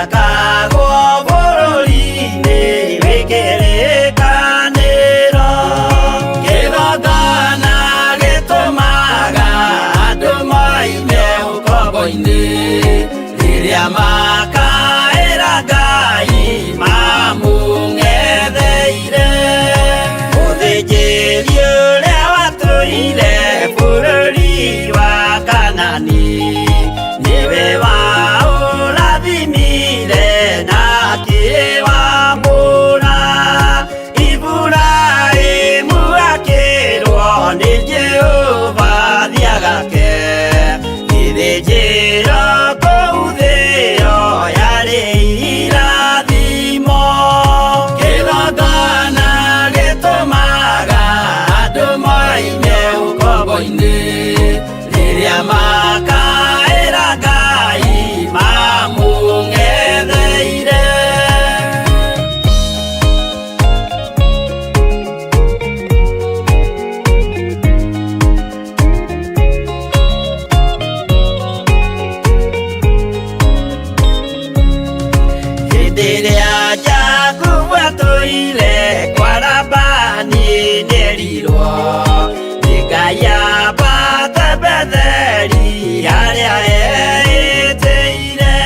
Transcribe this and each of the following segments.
Gĩakagwo bũrũri-inĩ wĩ kĩrĩkanĩro. Kĩgongona gĩtũmaga andũ moime ũkombo-inĩ, rĩrĩa makaĩra Ngai mamũng'etheire. Mũthĩnjĩri ũrĩa watũire bũrũri wa Kanani, nĩwe waũrathimire na akĩwamũra. Iburahĩmu akĩrwo nĩ Jehova thiĩ agake gĩthĩnjĩro kũu thĩ ĩyo yarĩ irathimo. Kĩgongona gĩtũmaga andũ moime ũkombo-inĩ, rĩrĩa makaĩra Ngai mamũng'etheire. Hĩndĩ ĩrĩa Jakubu atũire kwa Labani nĩerirwo nĩ Ngai ambate Betheli harĩa eĩtĩire.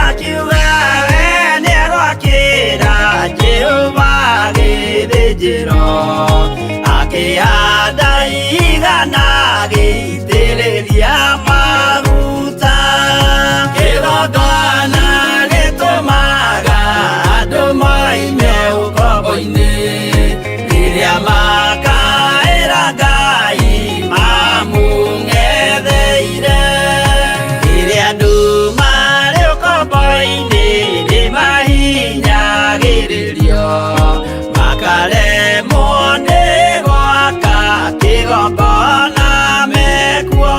Akiuga we nĩegwakĩra Jehova gĩthĩnjĩro, akĩhanda ihiga na agĩitĩrĩria maguta. Kĩgongona gĩtũmaga andũ moime ũkombo-inĩ, rĩrĩa makaĩra Ngai mamũng'etheire. Rĩrĩa andũ marĩ ũkombo-inĩ nĩmahinyagĩrĩrio, makaremwo nĩ gwaka kĩgongona mekuo.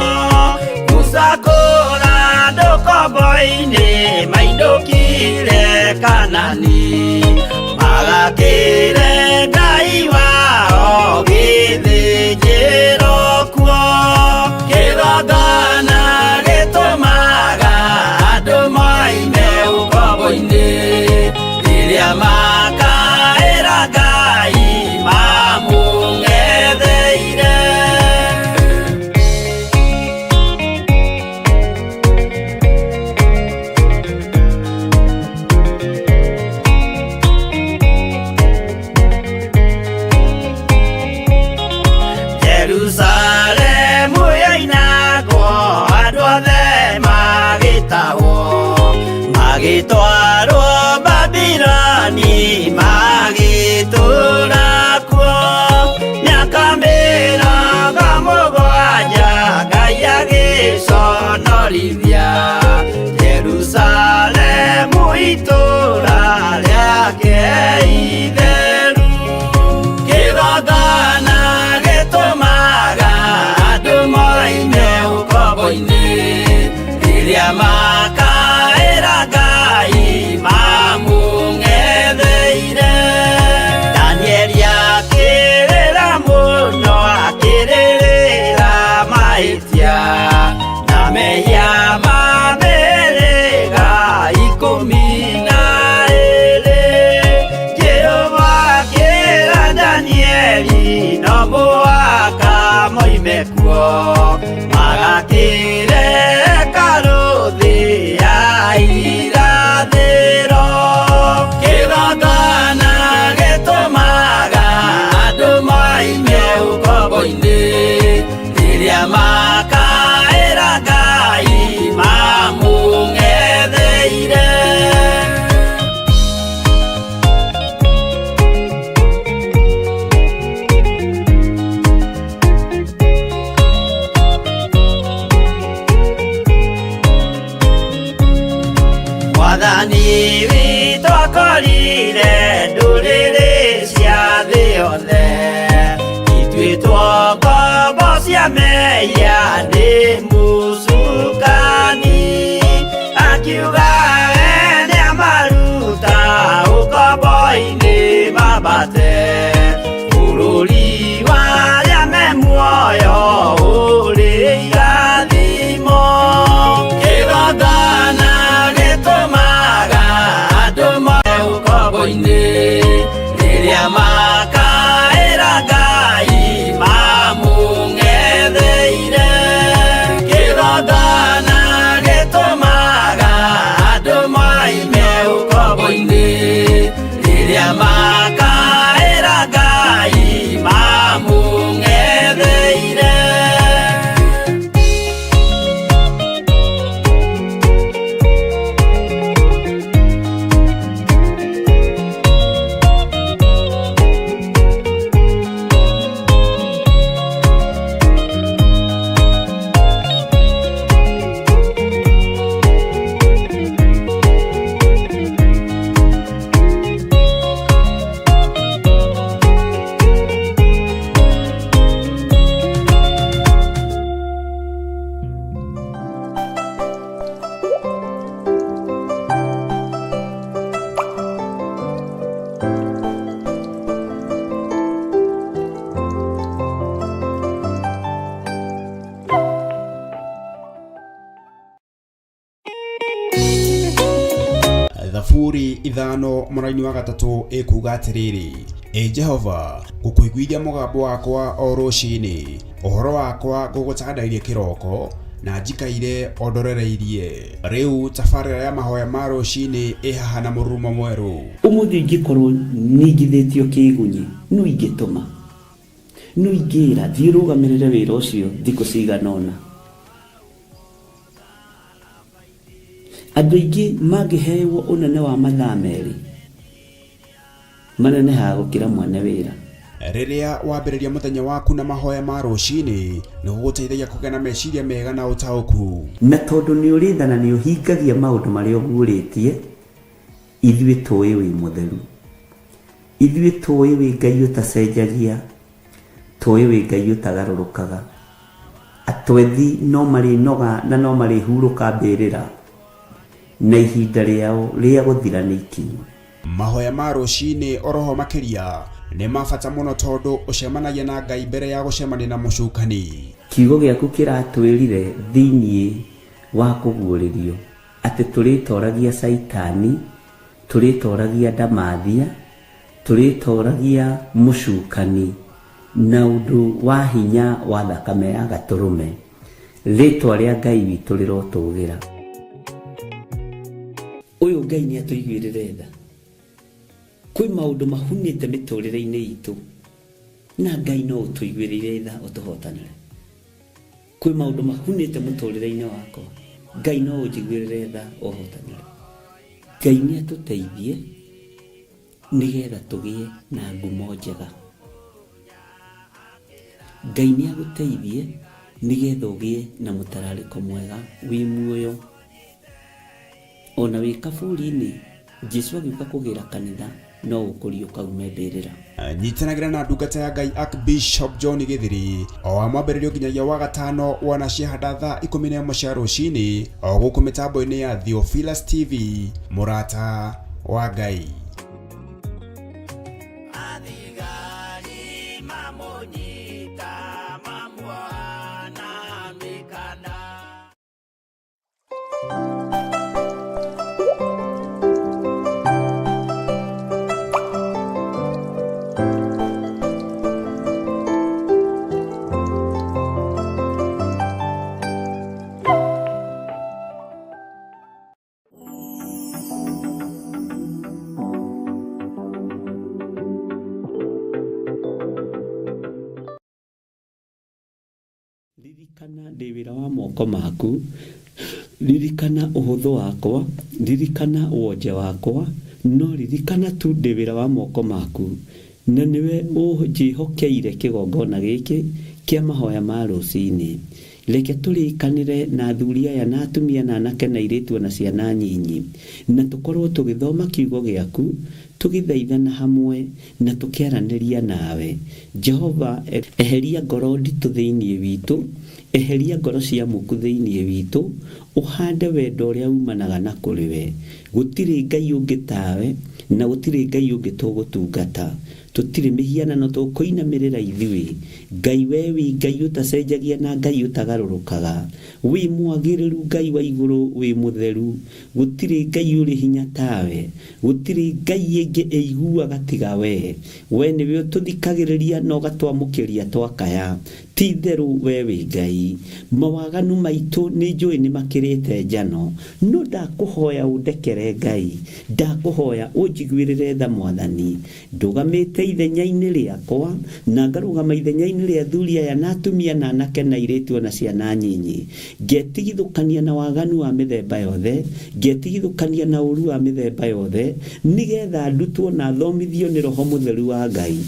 Musa kũra andũ ũkombo-inĩ mainũkire Kanani, magakĩre Ngai wao gĩthĩnjĩro kuo. Kĩgongona gĩtũmaga andũ moime ũkombo-inĩ, rĩrĩa makaĩra Ngai mamũng'etheire. Jerusalemu yoinagwo andũ othe magĩtahwo, magĩtwarwo Babiloni magĩtũũra kuo. Mĩaka 70 Ngai agĩconorithia Jerusalemu itũũra rĩake itheru. Kĩgongona gĩtũmaga andũ moime ũkombo-inĩ, rĩrĩa makaĩra Ngai mamũng'etheire. Danieli akĩrĩra mũno akĩrĩrĩra mahĩtia na mehia ma mĩhĩrĩga 12. Jehova akĩra Danieli no mũhaka moime kuo, magakĩre hekarũ thĩ ya irathĩro. Kĩgongona gĩtũmaga andũ moime ũkombo-inĩ, rĩrĩa makaĩra Ngai mamũng'etheire. Mwathani witũ akorire ndũrĩrĩ cia thĩ yothe ituĩtwo ngombo cia mehia nĩ mũcukani, akiuga we nĩamaruta ũkombo-inĩ mambate bũrũri wa arĩa me muoyo ũrĩ irathimo. Kĩgongona gĩtũmaga ithano mũraini wa gatatũ ĩkuuga atĩrĩrĩ, Ĩ Jehova, ngũkũiguithia mũgambo wakwa o rũcinĩ, ũhoro wakwa ngũgũtandairie kĩroko, na njikaire o ndorereirie. Rĩu tabarĩra ya mahoya ma rũcinĩ ĩ haha na mũrurumo mwerũ. Ũmũthĩ ingĩkorwo ningithĩtio kĩgunyi, nũ ingĩtũma? Nũ ingĩra thiĩ ũrũgamĩrĩre wĩra ũcio thikũ cigana ũna? Andũ aingĩ mangĩhewo ũnene wa mathaa merĩ, manenehaga gũkĩra mwene wĩra. Rĩrĩa wambĩrĩria mũthenya waku na mahoya ma rũcinĩ, nĩ gũgũteithagia kũgĩa na meciria mega na ũtaũku. Na tondũ nĩ ũrĩ tha na nĩ ũhingagia maũndũ marĩa ũguũrĩtie, ithuĩ tũĩ wĩ mũtheru. Ithuĩ tũĩ wĩ Ngai ũtacenjagia, tũĩ wĩ Ngai ũtagarũrũkaga. Atwethi no marĩnoga na no marĩhurũka mbĩrĩra, na ihinda rĩao rĩa gũthira nĩ ikinyu. Mahoya ma rũcinĩ oroho makĩria nĩ ma bata mũno tondũ ũcemanagia na Ngai mbere ya gũcemania na mũcukani. Kiugo gĩaku kĩratwĩrire thĩinĩ wa kũguũrĩrio atĩ tũrĩtoragia Caitani, tũrĩtoragia ndamathia, tũrĩtoragia mũcukani na ũndũ wa hinya wa thakame ya gatũrũme. Rĩtwa rĩa Ngai witũ rĩrotũgĩra. Ũyũ Ngai nĩ atũiguĩrĩre tha. Kwĩ maũndũ mahunĩte mĩtũrĩre-inĩ itũ na Ngai no ũtũiguĩrĩire tha ũtũhotanĩre. Kwĩ maũndũ mahunĩte mũtũrĩre-inĩ wakwa, Ngai no ũnjiguĩrĩre tha ũhotanĩre. Ngai nĩ atũteithie nĩgetha tũgĩe na ngumo njega. Ngai nĩ agũteithie nĩgetha ũgĩe na mũtararĩko mwega wĩ muoyo. Ona wĩ kaburi-inĩ, Jesu agĩũka kũgĩra kanitha no ũkũriũka ume mbĩrĩra. Nyitanagĩra na ndungata ya Ngai Archbishop John Gĩthiri o wa mwambĩrĩrio nginyagia wa gatano wana ciahanda thaa 11 cia rũcinĩ o gũkũ mĩtambo-inĩ ya Theophilus TV, mũrata wa Ngai. Athigari mamũnyita mamuoha na mĩkanda. Ririkana ndĩ wĩra wa moko maku, ririkana ũhũthũ wakwa, ririkana wonje wakwa, no ririkana tu ndĩ wĩra wa moko maku, na nĩwe ũnjĩhokeire kĩgongona gĩkĩ kĩa mahoya ma rũcinĩ. Reke tũrĩkanĩre na athuri aya na atumia na anake na airĩtu ona ciana nyinyi, na tũkorwo tũgĩthoma kiugo gĩaku, tũgĩthaithana hamwe na tũkĩaranĩria nawe. Jehova, eheria ngoro nditũ thĩinĩ witũ, eheria ngoro cia muku thĩinĩ witũ, ũhande wendo ũrĩa umanaga na kũrĩ we. Gũtirĩ Ngai ũngĩ tawe, na gũtirĩ Ngai ũngĩ tũgũtungata. Tũtirĩ mĩhianano tũkũinamĩrĩra ithuĩ. Ngai we wĩ Ngai ũtacenjagia na Ngai ũtagarũrũkaga. Wĩ mwagĩrĩru Ngai wa igũrũ, wĩ mũtheru. Gũtirĩ Ngai ũrĩ hinya tawe. Gũtirĩ Ngai ĩngĩ ĩiguaga tiga we. We nĩwe ũtũthikagĩrĩria na ũgatwamũkĩria twakaya. Ti itherũ we wĩ Ngai. Mawaganu maitũ nĩ njũĩ nĩ makĩrĩte njano, no ndakũhoya ũndekere Ngai. Ndakũhoya ũnjiguĩrĩre tha Mwathani. Ndũgamĩte ithenya-inĩ rĩakwa, na ngarũgama ithenya-inĩ rĩa athuri aya na atumia na anake na airĩtu o na ciana nyinyi. Ngetigithũkania na waganu wa mĩthemba yothe, ngetigithũkania na ũũru wa mĩthemba yothe, nĩgetha ndutwo na thomithio nĩ Roho Mũtheru wa Ngai.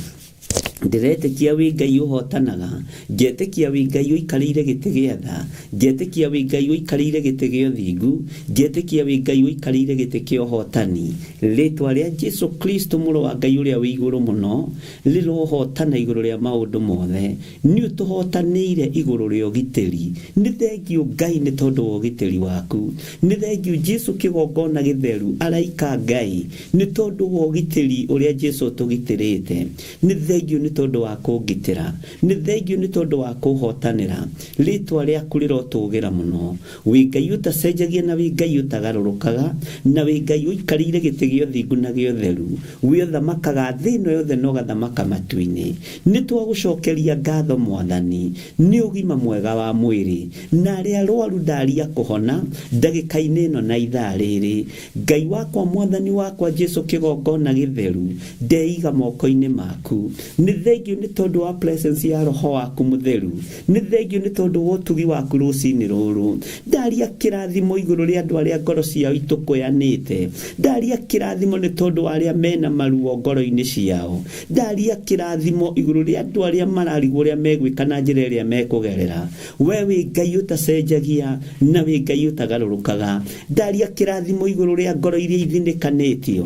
Ndĩretĩkia wĩ Ngai ũhotanaga, ngetĩkia wĩ Ngai ũikarĩire gĩtĩ gĩa tha, ngetĩkia wĩ Ngai ũikarĩire gĩtĩ gĩa ũthingu, ngetĩkia wĩ Ngai ũikarĩire gĩtĩ kĩa ũhotani. Rĩtwa rĩa Jesu Kristo mũrũ wa Ngai ũrĩa wĩ igũrũ mũno rĩrohotana igũrũ rĩa maũndũ mothe. Nĩ ũtũhotanĩire igũrũ rĩa ũgitĩri. Nĩ thengiũ Ngai nĩ tondũ wa ũgitĩri waku. Nĩ thengiũ Jesu kĩgongona gĩtheru, araika Ngai, nĩ tondũ wa ũgitĩri ũrĩa Jesu ũtũgitĩrĩte. Nĩ thengiũ nĩ tondũ wa kũngitĩra, nĩ thengio nĩ tondũ wa kũhotanĩra. Rĩtwa rĩaku rĩrotũgĩra mũno. Wĩ Ngai ũtacenjagia na wĩ Ngai ũtagarũrũkaga, na wĩ Ngai ũikarĩire gĩtĩ gĩa ũthingu na gĩa ũtheru. Wĩ ũthamakaga thĩ ĩno yothe na ũgathamaka matu-inĩ. Nĩ twagũcokeria ngatho Mwathani nĩ ũgima mwega wa mwĩrĩ, na arĩa arwaru ndaria kũhona ndagĩka-inĩ ĩno na ithaa rĩrĩ. Ngai wakwa, Mwathani wakwa Jesu kĩgongona gĩtheru, ndeiga moko-inĩ maku. Nĩ thengio nĩ tondũ wa presence ya Roho waku mũtheru. Nĩ thengio nĩ tondũ wa ũtugi waku rũcinĩ rũrũ. Ndaria kĩrathimo igũrũ rĩa andũ arĩa ngoro ciao itũkũyanĩte. Ndaria kĩrathimo nĩ tondũ wa arĩa mena maruo ngoro-inĩ ciao. Ndaria kĩrathimo igũrũ rĩa andũ arĩa mararigwo ũrĩa megwĩka na njĩra ĩrĩa mekũgerera. We wĩ Ngai ũtacenjagia na wĩ Ngai ũtagarũrũkaga. Ndaria kĩrathimo igũrũ rĩa ngoro iria ithinĩkanĩtio.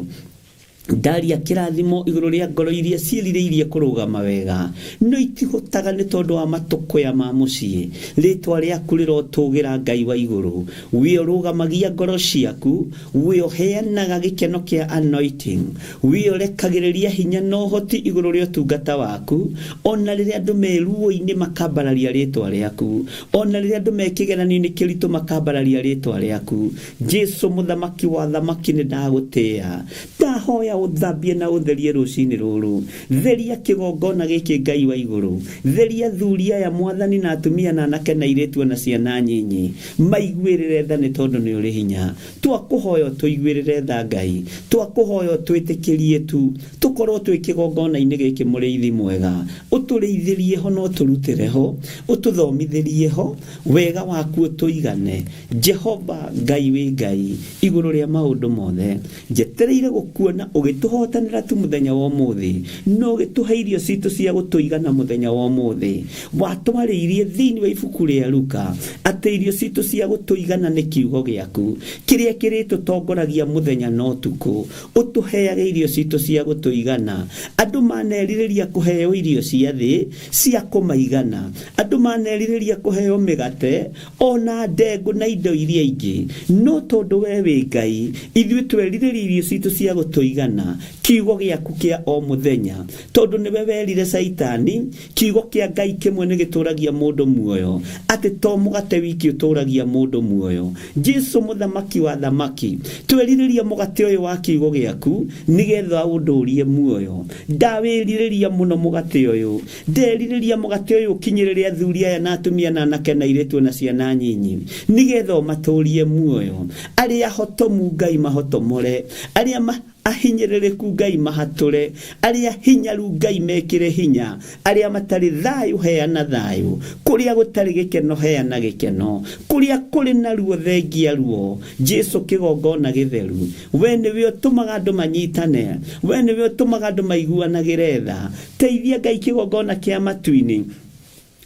Ndaria kĩrathimo igũrũ rĩa ngoro iria ciĩrirĩirie kũrũgama wega no itihotaga nĩ tondũ wa matũkũya ma mũciĩ. Rĩtwa rĩaku rĩrotũgĩra Ngai wa igũrũ. Wĩ ũrũgamagia ngoro ciaku, wĩ ũheanaga gĩkeno kĩa anointing, wĩ ũrekagĩrĩria hinya na ũhoti igũrũ rĩa ũtungata waku, ona rĩrĩa andũ me ruo-inĩ makambararia rĩtwa rĩaku, ona rĩrĩa andũ me kĩgeranio-inĩ kĩritũ makambararia rĩtwa rĩaku. Jesu mũthamaki wa thamaki nĩ ndagũtĩĩa. Ndahoya ũthambie na ũtherie rũcinĩ rũrũ. Theria kĩgongona gĩkĩ Ngai wa igũrũ. Theria athuri aya Mwathani na atumia na anake na airĩtu ona ciana nyinyi. Maiguĩrĩre tha nĩ tondũ nĩ ũrĩ hinya. Twakũhoya ũtũiguĩrĩre tha Ngai. Twakũhoya ũtwĩtĩkĩrie tu tũkorwo twĩ kĩgongona-inĩ gĩkĩ mũrĩithi mwega. Ũtũrĩithĩrie ho na ũtũrutĩre ho, ũtũthomithĩrie ho, wega waku ũtũigane. Jehova Ngai wĩ Ngai igũrũ rĩa maũndũ mothe. Njetereire gũkuona ũgĩtũhotanĩra tu mũthenya wa ũmũthĩ, na ũgĩtũhe irio citũ cia gũtũigana mũthenya wa ũmũthĩ. Watwarĩirie thĩinĩ wa ibuku rĩa Luka atĩ irio citũ cia gũtũigana nĩ kiugo gĩaku kĩrĩa kĩrĩtũtongoragia mũthenya na ũtukũ. Ũtũheage irio citũ cia gũtũigana. Andũ manerirĩria kũheo irio cia thĩ cia kũmaigana. Andũ manerirĩria kũheo mĩgate ona ndengũ na indo iria ingĩ, no tondũ we wĩ Ngai, ithuĩ twerirĩria irio citũ cia gũtũigana, kiugo gĩaku kĩa o mũthenya. Tondũ nĩwe werire Caitani, kiugo kĩa Ngai kĩmwe nĩ gĩtũragia mũndũ muoyo, atĩ to mũgate wiki ũtũragia mũndũ muoyo. Jesu mũthamaki wa thamaki, twerirĩria mũgate ũyũ wa kiugo gĩaku nĩgetha ũndũrie muoyo. Ndawĩrirĩria mũno mũgate ũyũ. Nderirĩria mũgate ũyũ ũkinyĩrĩre athuri aya na atumia na anake na airĩtu na ciana nyinyi nĩgetha ũmatũrie muoyo. Arĩa hotomu Ngai mahotomore, arĩa ahinyĩrĩrĩku Ngai mahatũre, arĩa hinyaru Ngai mekĩre hinya, arĩa matarĩ thayũ heana thayũ, kũrĩa gũtarĩ gĩkeno heana gĩkeno, kũrĩa kũrĩ na ruo thengia ruo. Jesu kĩgongona gĩtheru, we nĩwe ũtũmaga andũ manyitane, we nĩwe ũtũmaga andũ maiguanagĩre tha. Teithia Ngai kĩgongona kĩa matu-inĩ,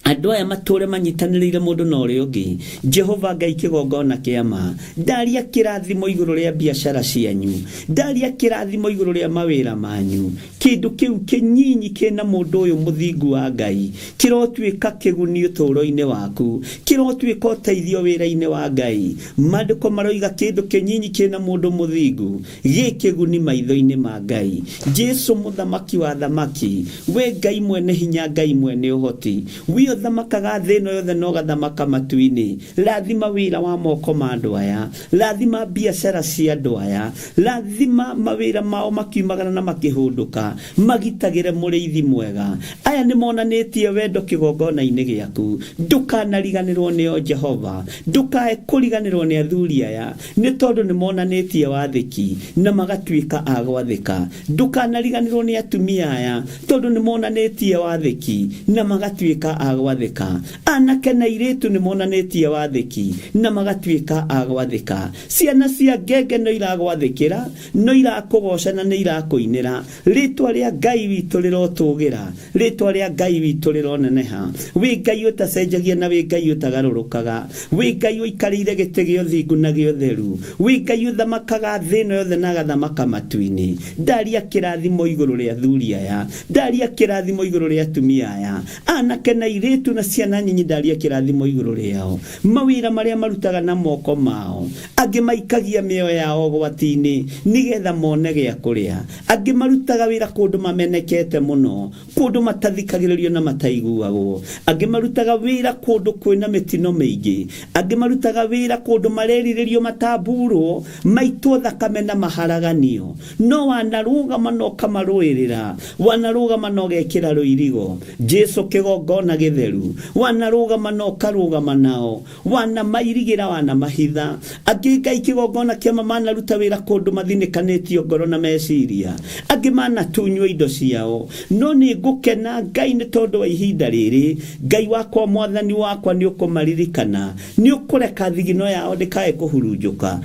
andũ aya matũre manyitanĩrĩire mũndũ na ũrĩa ũngĩ. Jehova Ngai kĩgongona kĩa ma, ndaria kĩrathimo igũrũ rĩa biacara cianyu, ndaria kĩrathimo igũrũ rĩa mawĩra manyu. Kĩndũ kĩu kĩnyinyi kĩna mũndũ ũyũ mũthingu wa Ngai kĩrotuĩka kĩguni ũtũũro-inĩ waku, kĩrotuĩka ũteithio wĩra-inĩ wa Ngai. Maandĩko maroiga kĩndũ kĩnyinyi kĩna mũndũ mũthingu gĩ kĩguni maitho-inĩ ma Ngai. Jesu mũthamaki wa thamaki, we Ngai mwene hinya, Ngai mwene ũhoti, we ũthamakaga thĩ ĩno yothe na ũgathamaka matu-inĩ. Rathima wĩra wa moko ma andũ aya, rathima biacara cia andũ aya, rathima mawĩra mao makiumagara na makĩhũndũka, magitagĩre mũrĩithi mwega. Aya nĩ monanĩtie wendo kĩgongona-inĩ gĩaku. Ndũkanariganĩrwo nĩo Jehova, ndũkae kũriganĩrwo nĩ athuri aya, nĩ tondũ nĩ monanĩtie wathĩki na magatuĩka a gwathĩka. Ndũkanariganĩrwo nĩ atumia aya, tondũ nĩ monanĩtie wathĩki na magatuĩka a gwathĩka. Anake na airĩtu nĩ monanĩtie wathĩki na magatuĩka a gwathĩka. Ciana cia ngenge no iragwathĩkĩra, no irakũgoca na nĩ irakũinĩra. Rĩtwa rĩa Ngai witũ rĩrotũgĩra, rĩtwa rĩa Ngai witũ rĩroneneha. Wĩ Ngai ũtacenjagia na wĩ Ngai ũtagarũrũkaga, wĩ Ngai ũikarĩire gĩtĩ gĩa ũthingu na gĩa ũtheru, wĩ Ngai ũthamakaga thĩ ĩno yothe na agathamaka matu-inĩ. Ndaria kĩrathimo igũrũ rĩa athuri aya, ndaria kĩrathimo igũrũ rĩa atumia aya, anake na airĩtu. Airĩtu na ciana nyinyi ndaria kĩrathimo igũrũ rĩao, mawĩra marĩa marutaga na moko mao. Angĩ maikagia mĩoyo yao ũgwati-inĩ nĩgetha mone gĩa kũrĩa. Angĩ marutaga wĩra kũndũ mamenekete mũno, kũndũ matathikagĩrĩrio na mataiguagwo. Angĩ marutaga wĩra kũndũ kwĩna mĩtino mĩingĩ. Angĩ marutaga wĩra kũndũ marerirĩrio matamburwo, maitwo thakame na maharaganio. No wanarũgama na ũkamarũĩrĩra, wanarũgama na ũgekĩra rũirigo. Jesu kĩgongona gĩtheru, wanarũgama na ũkarũgama nao, wanamairigĩra, wanamahitha. Angĩ Ngai kĩgongona kĩama manaruta wĩra kũndũ mathinĩkanĩtio ngoro na meciria. Angĩ manatunywo indo ciao. No nĩ ngũkena Ngai nĩ tondũ wa ihinda rĩrĩ. Ngai wakwa, mwathani wakwa, nĩ ũkũmaririkana, nĩ ũkũreka thigino yao ndĩkae kũhurunjũka,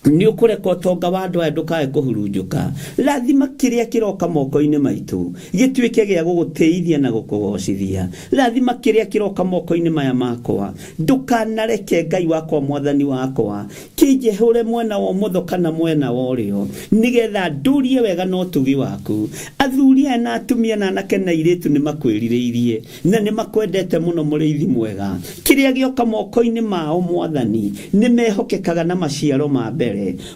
nĩ ũkũreka ũtonga wa andũ aya ndũkae kũhurunjũka. Rathima kĩrĩa kĩroka moko-inĩ maitũ gĩtuĩke gĩa gũgũtĩithia na gũkũgocithia. Rathima kĩrĩa kĩroka moko-inĩ maya makwa, ndũkanareke Ngai wakwa, mwathani wakwa, kĩnjehũre mwena wa ũmotho kana mwena wa ũrĩo, nĩgetha ndũrie wega na ũtugi waku. Athuri aya na atumia na anake na airĩtu nĩ makwĩrirĩirie na nĩ makwendete mũno, mũrĩithi mwega. Kĩrĩa gĩoka moko-inĩ mao, mwathani, nĩ mehokekaga na maciaro ma mbere.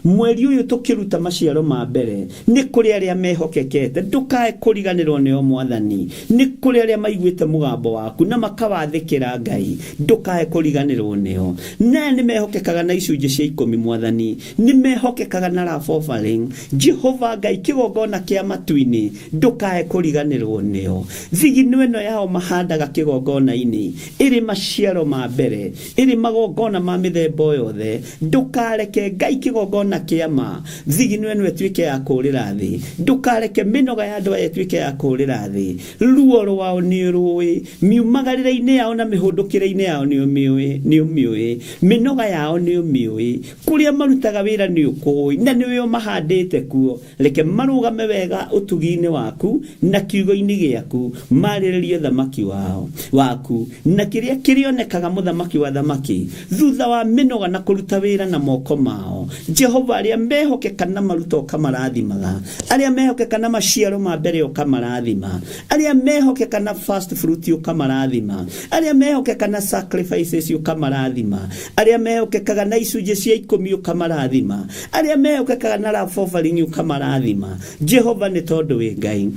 Mweri ũyũ tũkĩruta maciaro ma mbere, nĩ kũrĩ arĩa mehokekete, ndũkae kũriganĩrwo nĩo, mwathani. Nĩ kũrĩ arĩa maiguĩte mũgambo waku na makawathĩkĩra, Ngai, ndũkae kũriganĩrwo nĩo. Na nĩ mehokekaga na icunjĩ cia ikũmi, mwathani, nĩ mehokekaga na love offering. Jehova Ngai kĩgongona kĩa matu-inĩ, ndũkae kũriganĩrwo nĩo. Thigino ĩno yao mahandaga kĩgongona-inĩ ĩrĩ maciaro ma mbere, ĩrĩ magongona ma mĩthemba o yothe, ndũkareke Ngai kĩgongona kĩa ma thigino ĩno ĩtuĩke ya kũũrĩra thĩ. Ndũkareke mĩnoga ya andũ aya ĩtuĩke ya kũũrĩra thĩ. Ruo rwao nĩ ũrũĩ, miumagarĩre-inĩ yao na mĩhũndũkĩre-inĩ yao nĩ ũmĩũĩ, nĩ ũmĩũĩ. Mĩnoga yao nĩ ũmĩũĩ, kũrĩa marutaga wĩra nĩ ũkũĩ, na nĩwe ũmahandĩte kuo. Reke marũgame wega ũtugi-inĩ waku na kiugo-inĩ gĩaku, marĩrĩrie thamaki wao waku na kĩrĩa kĩrĩonekaga, mũthamaki wa thamaki, thutha wa mĩnoga na kũruta wĩra na moko mao. Jehova, arĩa mehokeka na maruta ũkamarathimaga, arĩa mehokeka na maciaro ma mbere ũkamarathima, arĩa mehokeka na first fruit ũkamarathima, arĩa mehokeka na sacrifices ũkamarathima, arĩa mehokekaga na icunjĩ cia ikũmi ũkamarathima, arĩa mehokekaga na love offering ũkamarathima. Jehova, nĩ tondũ wĩ Ngai,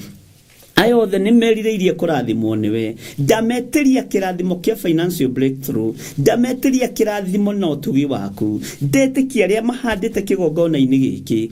aya othe nĩ merirĩirie kũrathimwo nĩwe. Ndametĩria kĩrathimo kĩa financial breakthrough, ndametĩria kĩrathimo na ũtugi waku. Ndetĩkia arĩa mahandĩte kĩgongona-inĩ gĩkĩ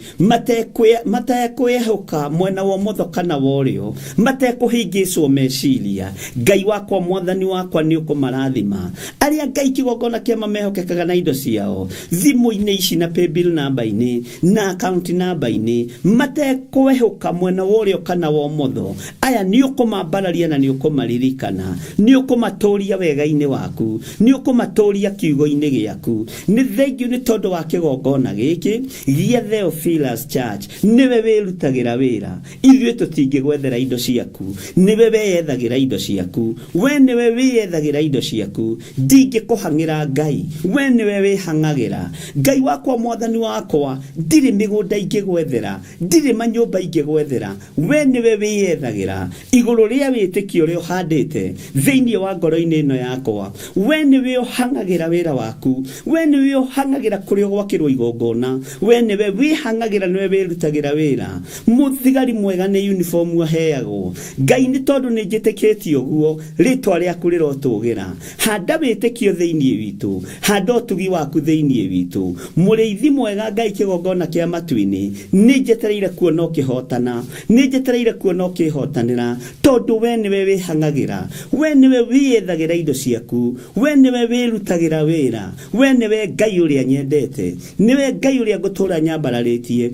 matekwĩhũka mwena wa ũmotho kana wa ũrĩo, matekũhĩngĩcwo meciria, Ngai wakwa, mwathani wakwa, nĩ ũkũmarathima. Arĩa Ngai kĩgongona kĩama mehokekaga na indo ciao thimũ-inĩ ici na paybill namba-inĩ na account namba-inĩ, matekwehũka mwena wa ũrĩo kana wa ũmotho, aya nĩ ũkũmambararia na nĩ ũkũmaririkana, nĩ ũkũmatũria wega-inĩ waku, nĩ ũkũmatũria kiugo-inĩ gĩaku. Nĩ thengiũ nĩ tondũ wa kĩgongona gĩkĩ gĩa Theophilus Church. Nĩwe wĩrutagĩra wĩra, ithuĩ tũtingĩgwethera indo ciaku, nĩwe weyethagĩra indo ciaku. We nĩwe wĩyethagĩra indo ciaku, ndingĩkũhang'ĩra Ngai, we nĩwe wĩhang'agĩra. Ngai wakwa, mwathani wakwa, ndirĩ mĩgũnda ingĩgwethera, ndirĩ manyũmba ingĩgwethera, we nĩwe wĩyethagĩra igũrũ rĩa wĩtĩkio ũrĩa ũhandĩte thĩinĩ wa ngoro-inĩ ĩno yakwa. We nĩwe ũhang'agĩra wĩra waku, we nĩwe ũhang'agĩra kũrĩa ũgwakĩrwo igongona, we nĩwe wĩhang'agĩra, nĩwe wĩrutagĩra wĩra. Mũthigari mwega nĩ uniform aheagwo. Ngai, nĩ tondũ nĩ njĩtĩkĩtie ũguo, rĩtwa rĩaku rĩrotũgĩra. Handa wĩtĩkio thĩinĩ witũ, handa ũtugi waku thĩinĩ witũ, mũrĩithi mwega. Ngai kĩgongona kĩa matu-inĩ, nĩ njetereire kuona ũkĩhotana, nĩ njetereire kuona ũkĩhotanĩra, tondũ we nĩwe wĩhang'agĩra, we nĩwe wĩyethagĩra indo ciaku, we nĩwe wĩrutagĩra wĩra, we nĩwe Ngai ũrĩa nyendete, nĩwe Ngai ũrĩa ngũtũũra nyambararĩtie,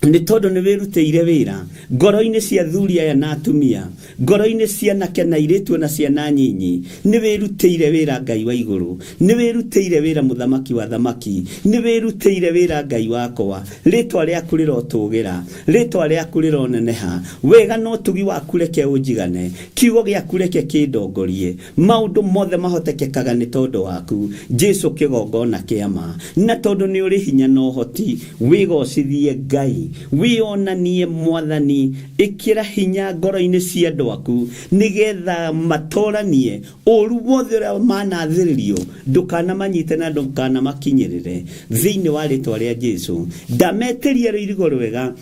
nĩ tondũ nĩ wĩrutĩire wĩra ngoro-inĩ cia thuri aya na atumia, ngoro-inĩ cia anake na airĩtu na ciana nyinyi. Nĩ wĩrutĩire wĩra, Ngai wa igũrũ, nĩ wĩrutĩire wĩra, mũthamaki wa thamaki, nĩ wĩrutĩire wĩra. Ngai wakwa, rĩtwa rĩaku rĩrotũgĩra, rĩtwa rĩaku rĩroneneha. Wega na ũtugi waku reke ũnjigane, kiugo gĩaku reke kĩndongorie. Maũndũ mothe mahotekekaga nĩ tondũ waku, Jesu kĩgongona kĩa ma, na tondũ nĩ ũrĩ hinya na ũhoti, wĩgocithie Ngai. Wĩonanie Mwathani, ĩkĩra hinya ngoro-inĩ cia andũ aku nĩgetha matoranie ũru wothe ũrĩa manathĩrĩrio, ndũkanamanyite na ndũkanamakinyĩrĩre thĩinĩ wa rĩtwa rĩa Jesu. Ndametĩria rũirigo rwega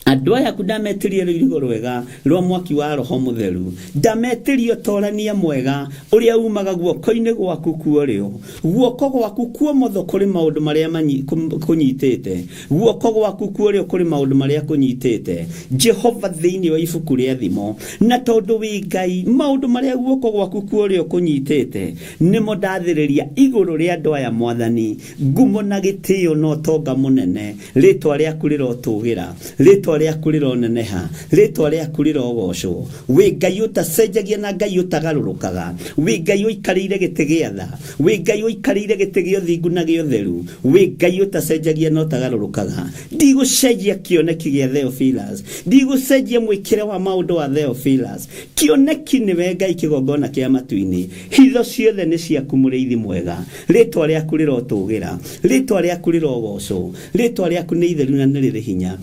andũ aya aku, ndametĩria rũirigo rwega rwa mwaki wa Roho Mũtheru, ndametĩria ũtorania mwega ũrĩa umaga guoko-inĩ gwaku kuorĩo, guoko gwaku kuomotho kũrĩ maũndũ marĩa kũnyitĩte, guoko gwaku kuorĩo kũrĩ maũndũ marĩa kũnyitĩte, Jehova, thĩinĩ wa ibuku rĩa Thimo. Na tondũ wĩ Ngai, maũndũ marĩa guoko gwaku kuorĩo kũnyitĩte nĩmo ndathĩrĩria igũrũ rĩa andũ aya. Mwathani, ngumo na gĩtĩo na ũtonga mũnene, rĩtwa rĩaku rĩrotũgĩra, rĩtwa rĩaku rĩroneneha, rĩtwa rĩaku rĩrogocwo. Wĩ Ngai ũtacenjagia na Ngai ũtagarũrũkaga, wĩ Ngai ũikarĩire gĩtĩ gĩa tha, wĩ Ngai ũikarĩire gĩtĩ gĩa ũthingu na gĩa ũtheru, wĩ Ngai ũtacenjagia na ũtagarũrũkaga. Ndigũcenjia kĩoneki gĩa Theophilus, ndigũcenjia mwĩkĩre wa maũndũ wa Theophilus. Kĩoneki nĩwe Ngai, kĩgongona kĩa matu-inĩ, hitho ciothe nĩ ciaku. Mũrĩithi mwega, rĩtwa rĩaku rĩrotũgĩra, rĩtwa rĩaku rĩrogocwo, rĩtwa rĩaku nĩ itheru na nĩ rĩrĩ hinya.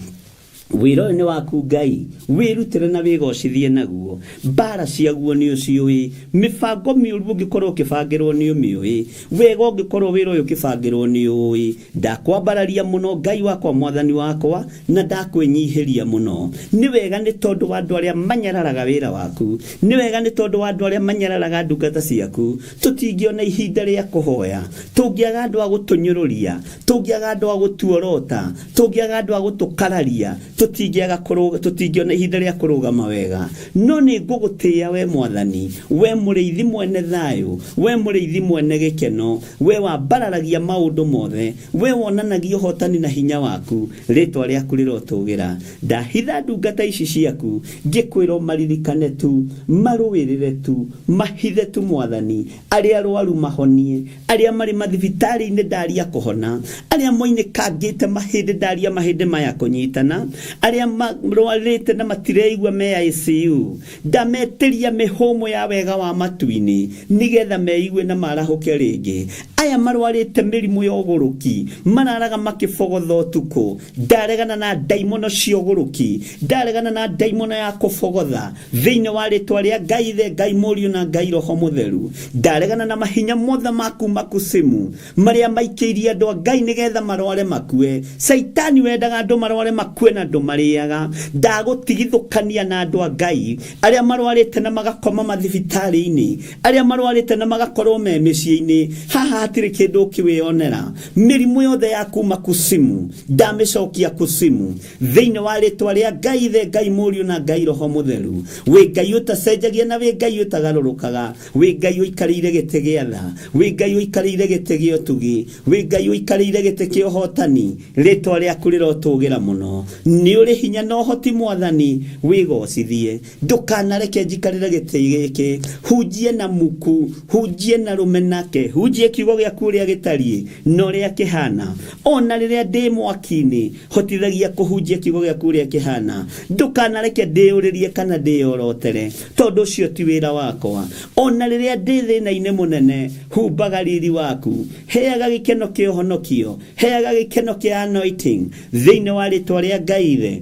Wĩra ũyũ nĩ waku Ngai, wĩrutĩre na wĩgocithie naguo. Mbara ciaguo nĩ ũciũĩ, mĩbango mĩũru ũngĩkorwo ũkĩbangĩrwo nĩ ũmĩũĩ, wega ũngĩkorwo wĩra ũyũ ũkĩbangĩrwo nĩ ũĩ. Ndakwambararia mũno, Ngai wakwa, Mwathani wakwa, na ndakwĩnyihĩria mũno. Nĩ wega nĩ tondũ wa andũ arĩa manyararaga wĩra waku, nĩ wega nĩ tondũ wa andũ arĩa manyararaga ndungata ciaku. Tũtingĩona ihinda rĩa kũhoya tũngĩaga andũ a gũtũnyũrũria, tũngĩaga andũ a gũtuorota, tũngĩaga andũ a gũtũkararia, tũtingĩona ihinda rĩa kũrũgama wega. No nĩ ngũgũtĩĩa we Mwathani, we mũrĩithi mwene thayũ, we mũrĩithi mwene gĩkeno, we wambararagia maũndũ mothe, we wonanagia ũhotani na hinya waku. Rĩtwa rĩaku rĩrotũgĩra. Ndahitha ndungata ici ciaku ngĩkwĩra maririkane tu, marũĩrĩre tu, mahithe tu. Mwathani, arĩa arwaru mahonie, arĩa marĩ mathibitarĩ-inĩ ndaria kũhona, arĩa moinĩkangĩte mahĩndĩ ndaria mahĩndĩ maya kũnyitana, arĩa marwarĩte na matireigua me ICU, ndametĩria mĩhũmũ ya wega wa matu-inĩ nĩgetha meigue na marahũke rĩngĩ. Aya marwarĩte mĩrimũ ya ũgũrũki, mararaga makĩbogotha ũtukũ, ndaregana na ndaimono cia ũgũrũki, ndaregana na ndaimono ya kũbogotha thĩinĩ wa rĩtwa rĩa Ngai Ithe, Ngai Mũriũ na Ngai Roho Mũtheru. Ndaregana na mahinya mothe ma kuma kusimu marĩa maikĩirie andũ a Ngai nĩgetha marware makue. Caitani wendaga andũ marware makue na andũ marĩaga, ndagũtigithũkania na andũ a Ngai arĩa marwarĩte na magakoma mathibitarĩ-inĩ, arĩa marwarĩte na magakorwo me mĩciĩ-inĩ. Haha hatirĩ kĩndũ ũkĩwĩonera. Mĩrimũ yothe ya kuma kusimu ndamĩcokia kusimu thĩinĩ wa rĩtwa rĩa Ngai Ithe, Ngai Mũriũ na Ngai Roho Mũtheru. Wĩ Ngai ũtacenjagia na wĩ Ngai ũtagarũrũkaga, wĩ Ngai ũikarĩire gĩtĩ gĩa tha, wĩ Ngai ũikarĩire gĩtĩ gĩa ũtugi, wĩ Ngai ũikarĩire gĩtĩ kĩa ũhotani. Rĩtwa rĩaku rĩrotũgĩra mũno. Nĩ ũrĩ hinya na ũhoti. Mwathani, wĩgocithie. Ndũkanareke njikarĩre gĩtĩ gĩkĩ, hunjie na muku, hunjie na rũmenake, hunjie kiugo gĩaku ũrĩa gĩtariĩ na ũrĩa kĩhana. Ona rĩrĩa ndĩ mwaki-inĩ, hotithagia kũhunjia kiugo gĩaku ũrĩa kĩhana. Ndũkanareke ndĩyũrĩrie kana ndĩyorotere, tondũ ũcio ti wĩra wakwa. Ona rĩrĩa ndĩ thĩna-inĩ mũnene, humbaga riri waku, heaga gĩkeno kĩa ũhonokio, heaga gĩkeno kĩa anointing thĩinĩ wa rĩtwa rĩa Ngai Ithe,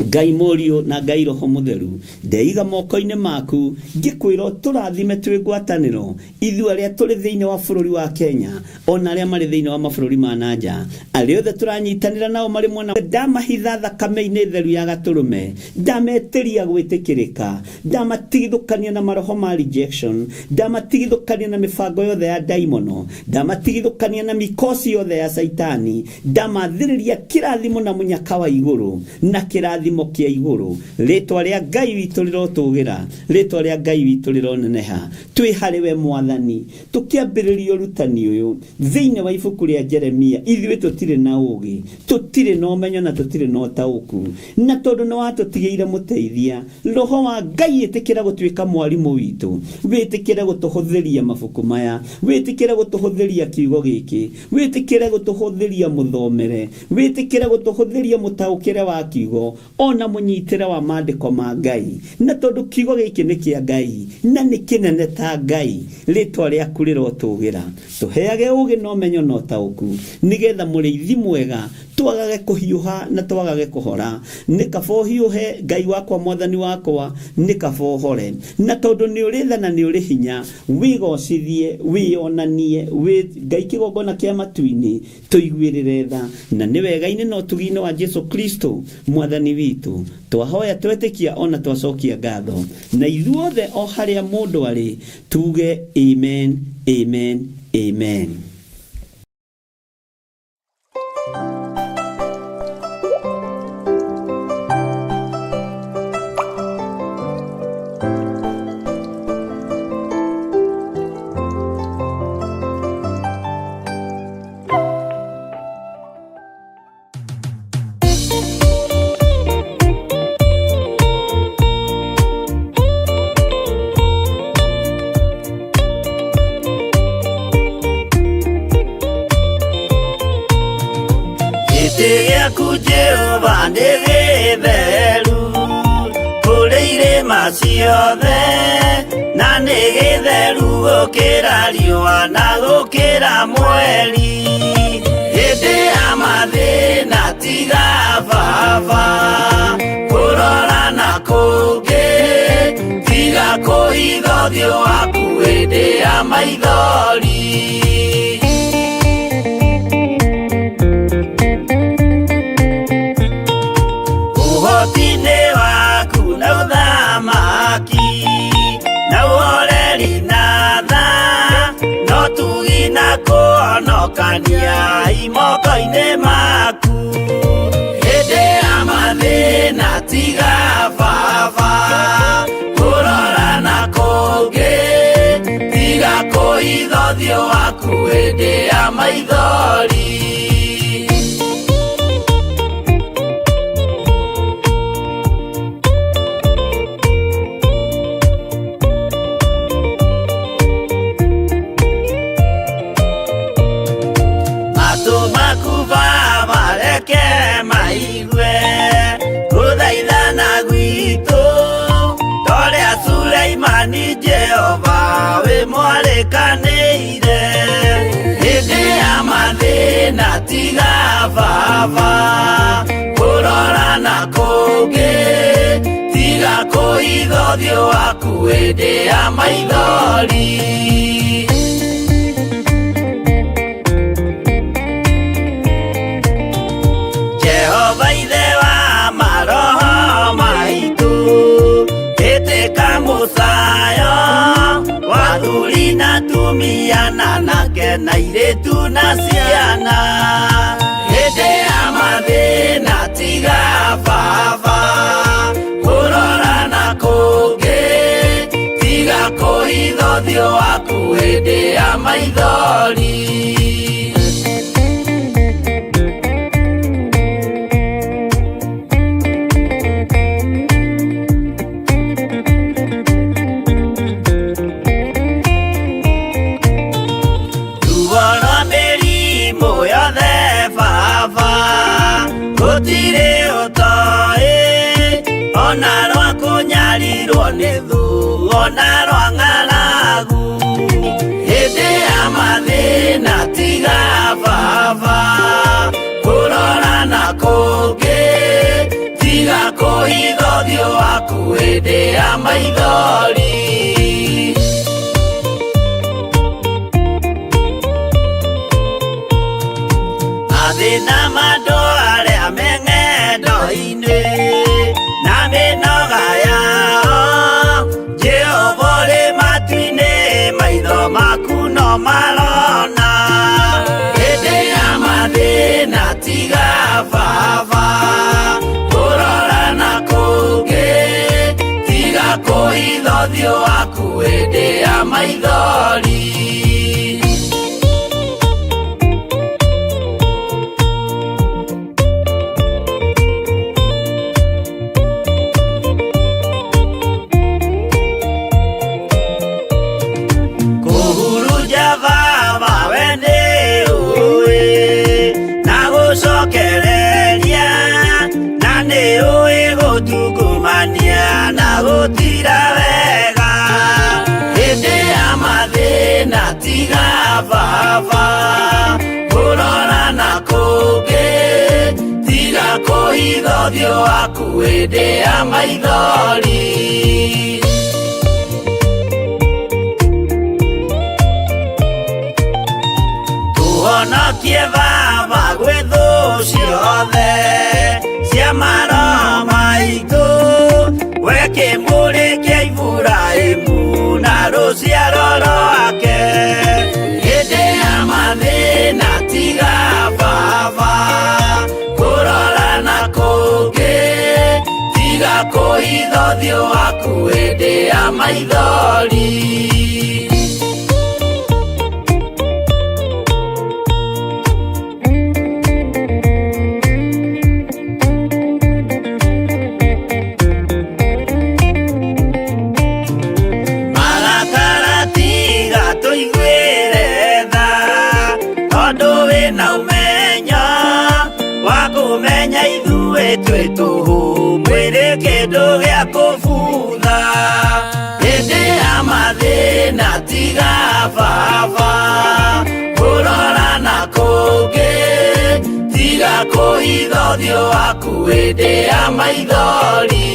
Ngai Mũriũ na Ngai Roho Mũtheru. Ndeiga moko-inĩ maku ngĩkwĩra ũtũrathime twĩ ngwatanĩro, ithuĩ arĩa tũrĩ thĩinĩ wa bũrũri wa Kenya, ona arĩa marĩ thĩinĩ wa mabũrũri ma na nja, arĩa othe tũranyitanĩra nao marĩ mwena. Ndamahitha thakame-inĩ theru ya Gatũrũme, ndametĩria gwĩtĩkĩrĩka, ndamatigithũkania na maroho ma rejection, ndamatigithũkania na mĩbango yothe ya ndaimono, ndamatigithũkania na mikosi yothe ya Caitani, ndamathĩrĩria kĩrathimo na mũnyaka wa igũrũ na kĩrathimo kĩa igũrũ. Rĩtwa rĩa Ngai witũ rĩrotũgĩra, rĩtwa rĩa Ngai witũ rĩroneneha. Twĩ harĩ we Mwathani, tũkĩambĩrĩria ũrutani ũyũ thĩinĩ wa ibuku rĩa Jeremia, ithuĩ tũtirĩ na ũũgĩ, tũtirĩ na ũmenyo na tũtirĩ na ũtaũku. Na tondũ nĩ watũtigĩire mũteithia, Roho wa Ngai, ĩtĩkĩra gũtuĩka mwarimũ witũ, wĩtĩkĩre gũtũhũthĩria mabuku maya, wĩtĩkĩre gũtũhũthĩria kiugo gĩkĩ, wĩtĩkĩre gũtũhũthĩria mũthomere, wĩtĩkĩre gũtũhũthĩria mũtaũkĩre wa kiugo ona mũnyitĩre wa maandĩko ma Ngai. Na tondũ kiugo gĩkĩ nĩ kĩa Ngai na nĩ kĩnene ta Ngai, rĩtwa rĩaku rĩrotũgĩra. Tũheage ũũgĩ na ũmenyo na ũtaũku nĩgetha mũrĩithi mwega. Twagage kũhiũha na twagage kũhora. Nĩ kaba ũhiũhe, Ngai wakwa, Mwathani wakwa, nĩ kaba ũhore. Na tondũ nĩ ũrĩ tha na nĩ ũrĩ hinya, wĩgocithie, wĩyonanie, wĩ Ngai kĩgongona kĩa matu-inĩ, tũiguĩrĩre tha. Na nĩ wega-inĩ na ũtugi-inĩ wa Jesu Kristo Mwathani witũ twahoya, twetĩkia ona twacokia ngatho, na ithuothe o harĩa mũndũ arĩ tuge amen, amen, amen. Gĩtĩ gĩaku Jehova nĩ gĩtheru kũrĩ irĩma ciothe, na nĩ gĩtheru gũkĩra riũa na gũkĩra mweri. Hĩndĩ ya mathĩna tiga baba kũrora na kũngĩ, tiga kũhitha ũthiũ waku hĩndĩ ya maithori. Ũhoti-inĩ waku na ũthamaki na ũhoreri na tha, no tugi na kũhonokania imoko-inĩ maku. Hĩndĩ ya mathĩna tiga baba kũrora na kũngĩ, tiga kũhitha ũthiũ waku hĩndĩ ya maithori. Matũ maku Baba reke maigue gũthaithana gwitũ, torĩa Suleimani Jehova wĩ mwarĩkanĩire. Hĩndĩ ya mathĩna tiga baba kũrora na kũngĩ, tiga kũhitha ũthiũ waku hĩndĩ ya maithori. Jehova ithe wa maroho maitũ, ĩtĩka mũcayo wa athuri na atumia na anake na airĩtu na ciana. Hĩndĩ ya mathĩna tiga baba kũrora na kũngĩ, tiga kũhitha ũthiũ waku hĩndĩ ya maithori. Ruo rwa mĩrimũ yothe baba gũtirĩ ũtoĩ, ona rwa kũnyarirwo nĩ thũ, ona rwa ng'aragu. Hĩndĩ ya mathĩna tiga baba kũrora na kũngĩ, tiga kũhitha ũthiũ waku hĩndĩ ya maithori. Mathĩna ma andũ arĩa me ng'endo-inĩ na mĩnoga yao, Jehova ũrĩ matu-inĩ, maitho maku no marona. Hĩndĩ ya mathĩna tiga baba kũrora na kũngĩ, tiga kũhitha ũthiũ waku hĩndĩ ya maithori. Kũhurunja baba we nĩ ũĩ, na gũcokereria, na nĩ ũĩ gũtungumania na gũtira wega. Hĩndĩ ya mathĩna. kũhitha ũthiũ waku hĩndĩ ya maithori. Tũhonokie Baba gwĩ thũ ciothe cia maroho maitũ, we kĩmũrĩ kĩa Iburahĩmu na rũciaro rwake. Hĩndĩ ya mathĩna tiga Baba kũrora na kũngĩ, tiga kũhitha ũthiũ waku hĩndĩ ya maithori. Marakara tiga tũiguĩre tha, tondũ wĩna ũmenyo wa kũmenya ithuĩ twĩ tũhũ, mwĩrĩ kĩndũ gĩa kũbutha. Hĩndĩ ya mathĩna tiga Baba kũrora na kũngĩ, tiga kũhitha ũthiũ waku hĩndĩ ya maithori.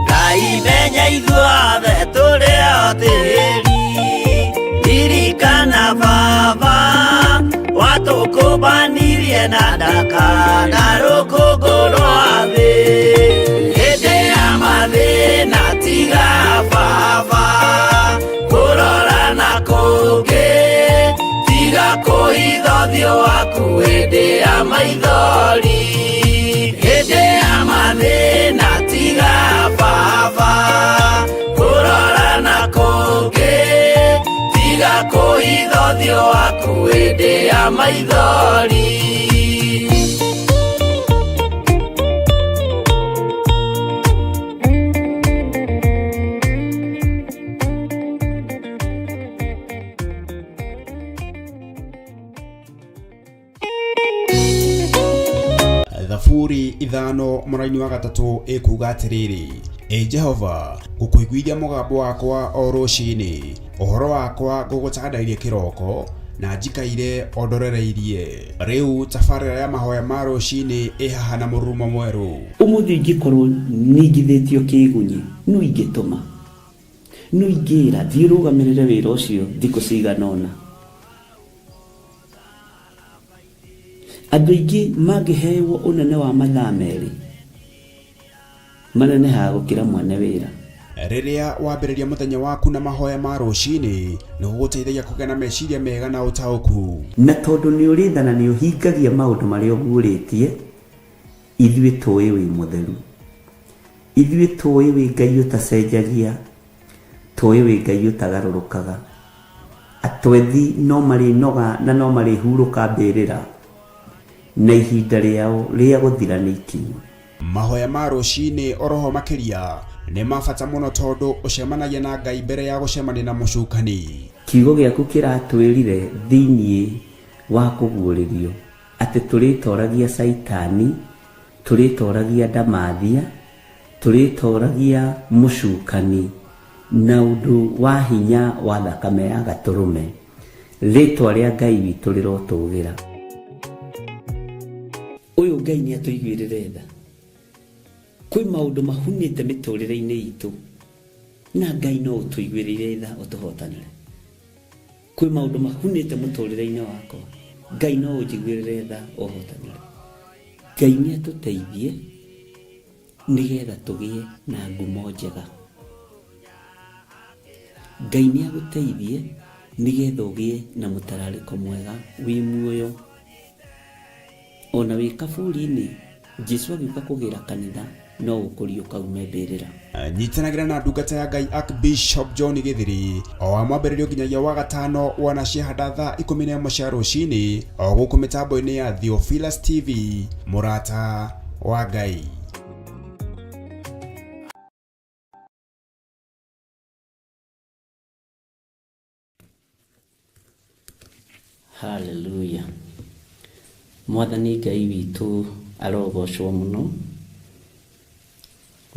Ngai menya ithuothe tũrĩ o tĩri, ririkana Baba watũkũmbanirie na ndaka na rũkũngũ rwa thĩ. Hĩndĩ ya mathĩna tiga Baba kũrora na kũngĩ, tiga kũhitha ũthiũ waku hĩndĩ ya maithori. Hĩndĩ ya mathĩna tiga Baba kũrora na kũngĩ, tiga kũhitha ũthiũ waku hĩndĩ ya maithori. Thaburi 5 mũraini wa 3 ĩkuga atĩrĩrĩ, Ĩ Jehova, ngũkũiguithia mũgambo wakwa o rũcinĩ, ũhoro wakwa ngũgũtandairie kĩroko, na njikaire o ndorereirie. Rĩu tabarĩra ya mahoya ma rũcinĩ ĩ haha na mũrurumo mwerũ. Ũmũthĩ ingĩkorwo ningithĩtio kĩgunyi, no ingĩtũma, no ingĩra thiĩ ũrũgamĩrĩre wĩra ũcio thikũ cigana ũna. Andũ aingĩ mangĩhewo ũnene wa mathaa merĩ, manenehaga gũkĩra mwene wĩra. Rĩrĩa wambĩrĩria mũthenya waku na mahoya ma rũcinĩ, nĩ gũgũteithagia kũgĩa na meciria mega na ũtaũku. Na tondũ nĩ ũrĩ tha na nĩ ũhingagia maũndũ marĩa ũguũrĩtie, ithuĩ tũĩ wĩ mũtheru. Ithuĩ tũĩ wĩ Ngai ũtacenjagia, tũĩ wĩ Ngai ũtagarũrũkaga. Atwethi no marĩnoga na no marĩhurũka mbĩrĩra, na ihinda rĩao rĩa gũthira nĩ ikinyu. Mahoya ma rũcinĩ oroho makĩria nĩ ma bata mũno tondũ ũcemanagia na Ngai mbere ya gũcemania na mũcukani. Kiugo gĩaku kĩratwĩrire thĩinĩ wa kũguũrĩrio atĩ tũrĩtoragia Caitani, tũrĩtoragia ndamathia, tũrĩtoragia mũcukani na ũndũ wa hinya wa thakame ya gatũrũme. Rĩtwa rĩa Ngai witũ rĩrotũgĩra. Ũyũ Ngai nĩ atũiguĩrĩre tha. Kwĩ maũndũ mahunĩte mĩtũrĩre-inĩ itũ, na Ngai no ũtũiguĩrĩire tha ũtũhotanĩre. Kwĩ maũndũ mahunĩte mũtũrĩre-inĩ wakwa, Ngai no ũnjiguĩrĩre tha ũhotanĩre. Ngai nĩ atũteithie nĩgetha tũgĩe na ngumo njega. Ngai nĩ agũteithie nĩgetha ũgĩe na mũtararĩko mwega wĩ muoyo. Ona wĩ kaburi-inĩ, Jesu agĩũka kũgĩra kanitha no ũkũriũka ume mbĩrĩra. Nyitanagĩra na ndungata ya Ngai Archbishop John Gĩthiri o wa mwambĩrĩrio nginyagia wa gatano wana ciahanda thaa 11 cia rũcinĩ o gũkũ mĩtambo-inĩ ya Theophilus TV, mũrata wa Ngai. Hallelujah. Mwathani Ngai witũ arogocwo mũno.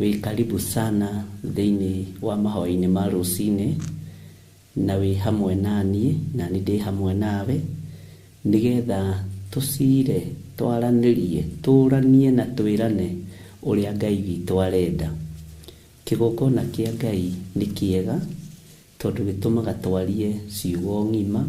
Wĩ karibu sana thĩinĩ wa mahoya-inĩ ma rũcinĩ. Na wĩ hamwe na niĩ, na niĩ ndĩ hamwe nawe, nĩgetha tũcire, twaranĩrie, tũranie na twĩrane ũrĩa Ngai witũ arenda. Kĩgongona kĩa Ngai nĩ kĩega tondũ gĩtũmaga twarie ciugo ng'ima,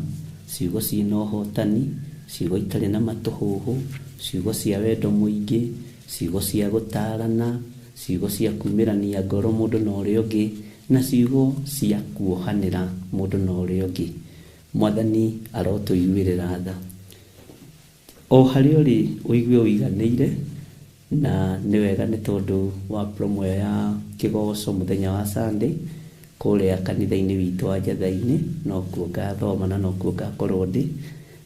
ciugo ciĩna ũhotani, ciugo itarĩ na matũhũhũ, ciugo cia wendo mũingĩ, ciugo cia gũtarana, ciugo cia kumĩrania ngoro mũndũ na ũrĩa ũngĩ, na ciugo cia kuohanĩra mũndũ na ũrĩa ũngĩ. Mwathani arotũiguĩrĩra tha. O harĩa ũrĩ ũigue ũiganĩire, na nĩ wega nĩ tondũ wa promo ĩyo ya kĩgoco mũthenya wa Sunday kũrĩa kanitha-inĩ witũ wa Njatha-inĩ, nokuo ngathoma na nokuo ngakorwo ndĩ,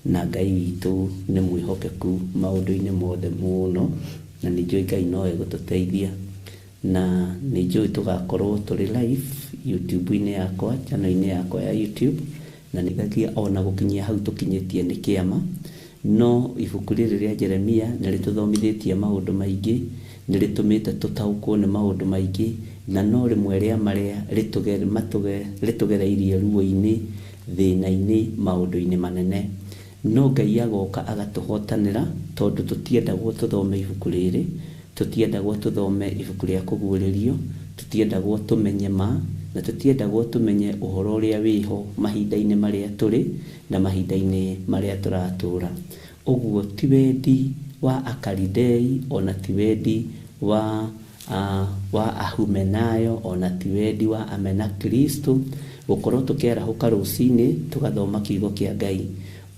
na Ngai witũ nĩ mwĩhokeku maũndũ-inĩ mothe mũno, na nĩ njũĩ Ngai no egũtũteithia. Na nĩ njũĩ tũgakorwo tũrĩ live YouTube-inĩ yakwa, channel-inĩ yakwa ya YouTube, na nĩthagia ona gũkinyia hau tũkinyĩtie nĩ kĩama. No ibuku rĩrĩ rĩa Jeremia nĩ rĩtũthomithĩtie maũndũ maingĩ, nĩ rĩtũmĩte tũtaũkwo nĩ maũndũ maingĩ, na no rĩmwe rĩa marĩa rĩtũgereirie ruo-inĩ, thĩna-inĩ, maũndũ-inĩ manene. No Ngai agoka agatũhotanĩra, tondũ tũtiendagwo tũthome ibuku rĩrĩ, tũtiendagwo tũthome ibuku rĩa kũguũrĩrio, tũtiendagwo tũmenye ma, na tũtiendagwo tũmenye ũhoro ũrĩa wĩho mahinda-inĩ marĩa tũrĩ na mahinda-inĩ marĩa tũratũra. Ũguo ti wendi wa Akalidei, ona ti wendi wa Ahumenayo, ona ti wendi wa Amena Kristo gũkorwo tũkĩarahũka rũcinĩ tũgathoma kiugo kĩa Ngai,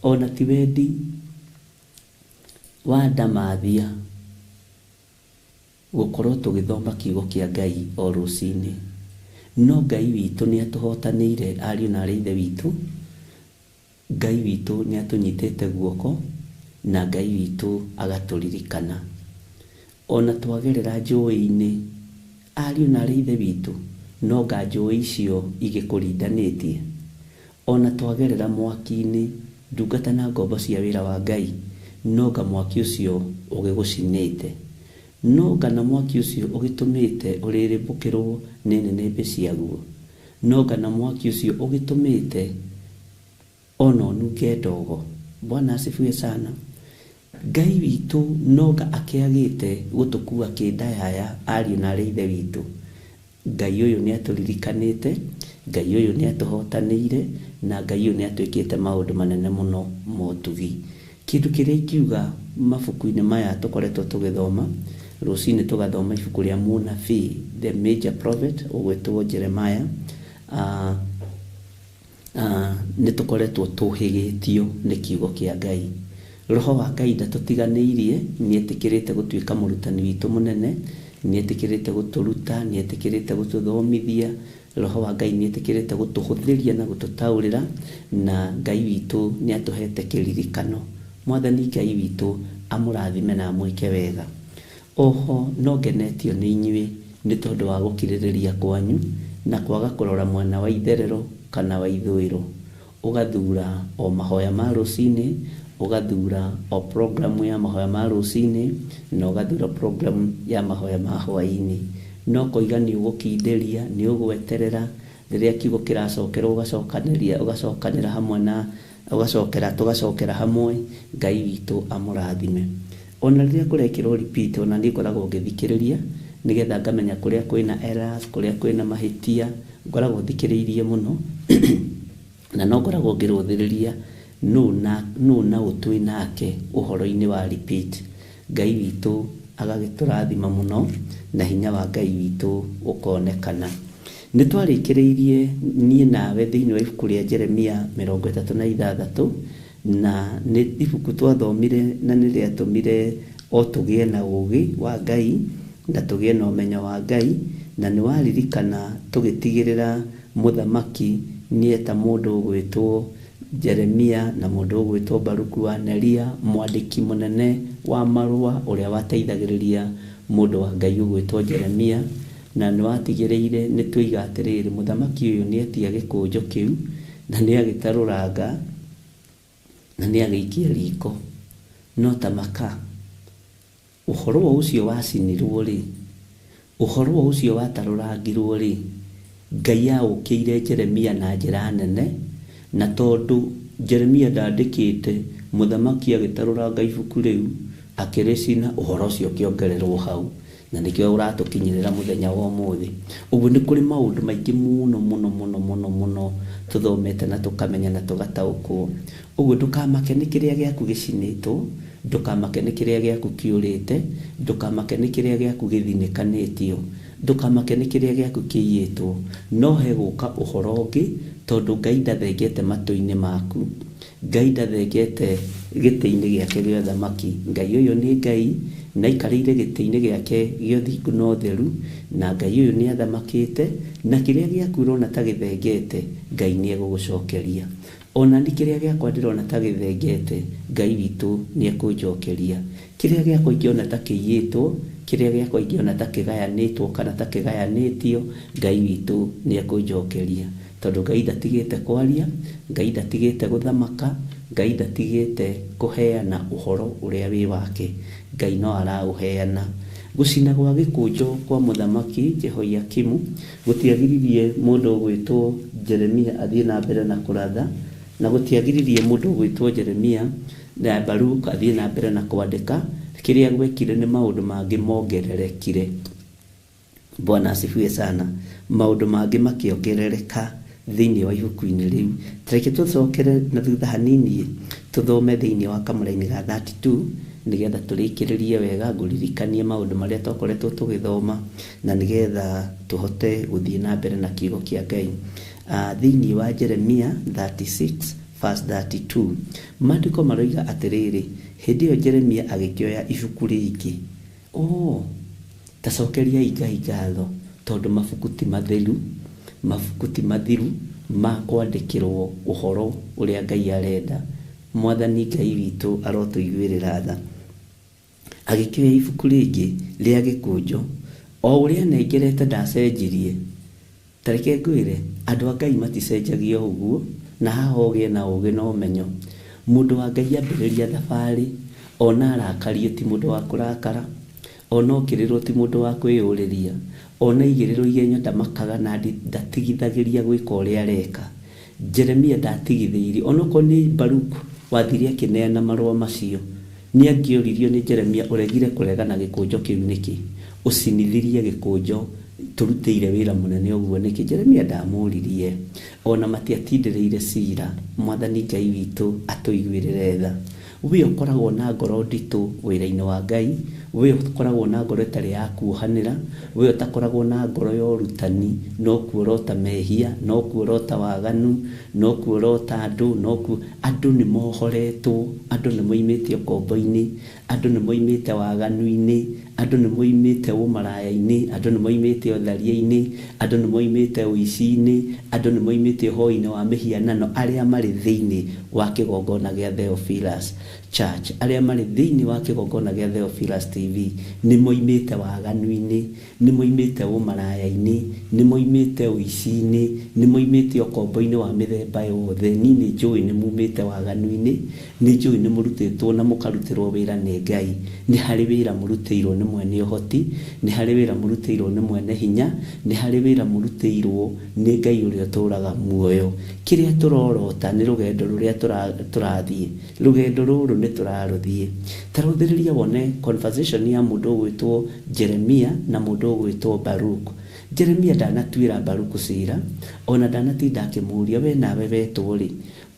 ona ti wendi wa Ndamathia gũkorwo tũgĩthoma kiugo kĩa Ngai o rũcinĩ. No Ngai witũ nĩ atũhotanĩire, ariũ na aarĩ Ithe witũ. Ngai witũ nĩ atũnyitĩte guoko, na Ngai witũ agatũririkana. Ona twagerera njũĩ-inĩ, ariũ na aarĩ Ithe witũ, no nga njũĩ icio igĩkũrindanĩtie. Ona twagerera mwaki-inĩ, ndungata na ngombo cia wĩra wa Ngai, no nga mwaki ũcio ũgĩgũcinĩte. No nga na mwaki ũcio ũgĩtũmĩte ũrĩrĩmbũkĩrwo nĩ nĩnĩmbĩ ciaguo. No nga na mwaki ũcio ũgĩtũmĩte ona ũnunge ndogo. Bwana asifiwe sana. Ngai witũ no nga akĩagĩte gũtũkua kĩndayaya, ariũ na aarĩ Ithe witũ. Ngai ũyũ nĩ atũririkanĩte, Ngai ũyũ nĩ atũhotanĩire, na Ngai ũyũ nĩ atwĩkĩte maũndũ manene mũno motugi. Kĩndũ kĩrĩa ingiuga mabuku-inĩ maya tũkoretwo tũgĩthoma, rũcinĩ tũgathoma ibuku rĩa mũnabii, the major prophet, ũgwĩtwo Jeremiah, nĩ tũkoretwo tũhĩgĩtio nĩ kiugo kĩa Ngai. Roho wa Ngai ndatũtiganĩirie, nĩ etĩkĩrĩte gũtuĩka mũrutani witũ mũnene, nĩ etĩkĩrĩte gũtũruta, nĩ etĩkĩrĩte gũtũthomithia. Roho wa Ngai nĩ etĩkĩrĩte gũtũhũthĩria na gũtũtaũrĩra, na Ngai witũ nĩ atũhete kĩririkano. Mwathani Ngai witũ amũrathime na amwĩke wega. Oho no ngenetio nĩ inyuĩ nĩ tondũ wa gũkirĩrĩria kwanyu na kwaga kũrora mwena wa itherero kana wa ithũĩro. Ũgathura o mahoya ma rũcinĩ, ũgathura o programu ya mahoya ma rũcinĩ, na ũgathura programu ya mahoya ma hwaĩ-inĩ. No koiga nĩ ũgũkindĩria, nĩ ũgweterera rĩrĩa kiugo kĩracokerwo, ũgacokanĩria, ũgacokanĩra hamwe na ũgacokera, tũgacokera hamwe. Ngai witũ amũrathime. Ona rĩrĩa kũrekĩrwo repeat, ona niĩ ngoragwo ngĩthikĩrĩria nĩgetha ngamenya kũrĩa kwĩna errors, kũrĩa kwĩna mahĩtia, ngoragwo thikĩrĩirie mũno. Na no ngoragwo ngĩrũthĩrĩria nũ na nũ na ũ twĩ nake ũhoro-inĩ wa repeat. Ngai witũ agagĩtũrathima mũno, na hinya wa Ngai witũ ũkonekana. Nĩ twarĩkĩrĩirie niĩ nawe thĩinĩ wa ibuku rĩa Jeremia 36, na nĩ ibuku twathomire na nĩ rĩatũmire o tũgĩe na ũũgĩ wa Ngai na tũgĩe na ũmenyo wa Ngai, na nĩ waririkana tũgĩtigĩrĩra mũthamaki nĩeta mũndũ ũgwĩtwo Jeremia na mũndũ ũgwĩtwo Baruku wa Neria, mwandĩki mũnene wa marũa ũrĩa wateithagĩrĩria mũndũ wa Ngai ũgwĩtwo Jeremia, na nĩ watigĩrĩire nĩ tũiga atĩrĩrĩ, mũthamaki ũyũ nĩ etia gĩkũnjo kĩu na nĩ agĩtarũranga na nĩ agĩikia riko. No ta maka, ũhoro ũcio wacinirwo rĩ, ũhoro ũcio watarũrangirwo rĩ, Ngai aũkĩire Jeremia na njĩra nene, na tondũ Jeremia ndandĩkĩte, mũthamaki agĩtarũranga ibuku rĩu akĩrĩcina, ũhoro ũcio ũkĩongererwo hau, na nĩkĩo ũratũkinyĩrĩra mũthenya wa ũmũthĩ. Ũguo nĩ kũrĩ maũndũ maingĩ mũno mũno mũno mũno mũno tũthomete na tũkamenya na tũgataũkwo. Ũguo ndũkamake nĩ kĩrĩa gĩaku gĩcinĩtwo, ndũkamake nĩ kĩrĩa gĩaku kĩũrĩte, ndũkamake nĩ kĩrĩa gĩaku gĩthinĩkanĩtio, ndũkamake nĩ kĩrĩa gĩaku kĩiyĩtwo, no hegũka ũhoro ũngĩ, tondũ Ngai ndathengete matũ-inĩ maku, Ngai ndathengete gĩtĩ-inĩ gĩake gĩa ũthamaki. Ngai ũyũ nĩ Ngai na aikarĩire gĩtĩ-inĩ gĩake gĩa ũthingu na ũtheru, na Ngai ũyũ nĩ athamakĩte, na kĩrĩa gĩaku ũrona ta gĩthengete, Ngai nĩ egũgũcokeria. Ona niĩ kĩrĩa gĩakwa ndĩrona ta gĩthengete, Ngai witũ nĩ ekũnjokeria. Kĩrĩa gĩakwa ingĩona ta kĩiyĩtwo, kĩrĩa gĩakwa ingĩona ta kĩgayanĩtwo kana ta kĩgayanĩtio, Ngai witũ nĩ ekũnjokeria. Tondũ Ngai ndatigĩte kwaria, Ngai ndatigĩte gũthamaka, Ngai ndatigĩte kũheana ũhoro ũrĩa wĩ wake, Ngai no araũheana. Gũcina gwa gĩkũnjo kwa mũthamaki Jehoiakimu gũtiagiririe mũndũ ũgwĩtwo Jeremia athiĩ na mbere na kũratha, na gũtiagiririe mũndũ ũgwĩtwo Jeremia na Baruk athiĩ na mbere na kwandĩka. Kĩrĩa gwekire nĩ maũndũ mangĩ mongererekire. Bwana asifiwe sana. Maũndũ mangĩ makĩongerereka thĩinĩ wa ibuku-inĩ rĩu. Tareke tũcokere na thutha hanini tũthome thĩinĩ wa kamũraini ga 32 nĩgetha tũrĩkĩrĩrie wega, ngũririkanie maũndũ marĩa twakoretwo tũgĩthoma na nĩgetha tũhote gũthiĩ na mbere na kiugo kĩa Ngai. Thĩinĩ wa Jeremia 36 verse 32 maandĩko maroiga atĩrĩrĩ, hĩndĩ ĩyo Jeremia agĩkĩoya ibuku rĩngĩ. Tacokeriai Ngai ngatho tondũ mabuku ti matheru, mabuku ti mathiru ma kwandĩkĩrwo ũhoro ũrĩa Ngai arenda. Mwathani Ngai witũ arotũiguĩrĩra tha. Agĩkĩoya ibuku rĩngĩ rĩa gĩkũnjo, o ũrĩa anengerete ndacenjirie. Tareke ngwĩre, andũ a Ngai maticenjagia ũguo, na haha ũgĩe na ũũgĩ na ũmenyo. Mũndũ wa Ngai ambĩrĩria thabarĩ, ona arakario ti mũndũ wa kũrakara, ona okĩrĩrwo ti mũndũ wa kwĩyũrĩria, ona aigĩrĩrwo igenyo ndamakaga na ndatigithagĩria gwĩka ũrĩa areka. Jeremia ndatigithĩirie, onokorwo nĩ Baruk wathire akĩneana marũa macio, nĩ angĩoririo nĩ Jeremia, ũregire kũregana gĩkũnjo kĩu nĩkĩ? Ũcinithirie gĩkũnjo tũrutĩire wĩra mũnene ũguo nĩkĩ? Jeremia ndamũririe, ona matiatindĩrĩire cira. Mwathani Ngai witũ atũiguĩrĩre tha. We ũkoragwo na ngoro nditũ wĩra-inĩ wa Ngai, we ũkoragwo na ngoro ĩtarĩ ya kuohanĩra, we ũtakoragwo na ngoro ya ũrutani, no kuorota mehia, no kuorota waganu, no kuorota andũ, no ku andũ nĩ mohoretwo, andũ nĩ moimĩte ũkombo-inĩ, andũ nĩ moimĩte waganu-inĩ, andũ nĩ moimĩte ũmaraya-inĩ, andũ nĩ moimĩte ũtharia-inĩ, andũ nĩ moimĩte ũici-inĩ, andũ nĩ moimĩte ũhoi-inĩ wa mĩhianano, arĩa marĩ thĩinĩ wa kĩgongona gĩa Theophilus Church, arĩa marĩ thĩinĩ wa kĩgongona gĩa Theophilus TV, nĩ moimĩte waganu-inĩ, nĩ moimĩte ũmaraya-inĩ, nĩ moimĩte ũici-inĩ, nĩ moimĩte ũkombo-inĩ wa mĩthemba yothe. Niĩ nĩ njũĩ nĩ mumĩte waganu-inĩ, nĩ njũĩ nĩ mũrutĩtwo na mũkarutĩrwo wĩra nĩ Ngai. Nĩ harĩ wĩra mũrutĩirwo nĩ mwene ũhoti, nĩ harĩ wĩra mũrutĩirwo nĩ mwene hinya, nĩ harĩ wĩra mũrutĩirwo nĩ Ngai ũrĩa ũtũũraga muoyo. Kĩrĩa tũrorota nĩ rũgendo rũrĩa tũrathiĩ, rũgendo rũrũ nĩ tũrarũthiĩ. Ta rũthĩrĩria wone conversation ya mũndũ ũgwĩtwo Jeremia na mũndũ ũgwĩtwo Baruk. Jeremia ndanatuĩra Baruk cira, ona ndanatinda akĩmũũria we nawe wetwo rĩ,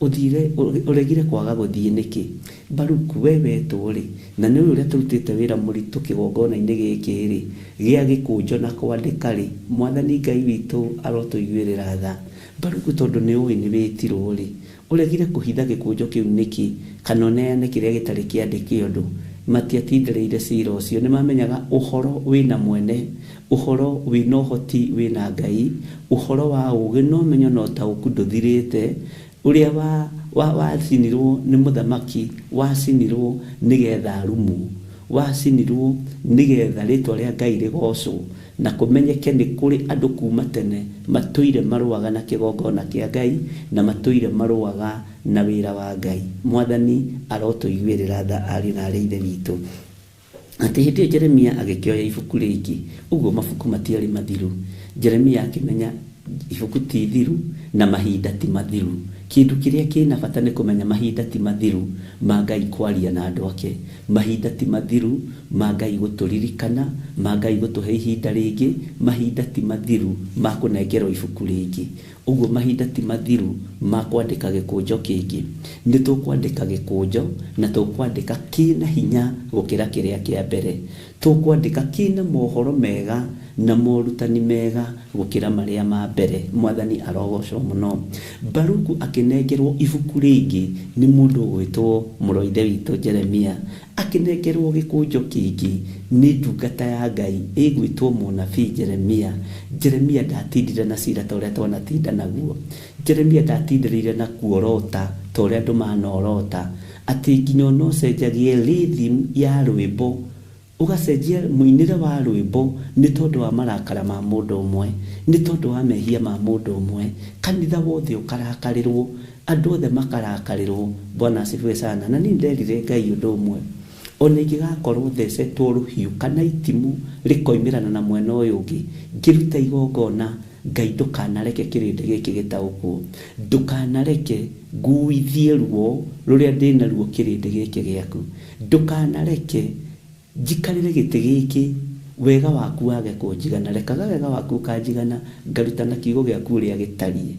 ũthire ũregire kwaga gũthiĩ nĩkĩ? Baruk, we wetwo rĩ, na nĩ ũrĩa tũrutĩte wĩra mũritũ kĩgongona-inĩ gĩkĩ rĩ, gĩa gĩkũnjo na kwandĩka rĩ, Mwathani Ngai witũ arotũiguĩrĩra tha. Baruk, tondũ nĩ ũĩ nĩ wĩtirwo rĩ, ũregire kũhitha gĩkũnjo kĩu nĩkĩ, kana ũneane kĩrĩa gĩtarĩ kĩandĩke ũndũ? Matiatindĩrĩire cira ũcio, nĩ mamenyaga ũhoro wĩna mwene, ũhoro wĩna ũhoti wĩna Ngai, ũhoro wa ũũgĩ na ũmenyo na ũtaũku ndũthirĩte. Ũrĩa wacinirwo nĩ mũthamaki, wacinirwo nĩgetha arumwo, wacinirwo nĩgetha rĩtwa rĩa Ngai rĩgocwo, na kũmenyeke nĩ kũrĩ andũ kuma tene matũire marũaga na kĩgongona kĩa Ngai, na matũire marũaga na wĩra wa Ngai. Mwathani arotũiguĩrĩra tha ariũ na aarĩ a Ithe witũ. Atĩ hĩndĩ ĩyo Jeremia agĩkĩoya ibuku rĩngĩ, ũguo mabuku matiarĩ mathiru. Jeremia akĩmenya Ibuku ti ithiru na mahinda ti mathiru. Kĩndũ kĩrĩa kĩna bata nĩ kũmenya mahinda ti mathiru ma Ngai kwaria na andũ ake, mahinda ti mathiru ma Ngai gũtũririkana, ma Ngai gũtũhe ihinda rĩngĩ, mahinda ti mathiru ma kũnengerwo ibuku rĩngĩ. Ũguo mahinda ti mathiru ma kwandĩka gĩkũnjo kĩngĩ. Nĩ tũkwandĩka gĩkũnjo na tũkwandĩka kĩna hinya gũkĩra kĩrĩa kĩa mbere. Tũkwandĩka kĩna mohoro mega na morutani mega gũkĩra marĩa ma mbere. Mwathani arogocwo mũno. Baruku akĩnengerwo ibuku rĩngĩ nĩ mũndũ ũgwĩtwo mũrũ wa ithe witũ Jeremia. Akĩnengerwo gĩkũnjo kĩngĩ nĩ ndungata ya Ngai ĩgwĩtwo mũnabii Jeremia. Jeremia ndatindire na cira ta ũrĩa twanatinda naguo. Jeremia ndatindĩrĩire na kuorota ta ũrĩa andũ manorota, atĩ nginya ona ũcenjagie rhythm ya rwĩmbo, ũgacenjia mũinĩre wa rwĩmbo nĩ tondũ wa marakara ma mũndũ ũmwe, nĩ tondũ wa mehia ma mũndũ ũmwe. Kanitha wothe ũkarakarĩrwo, andũ othe makarakarĩrwo. Bwana asifiwe sana. Na niĩ nderire Ngai ũndũ ũmwe, ona ingĩgakorwo thecetwo rũhiũ kana itimũ rĩkoimĩrana na mwena ũyũ ũngĩ, ngĩruta igongona, Ngai ndũkanareke kĩrĩndĩ gĩkĩ gĩtaũkwo, ndũkanareke nguithie ruo rũrĩa ndĩnaruo kĩrĩndĩ gĩkĩ gĩaku, ndũkanareke njikarĩre gĩtĩ gĩkĩ wega waku wage kũnjigana, rekaga wega waku ũkanjigana, ngarutana kiugo gĩaku ũrĩa gĩtariĩ.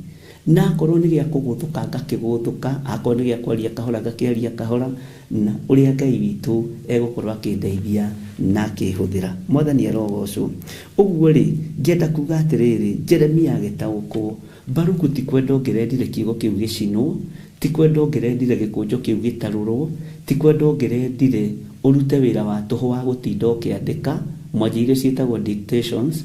Na akorwo nĩ gĩa kũgũthũka ngakĩgũthũka, akorwo nĩ gĩa kwaria kahora ngakĩaria kahora, na ũrĩa Ngai witũ egũkorwo akĩndeithia na akĩhũthĩra. Mwathani arogocwo. Ũguo rĩ, ngĩenda kuga atĩrĩrĩ, Jeremia agĩtaũkwo. Baruku ti kwenda ũngĩrendire kiugo kĩu gĩcinwo, ti kwenda ũngĩrendire gĩkũnjo kĩu gĩtarũrwo, ti kwenda ũngĩrendire ũrute wĩra wa tũhũ wa gũtinda ũkĩandĩka, mwanjĩire ciĩtagwo dictations,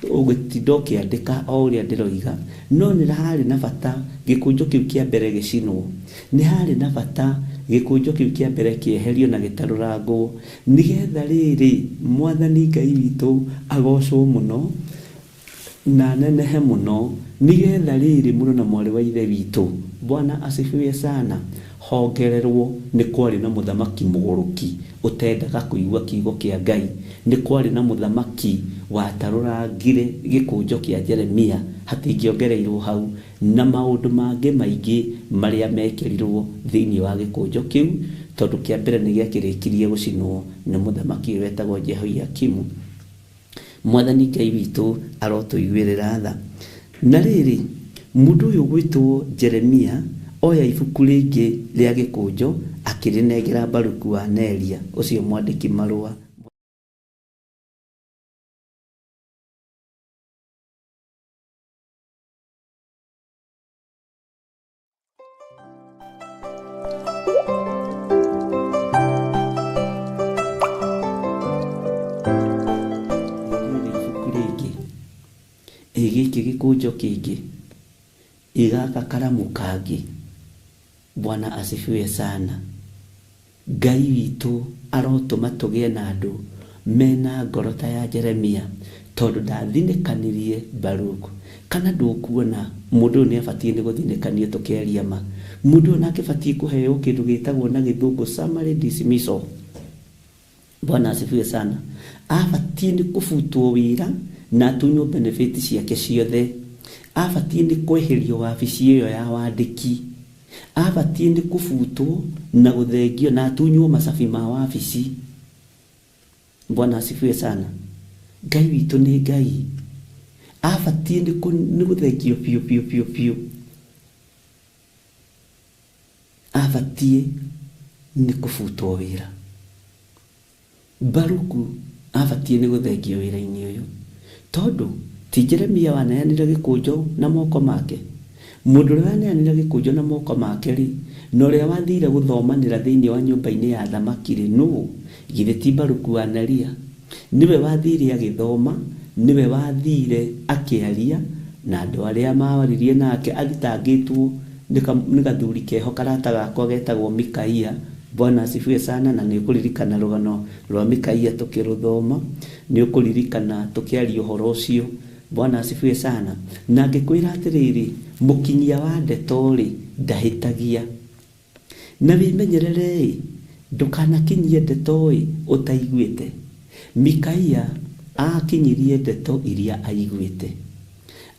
ũgĩtinda ũkĩandĩka o ũrĩa ndĩroiga. No nĩ harĩ na bata gĩkũnjo kĩu kĩa mbere gĩcinwo, nĩ harĩ na bata gĩkũnjo kĩu kĩa mbere kĩeherio na gĩtarũrangwo, nĩgetha rĩrĩ Mwathani Ngai witũ agocwo mũno na nenehe mũno, nĩgetha rĩrĩ mũrũ na mwarĩ wa ithe witũ, Bwana asifiwe sana, hongererwo. Nĩ kwarĩ na mũthamaki mũgũrũki ũtendaga kũigua kiugo kĩa Ngai, nĩ kwarĩ na mũthamaki watarũrangire gĩkũnjo kĩa Jeremia, hatingĩongereirwo hau, na maũndũ mangĩ maingĩ marĩa mekĩrirwo thĩinĩ wa gĩkũnjo kĩu, tondũ kĩa mbere nĩ gĩakĩrĩkirie gũcinwo nĩ mũthamaki ũyũ wetagwo Jehoiakimu. Mwathani Ngai witũ arotũiguĩrĩra tha. Na rĩrĩ, mũndũ ũyũ ũgwĩtwo Jeremia oya ibuku rĩngĩ rĩa gĩkũnjo akĩrĩnengera Baruku wa Neria, ũcio mwandĩki marũa. Ibuku rĩngĩ, ĩ gĩkĩ gĩkũnjo kĩngĩ, ĩ gaka karamu kangĩ. Bwana asifiwe sana. Ngai witũ arotũma tũgĩe na andũ mena ngoro ta ya Jeremia, tondũ ndathinĩkanirie Baruku. Kana ndũkuona mũndũ ũyũ nĩ abatiĩ nĩ gũthinĩkanio tũkĩaria ma. Mũndũ ũyũ nake abatiĩ kũheo kĩndũ gĩtagwo na gĩthũngũ summary dismissal. Bwana asifiwe sana. Abatiĩ nĩ kũbutwo wĩra na atunywo benefit ciake ciothe. Abatiĩ nĩ kweherio wabici ĩyo ya wandĩki. Abatiĩ nĩ kũbutwo na gũthengio na atunywo macabi ma wabici. Bwana asifiwe sana. Ngai witũ nĩ Ngai. Abatiĩ nĩ gũthengio biũ biũ biũ biũ. Abatiĩ nĩ kũbutwo wĩra. Baruku abatiĩ nĩ gũthengio wĩra-inĩ ũyũ, tondũ ti Jeremia waneanire gĩkũnjo na moko make. Mũndũ ũrĩa waneanire gĩkũnjo na moko make rĩ, na ũrĩa wathire gũthomanĩra thĩinĩ wa nyũmba-inĩ ya thamaki rĩ, nũũ? Githĩ ti Baruku wa Neria? Nĩwe wathire agĩthoma, nĩwe wathire akĩaria, na andũ arĩa mawaririe nake athitangĩtwo nĩ gathuri keho karata gakwa getagwo Mikaia. Bwana asifiwe sana. Na nĩ ũkũririkana rũgano rwa Mikaia tũkĩrũthoma, nĩ ũkũririkana tũkĩaria ũhoro ũcio. Bwana asifiwe sana. Na ngĩkwĩra atĩrĩrĩ, mũkinyia wa ndeto rĩ ndahĩtagia. Na wĩmenyerere-ĩ, ndũkanakinyie ndeto-ĩ ũtaiguĩte. Mikaia akinyirie ndeto iria aiguĩte.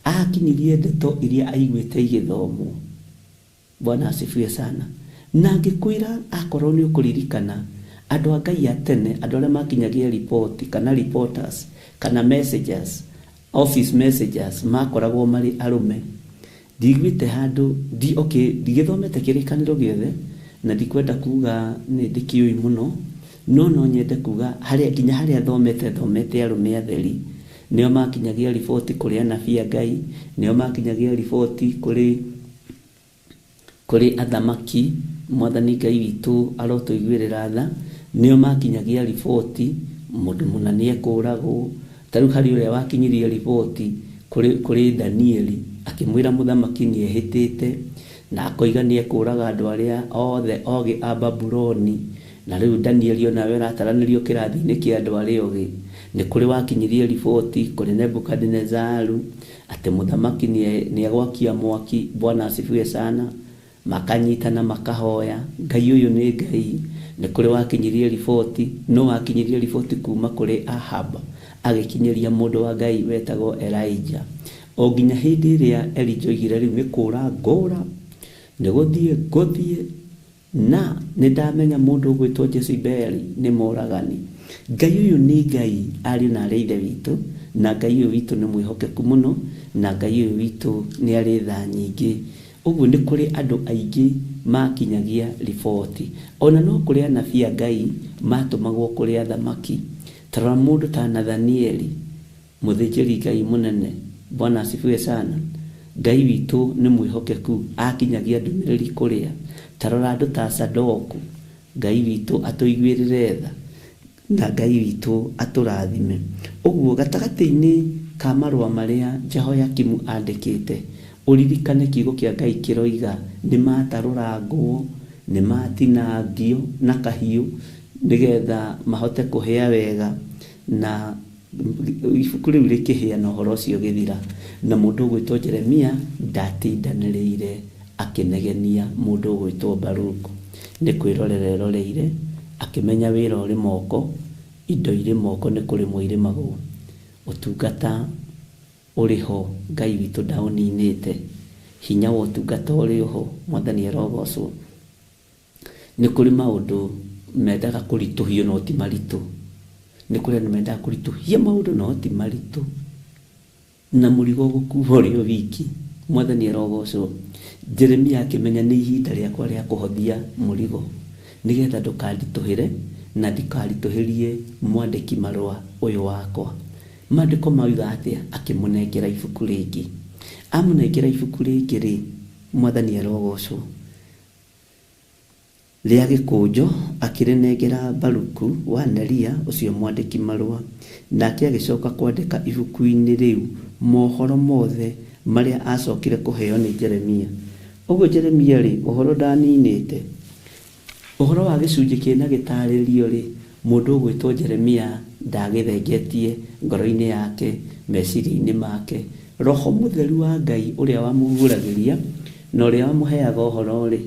Akinyirie ndeto iria aiguĩte igĩthomwo. Bwana asifiwe sana. Na ngĩkwĩra akorwo nĩ ũkũririkana andũ a Ngai a tene, andũ arĩa makinyagia riboti kana reporters kana messengers, office messengers, makoragwo marĩ arũme. Ndiguĩte handũ ndi, okay, ndigĩthomete kĩrĩkanĩro gĩothe na ndikwenda kuga nĩ ndĩkĩũĩ mũno, no no nyende kuga harĩa nginya harĩa thomete, thomete arũme atheri nĩo makinyagia riboti kũrĩ anabii a Ngai, nĩo makinyagia riboti kũrĩ athamaki. Mwathani Ngai witũ arotũiguĩrĩra tha. Nĩo makinyagia riboti mũndũ mũna nĩekũragwo. Ta rĩu harĩ ũrĩa wakinyirie riboti kũrĩ Danieli, akĩmwĩra mũthamaki nĩehĩtĩte na akoiga nĩekũraga andũ arĩa othe ogĩ a Babuloni, na rĩu Danieli onawe ũrataranĩrio kĩrathi-inĩ kĩa andũ arĩa ogĩ. Nĩ kũrĩ wakinyirie riboti kũrĩ Nebukadinezaru atĩ mũthamaki nĩegwakia mwaki. Bwana asifiwe sana. Makanyitana makahoya Ngai ũyũ nĩ Ngai. Nĩ kũrĩ wakinyirie riboti, no wakinyirie riboti kuma kũrĩ Ahab agĩkinyĩria mũndũ wa Ngai wetagwo Elijah. O nginya hĩndĩ ĩrĩa Elijah oigire rĩu nĩ kũra ngũra, nĩ gũthiĩ ngũthiĩ, na nĩ ndamenya mũndũ ũgwĩtwo Jezebeli nĩ mũragani. Ngai ũyũ nĩ Ngai, ariũ na arĩ ithe witũ, na Ngai ũyũ witũ nĩ mwĩhokeku mũno, na Ngai ũyũ witũ nĩ arĩ tha nyingĩ. Ũguo nĩ kũrĩ andũ aingĩ makinyagia riboti. Ona no kũrĩ anabii a Ngai matũmagwo kũrĩ athamaki. Ta rora mũndũ ta Nathanieli, mũthĩnjĩri Ngai mũnene. Bwana asifiwe sana. Ngai witũ nĩ mwĩhokeku, akinyagia ndũmĩrĩri kũrĩa. Ta rora andũ ta Sadoku. Ngai witũ atũiguĩrĩre tha na Ngai witũ atũrathime. Ũguo gatagatĩ-inĩ ka marũa marĩa Jehoiakimu andĩkĩte, ũririkane kiugo kĩa Ngai kĩroiga nĩ matarũrangwo, nĩ matinangio na kahiũ nĩgetha mahote kũhĩa wega, na ibuku rĩu rĩkĩhĩa na ũhoro ũcio ũgĩthira. Na mũndũ ũgwĩtwo Jeremia ndatindanĩrĩire akĩnegenia mũndũ ũgwĩtwo Baruku. Nĩ kwĩrorera eroreire, akĩmenya wĩra ũrĩ moko, indo irĩ moko nĩ kũrĩmwo irĩmagwo. Ũtungata ũrĩ ho, Ngai witũ ndaũninĩte. Hinya wa ũtungata ũrĩ ho, Mwathani arogocwo. Nĩ kũrĩ maũndũ mendaga kũritũhio no ti maritũ. Nĩ kũrĩ andũ mendaga kũritũhia maũndũ no ti maritũ, na mũrigo ũgũkua ũrĩ o wiki. Mwathani arogocwo. Jeremia akĩmenya nĩ ihinda rĩakwa rĩa kũhothia mũrigo, nĩgetha ndũkanditũhĩre na ndikaritũhĩrie mwandĩki marũa ũyũ wakwa. Maandĩko mauga atĩa? Akĩmũnengera ibuku rĩngĩ. Amũnengera ibuku rĩngĩ rĩ, Mwathani arogocwo, rĩa gĩkũnjo akĩrĩnengera Baruku wa Neria ũcio mwandĩki marũa. Nake agĩcoka kwandĩka ibuku-inĩ rĩu mohoro mothe marĩa acokire kũheo nĩ Jeremia. Ũguo Jeremia rĩ, ũhoro ndaninĩte. Ũhoro wa gĩcunjĩ kĩna gĩtarĩrio rĩ, mũndũ ũgwĩtwo Jeremia ndagĩthengetie ngoro-inĩ yake, meciria-inĩ make. Roho Mũtheru wa Ngai ũrĩa wamũguũragĩria na ũrĩa wamũheaga ũhoro rĩ,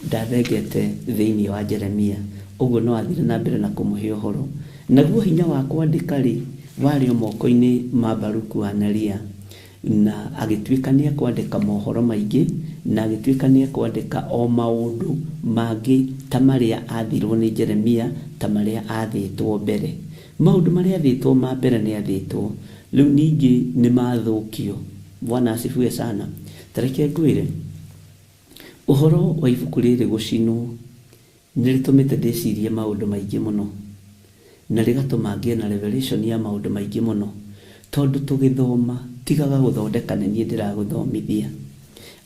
ndathengete thĩinĩ wa Jeremia. Ũguo no athire na mbere na kũmũhe ũhoro. Naguo hinya wa kwandĩka rĩ, warĩ o moko-inĩ ma Baruku wa Neria, na agĩtuĩka nĩ ekwandĩka mohoro maingĩ, na agĩtuĩka nĩ ekwandĩka o maũndũ mangĩ ta marĩa athirwo nĩ Jeremia, ta marĩa athĩtwo mbere. Maũndũ marĩa athĩtwo ma mbere nĩ athĩtwo, rĩu ningĩ nĩ mathũkio. Bwana asifiwe sana. Ta reke ngwĩre, ũhoro wa ibuku rĩrĩ gũcinwo nĩ rĩtũmĩte ndĩcirie maũndũ maingĩ mũno, na rĩgatũma ngĩe na revelation ya maũndũ maingĩ mũno, tondũ tũgĩthoma tigaga gũthondeka nĩ niĩ ndĩragũthomithia.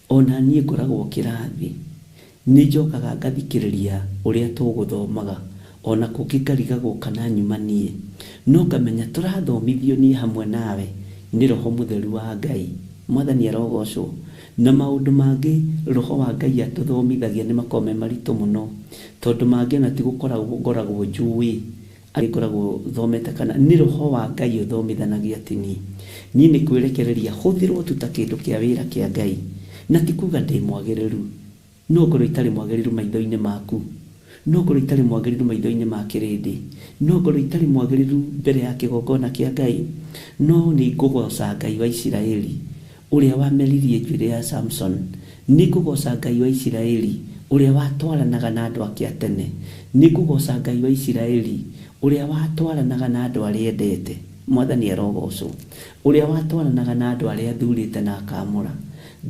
Ona niĩ ngoragwo kĩrathi, nĩ njokaga ngathikĩrĩria ũrĩa tũgũthomaga, ona kũngĩ ngarigagwo kana nyuma niĩ, no ngamenya tũrathomithio niĩ hamwe nawe nĩ Roho Mũtheru wa Ngai. Mwathani arogocwo. Na maũndũ mangĩ Roho wa Ngai atũthomithagia nĩ makoragwo me maritũ mũno, tondũ mangĩ ona ti gũkoragwo ngoragwo njũĩ, ngoragwo thomete kana nĩ Roho wa Ngai ũthomithanagia ti niĩ. Niĩ nĩ kwĩrekereria hũthĩrwo tu ta kĩndũ kĩa wĩra kĩa Ngai, na ti kuga ndĩ mwagĩrĩru. No ngorwo itarĩ mwagĩrĩru maitho-inĩ maku, no ngorwo itarĩ mwagĩrĩru maitho-inĩ ma kĩrĩndĩ, no ngorwo itarĩ mwagĩrĩru mbere ya kĩgongona kĩa Ngai, no nĩ ngũgoca Ngai wa Isiraeli Ũrĩa wameririe njuĩrĩ ya Samson. Nĩ ngũgooca Ngai wa Isiraeli, ũrĩa watwaranaga na andũ ake a tene. Nĩ ngũgooca Ngai wa Isiraeli, ũrĩa watwaranaga na andũ arĩa endete. Mwathani arogocwo. Ũrĩa watwaranaga na andũ arĩa athurĩte na akaamũra.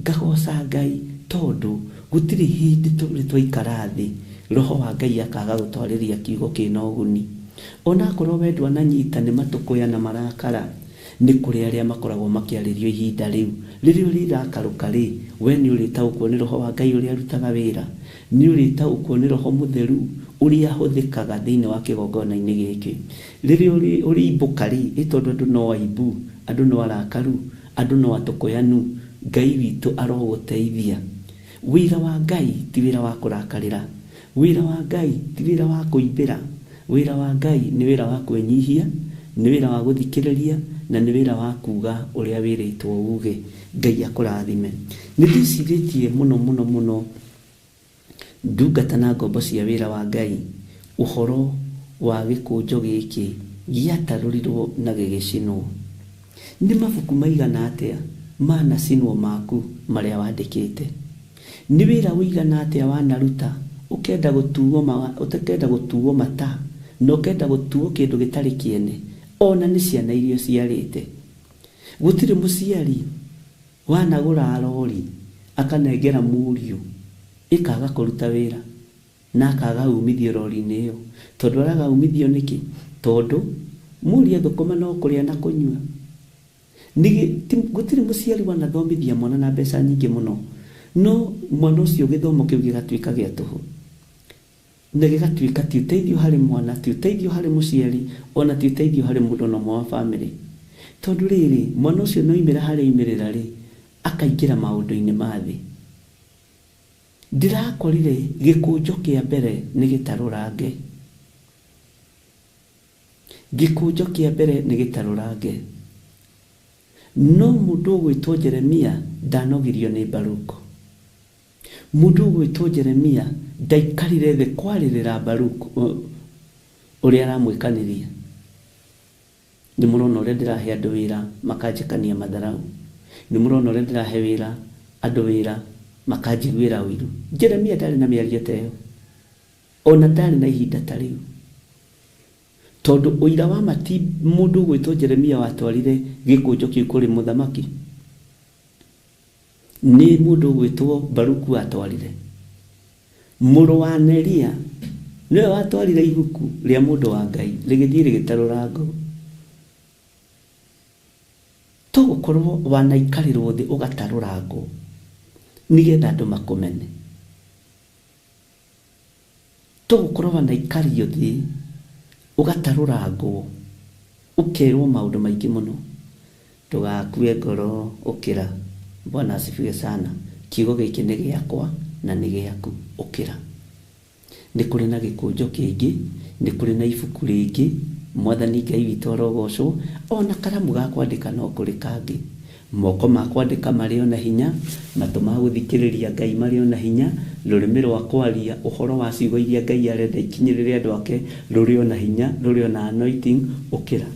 Ngagooca Ngai tondũ gũtirĩ hĩndĩ tũrĩ twaikara thĩ roho wa Ngai akaga gũtwarĩria kiugo kĩna ũguni. Onakorwo we ndwananyita nĩ matũkũya na marakara, nĩ kũrĩ arĩa makoragwo makĩarĩrio ihinda rĩu. Rĩrĩa ũrĩrakarũka rĩ, we nĩ ũrĩtaũkwo nĩ roho wa Ngai ũrĩa arutaga wĩra. Nĩ ũrĩtaũkwo nĩ roho mũtheru ũrĩa ahũthĩkaga thĩinĩ wa kĩgongona-inĩ gĩkĩ. Rĩrĩa ũrĩimbũka rĩ, ĩ tondũ andũ no aimbu, andũ no arakaru, andũ no atũkũyanu, Ngai witũ arogũteithia. Wĩra wa Ngai ti wĩra wa kũrakarĩra. Wĩra wa Ngai ti wĩra wa kũimbĩra. Wĩra wa Ngai nĩ wĩra wa kwĩnyihia, nĩ wĩra wa gũthikĩrĩria, na nĩ wĩra wa kuga ũrĩa wĩrĩtwo uge. Ngai akũrathime. Nĩ ndĩcirĩtie mũno mũno mũno ndungata na ngombo cia wĩra wa Ngai ũhoro wa gĩkũnjo gĩkĩ gĩatarũrirwo na gĩgĩcinwo. Nĩ mabuku maigana atĩa manacinwo maku marĩa wandĩkĩte? Nĩ wĩra ũigana atĩa wanaruta ũkenda gũtuo mata na ũkenda gũtuo kĩndũ gĩtarĩ kĩene ona nĩ ciana iria ũciarĩte? Gũtirĩ mũciari wanagũra rori akanengera mũriũ ĩkaga kũruta wĩra na akaga umithio rori-inĩ ĩyo. Tondũ araga umithio nĩkĩ? Tondũ mũriũ athũkũma no kũrĩa na kũnyua. Gũtirĩ mũciari wanathomithia mwana na mbeca nyingĩ mũno, no mwana ũcio gĩthomo kĩu gĩgatuĩka gĩa tũhũ na gĩgatuĩka ti ũteithio harĩ mwana, ti ũteithio harĩ mũciari, ona ti ũteithio harĩ mũndũ ona ũmwe wa bamĩrĩ. Tondũ rĩrĩ, mwana ũcio no oimĩra harĩa oimĩrĩra rĩ, akaingĩra maũndũ-inĩ ma thĩ. Ndĩrakorire gĩkũnjo kĩa mbere nĩ gĩtarũrange. Gĩkũnjo kĩa mbere nĩ gĩtarũrange. No mũndũ ũgwĩtwo Jeremia ndanogirio nĩ Baruku. Mũndũ ũgwĩtwo Jeremia ndaikarire thĩ kwarĩrĩra Baruku ũrĩa aramwĩkanĩria. Nĩ mũrona ũrĩa ndĩrahe andũ wĩra makanjĩkania matharau. Nĩ mũrona ũrĩa ndĩrahe wĩra andũ wĩra makanjiguĩra ũiru. Jeremia ndarĩ na mĩario ta ĩyo, ona ndarĩ na ihinda ta rĩu. Tondũ ũira wa ma ti mũndũ ũgwĩtwo Jeremia watwarire gĩkũnjo kĩu kũrĩ mũthamaki, nĩ mũndũ ũgwĩtwo Baruku watwarire. Mũrũ wa Neria nĩwe watwarire ibuku rĩa mũndũ wa Ngai rĩgĩthiĩ rĩgĩtarũrangwo. To gũkorwo wanaikarĩrwo thĩ ũgatarũrangwo nĩgetha andũ makũmene. To gũkorwo wanaikario thĩ ũgatarũrangwo ũkerwo maũndũ maingĩ mũno. Ndũgakue ngoro, ũkĩra. Bwana asifiwe sana. Kiugo gĩkĩ nĩ gĩakwa na nĩ gĩaku, ũkĩra. Nĩ kũrĩ na gĩkũnjo kĩngĩ, nĩ kũrĩ na ibuku rĩngĩ. Mwathani Ngai witũ arogocwo. Ona karamu ga kwandĩka no kũrĩ kangĩ. Moko ma kwandĩka marĩ ona hinya, matũ ma gũthikĩrĩria Ngai marĩ ona hinya, rũrĩmĩ rwa kwaria ũhoro wa ciugo iria Ngai arenda ikinyĩrĩre andũ ake rũrĩ ona hinya, rũrĩ ona anointing, ũkĩra.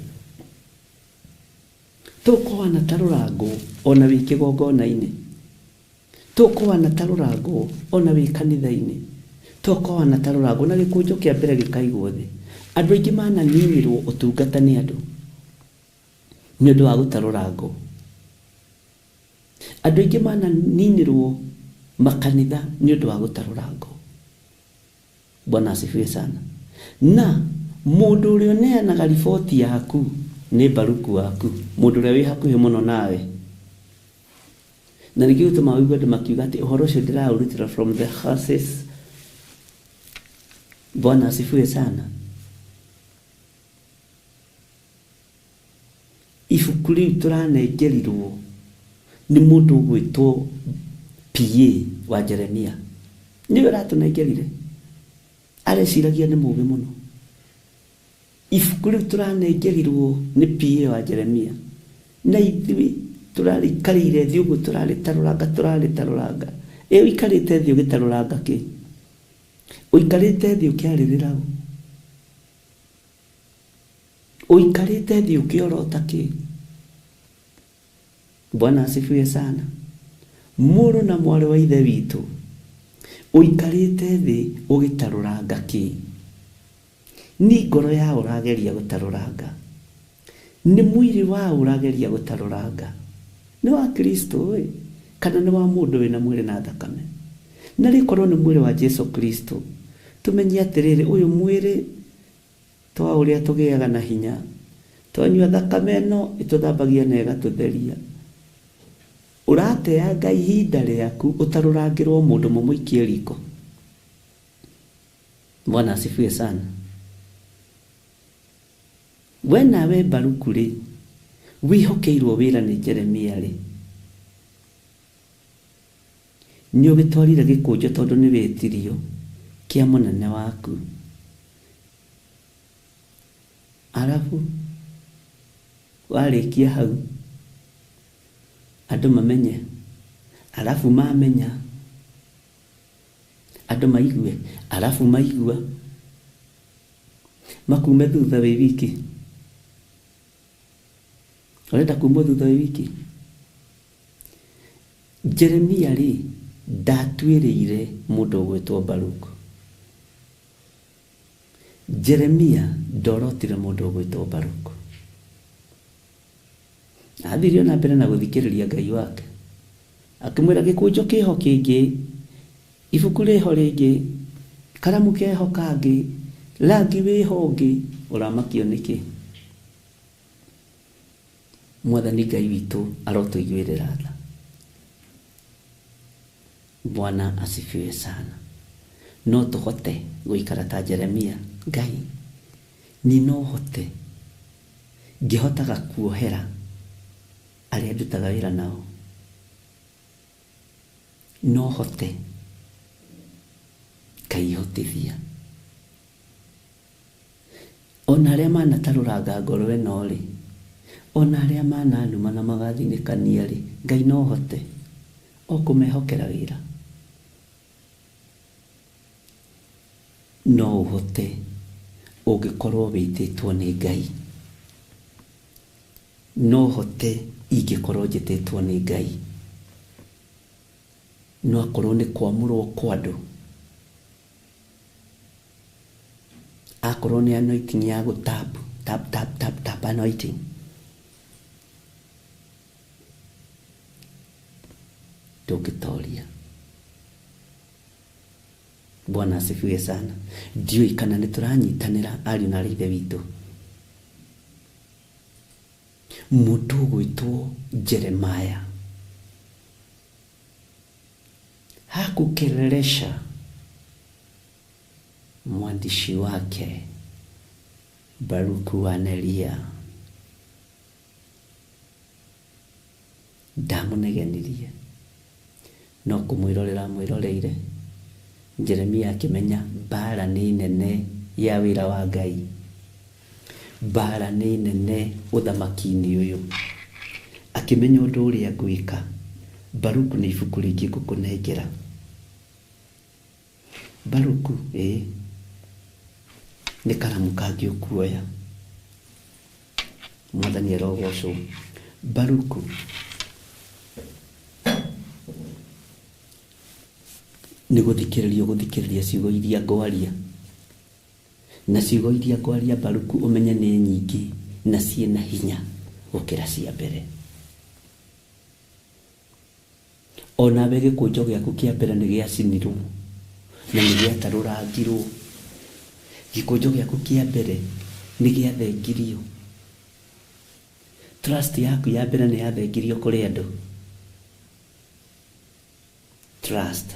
Tũkorwo na tarũrangwo ona wĩ kĩgongona-inĩ. Tũkorwo na tarũrangwo ona wĩ kanitha-inĩ. Tũkorwo na tarũrangwo na gĩkũnjo kĩa mbere gĩkaigwo thĩ. Andũ aingĩ mananinĩrwo ũtungata nĩ andũ nĩ ũndũ wa gũtarũrangwo. Andũ aingĩ mananinĩrwo makanitha nĩ ũndũ wa gũtarũrangwo. Bwana asifiwe sana. Na mũndũ ũrĩa ũneanaga riboti yaku nĩ Baruku waku, mũndũ ũrĩa wĩ hakuhĩ mũno nawe. Na nĩkĩo gĩtũmaga ũigue andũ makiuga atĩ ũhoro ũcio ndĩraũrutĩra from the horses. Bwana asifiwe sana. Ibuku rĩu tũranengerirwo nĩ mũndũ ũgwĩtwo PA wa Jeremia. Nĩwe ũratũnengerire. Areciragia nĩ mũũgĩ mũno. Ibuku rĩu tũranengerirwo nĩ PA wa Jeremia. Na ithuĩ tũrarĩikarĩire thĩ ũguo tũrarĩtarũranga tũrarĩtarũranga. Ĩ ũikarĩte thĩ ũgĩtarũranga kĩ? Ũikarĩte thĩ ũkĩarĩrĩra ũ? Ũikarĩte thĩ ũkĩorota kĩ? Bwana asifiwe sana. Mũrũ na mwarĩ wa ithe witũ, ũikarĩte thĩ ũgĩtarũranga kĩ? Nĩ ngoro ya ũrageria gũtarũranga? Nĩ mwĩrĩ wa ũrageria gũtarũranga? Nĩ wa Kristo ĩ, kana nĩ wa mũndũ wĩna mwĩrĩ na thakame? Na rĩkorwo nĩ mwĩrĩ wa Jesu Kristo, tũmenye atĩrĩrĩ, ũyũ mwĩrĩ twa ũrĩa tũgĩaga na hinya, twanyua thakame ĩno ĩtũthambagia na ĩgatũtheria. Ũrateanga ihinda rĩaku ũtarũrangĩrwo mũndũ mũmũikie riko. Bwana asifiwe sana. We nawe Baruku rĩ, wĩhokeirwo wĩra nĩ Jeremia rĩ, nĩ ũgĩtwarire gĩkũnjo tondũ nĩ wĩtirio kĩa mũnene waku. Arabu warĩkia hau andũ mamenye, arabu mamenya andũ maigue, arabu maigua makume thutha wĩ wiki. Ũrenda kumwo thutha wĩ wiki? Jeremia rĩ, ndatuĩrĩire mũndũ ũgwĩtwo Baruku. Jeremia ndorotire mũndũ ũgwĩtwo Baruku. Athire ona mbere na gũthikĩrĩria Ngai wake, akĩmwĩra gĩkũnjo kĩho kĩngĩ, ibuku rĩho rĩngĩ, karamu keho kangĩ, rangi wĩho ũngĩ, ũramakio nĩkĩ? Mwathani Ngai witũ arotũiguĩrĩra tha. Bwana asifiwe sana. No tũhote gũikara ta Jeremia. Ngai, ni no hote ngĩhotaga kuohera arĩa ndutaga wĩra nao, no hote Ngai hotithia. Ona arĩa manatarũranga ngoro ĩno rĩ, ona arĩa mananuma na magathinĩkania rĩ, Ngai no hote o kũmehokera wĩra. No ũhote ũngĩkorwo wĩtĩtwo nĩ Ngai. No hote ingĩkorwo njĩtĩtwo nĩ Ngai. No akorwo nĩ kwamũrwo kwa andũ, akorwo nĩ anointing ya gũ tap tap tap tap tap anointing, ndũngĩtoria. Bwana asifiwe sana. Ndiũĩ kana nĩ tũranyitanĩra ariũ na arĩ ithe witũ. Mũndũ ũgwĩtwo Jeremiah hakukelelesha mwandishi wake Baruku wa Neria, ndamũnegenirie, no kũmwĩrorera amwĩroreire. Jeremia akĩmenya mbara nĩ nene ya wĩra wa Ngai, mbara nĩ nene ũthamaki-inĩ ũyũ. Akĩmenya ũndũ ũrĩa ngwĩka, Baruku nĩ ibuku rĩngĩ ngũkũnengera. Baruku ĩ nĩ karamu kangĩ ũkuoya. Mwathani arogocwo. Baruku nĩ gũthikĩrĩria ũgũthikĩrĩria ciugo iria ngwaria, na ciugo iria ngwaria Baruku ũmenye nĩ nyingĩ na ciĩna hinya gũkĩra cia mbere. Onawe gĩkũnjo gĩaku kĩa mbere nĩ gĩacinirwo na nĩ gĩatarũrangirwo. Gĩkũnjo gĩaku kĩa mbere nĩ gĩathengirio. Trust yaku ya mbere nĩ yathengirio kũrĩ andũ. Trust,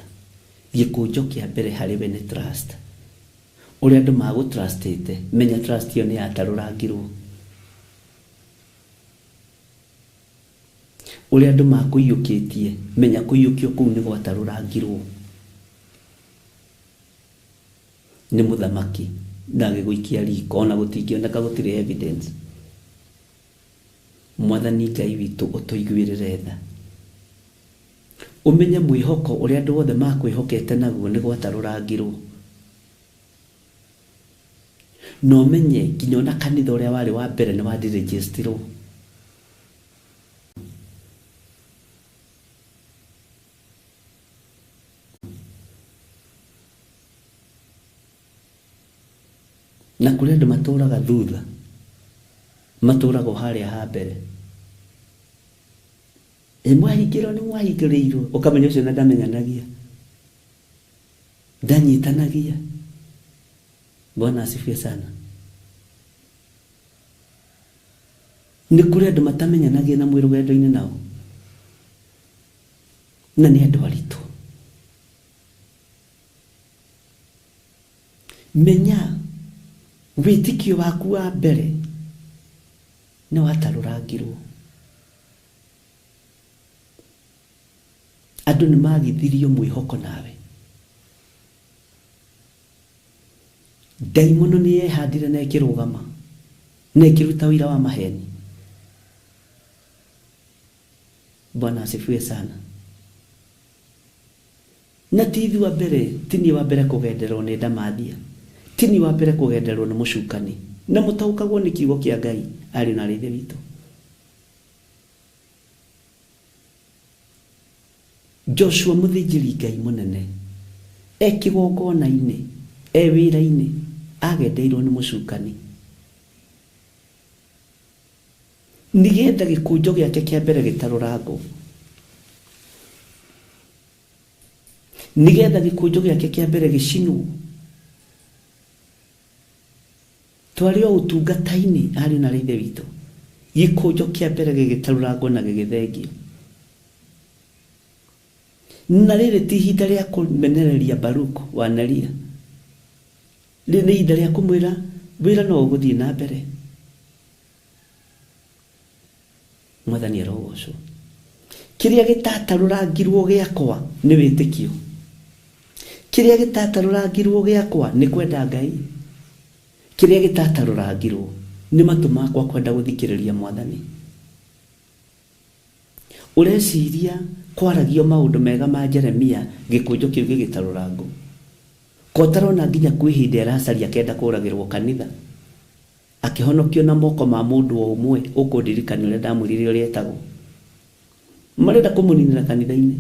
gĩkũnjo kĩa mbere harĩ we nĩ trust. Ũrĩa andũ magũtrustĩte, menya trust ĩyo nĩ yatarũrangirwo. Ũrĩa andũ makũiyũkĩtie, menya kũiyũkio kũu nĩ gwatarũrangirwo nĩ mũthamaki na agĩgũikia riko, ona gũtingĩoneka, gũtirĩ evidence. Mwathani Ngai witũ ũtũiguĩrĩre tha. Ũmenye mwĩhoko ũrĩa andũ othe makwĩhokete naguo nĩ gwatarũrangirwo. Na ũmenye nginya ona kanitha ũrĩa warĩ wa mbere nĩ wandiregistirwo. Na kũrĩ andũ matũraga thutha, matũragwo harĩa ha mbere. Ĩ mwahingĩrwo nĩ mwahingĩrĩirwo, ũkamenya ũcio na ndamenyanagia, ndanyitanagia. Bwana asifiwe sana. Nĩ kũrĩ andũ matamenyanagia na mwĩ rũgendo-inĩ nao, na nĩ andũ aritũ. Menya wĩtĩkio waku wa mbere nĩ watarũrangirwo. Andũ nĩ magithirio mwĩhoko nawe. Ndaimono nĩ yehandire na ĩkĩrũgama na ĩkĩruta ũira wa maheni. Bwana asifiwe sana. Na ti ithuĩ wa mbere, ti niĩ wa mbere kũgenderwo nĩ ndamathia, ti niĩ wa mbere kũgenderwo nĩ mũcukani, na mũtaũkagwo nĩ kiugo kĩa Ngai ariũ na arĩ ithe witũ. Joshua mũthĩnjĩri Ngai mũnene e kĩgongona-inĩ, e wĩra-inĩ, agendeirwo nĩ mũcukani nĩgetha gĩkũnjo gĩake kĩa mbere gĩtarũrangwo, nĩgetha gĩkũnjo gĩake kĩa mbere gĩcinwo. Twarĩ o ũtungata-inĩ ariũ na arĩ ithe witũ, gĩkũnjo kĩa mbere gĩgĩtarũrangwo na gĩgĩthengio. Na rĩrĩ ti ihinda rĩa kũmenereria Baruku wa Neria, rĩrĩ nĩ ihinda rĩa kũmwĩra wĩra no ũgũthiĩ na mbere. Mwathani arogocwo. Kĩrĩa gĩtatarũrangirwo gĩakwa nĩ wĩtĩkio, kĩrĩa gĩtatarũrangirwo gĩakwa nĩ kwenda Ngai, kĩrĩa gĩtatarũrangirwo nĩ matũ makwa kwenda gũthikĩrĩria Mwathani. Ũreciria kwaragio maũndũ mega ma Jeremia gĩkũnjo kĩu gĩgĩtarũrangwo, ko ũtarona nginya kwĩ hĩndĩ aracaria akenda kũragĩrwo kanitha, akĩhonokio na moko ma mũndũ o ũmwe ũkũndirikania ũrĩa ndamwĩrire ũrĩa etagwo. Marenda kũmũninĩra kanitha-inĩ,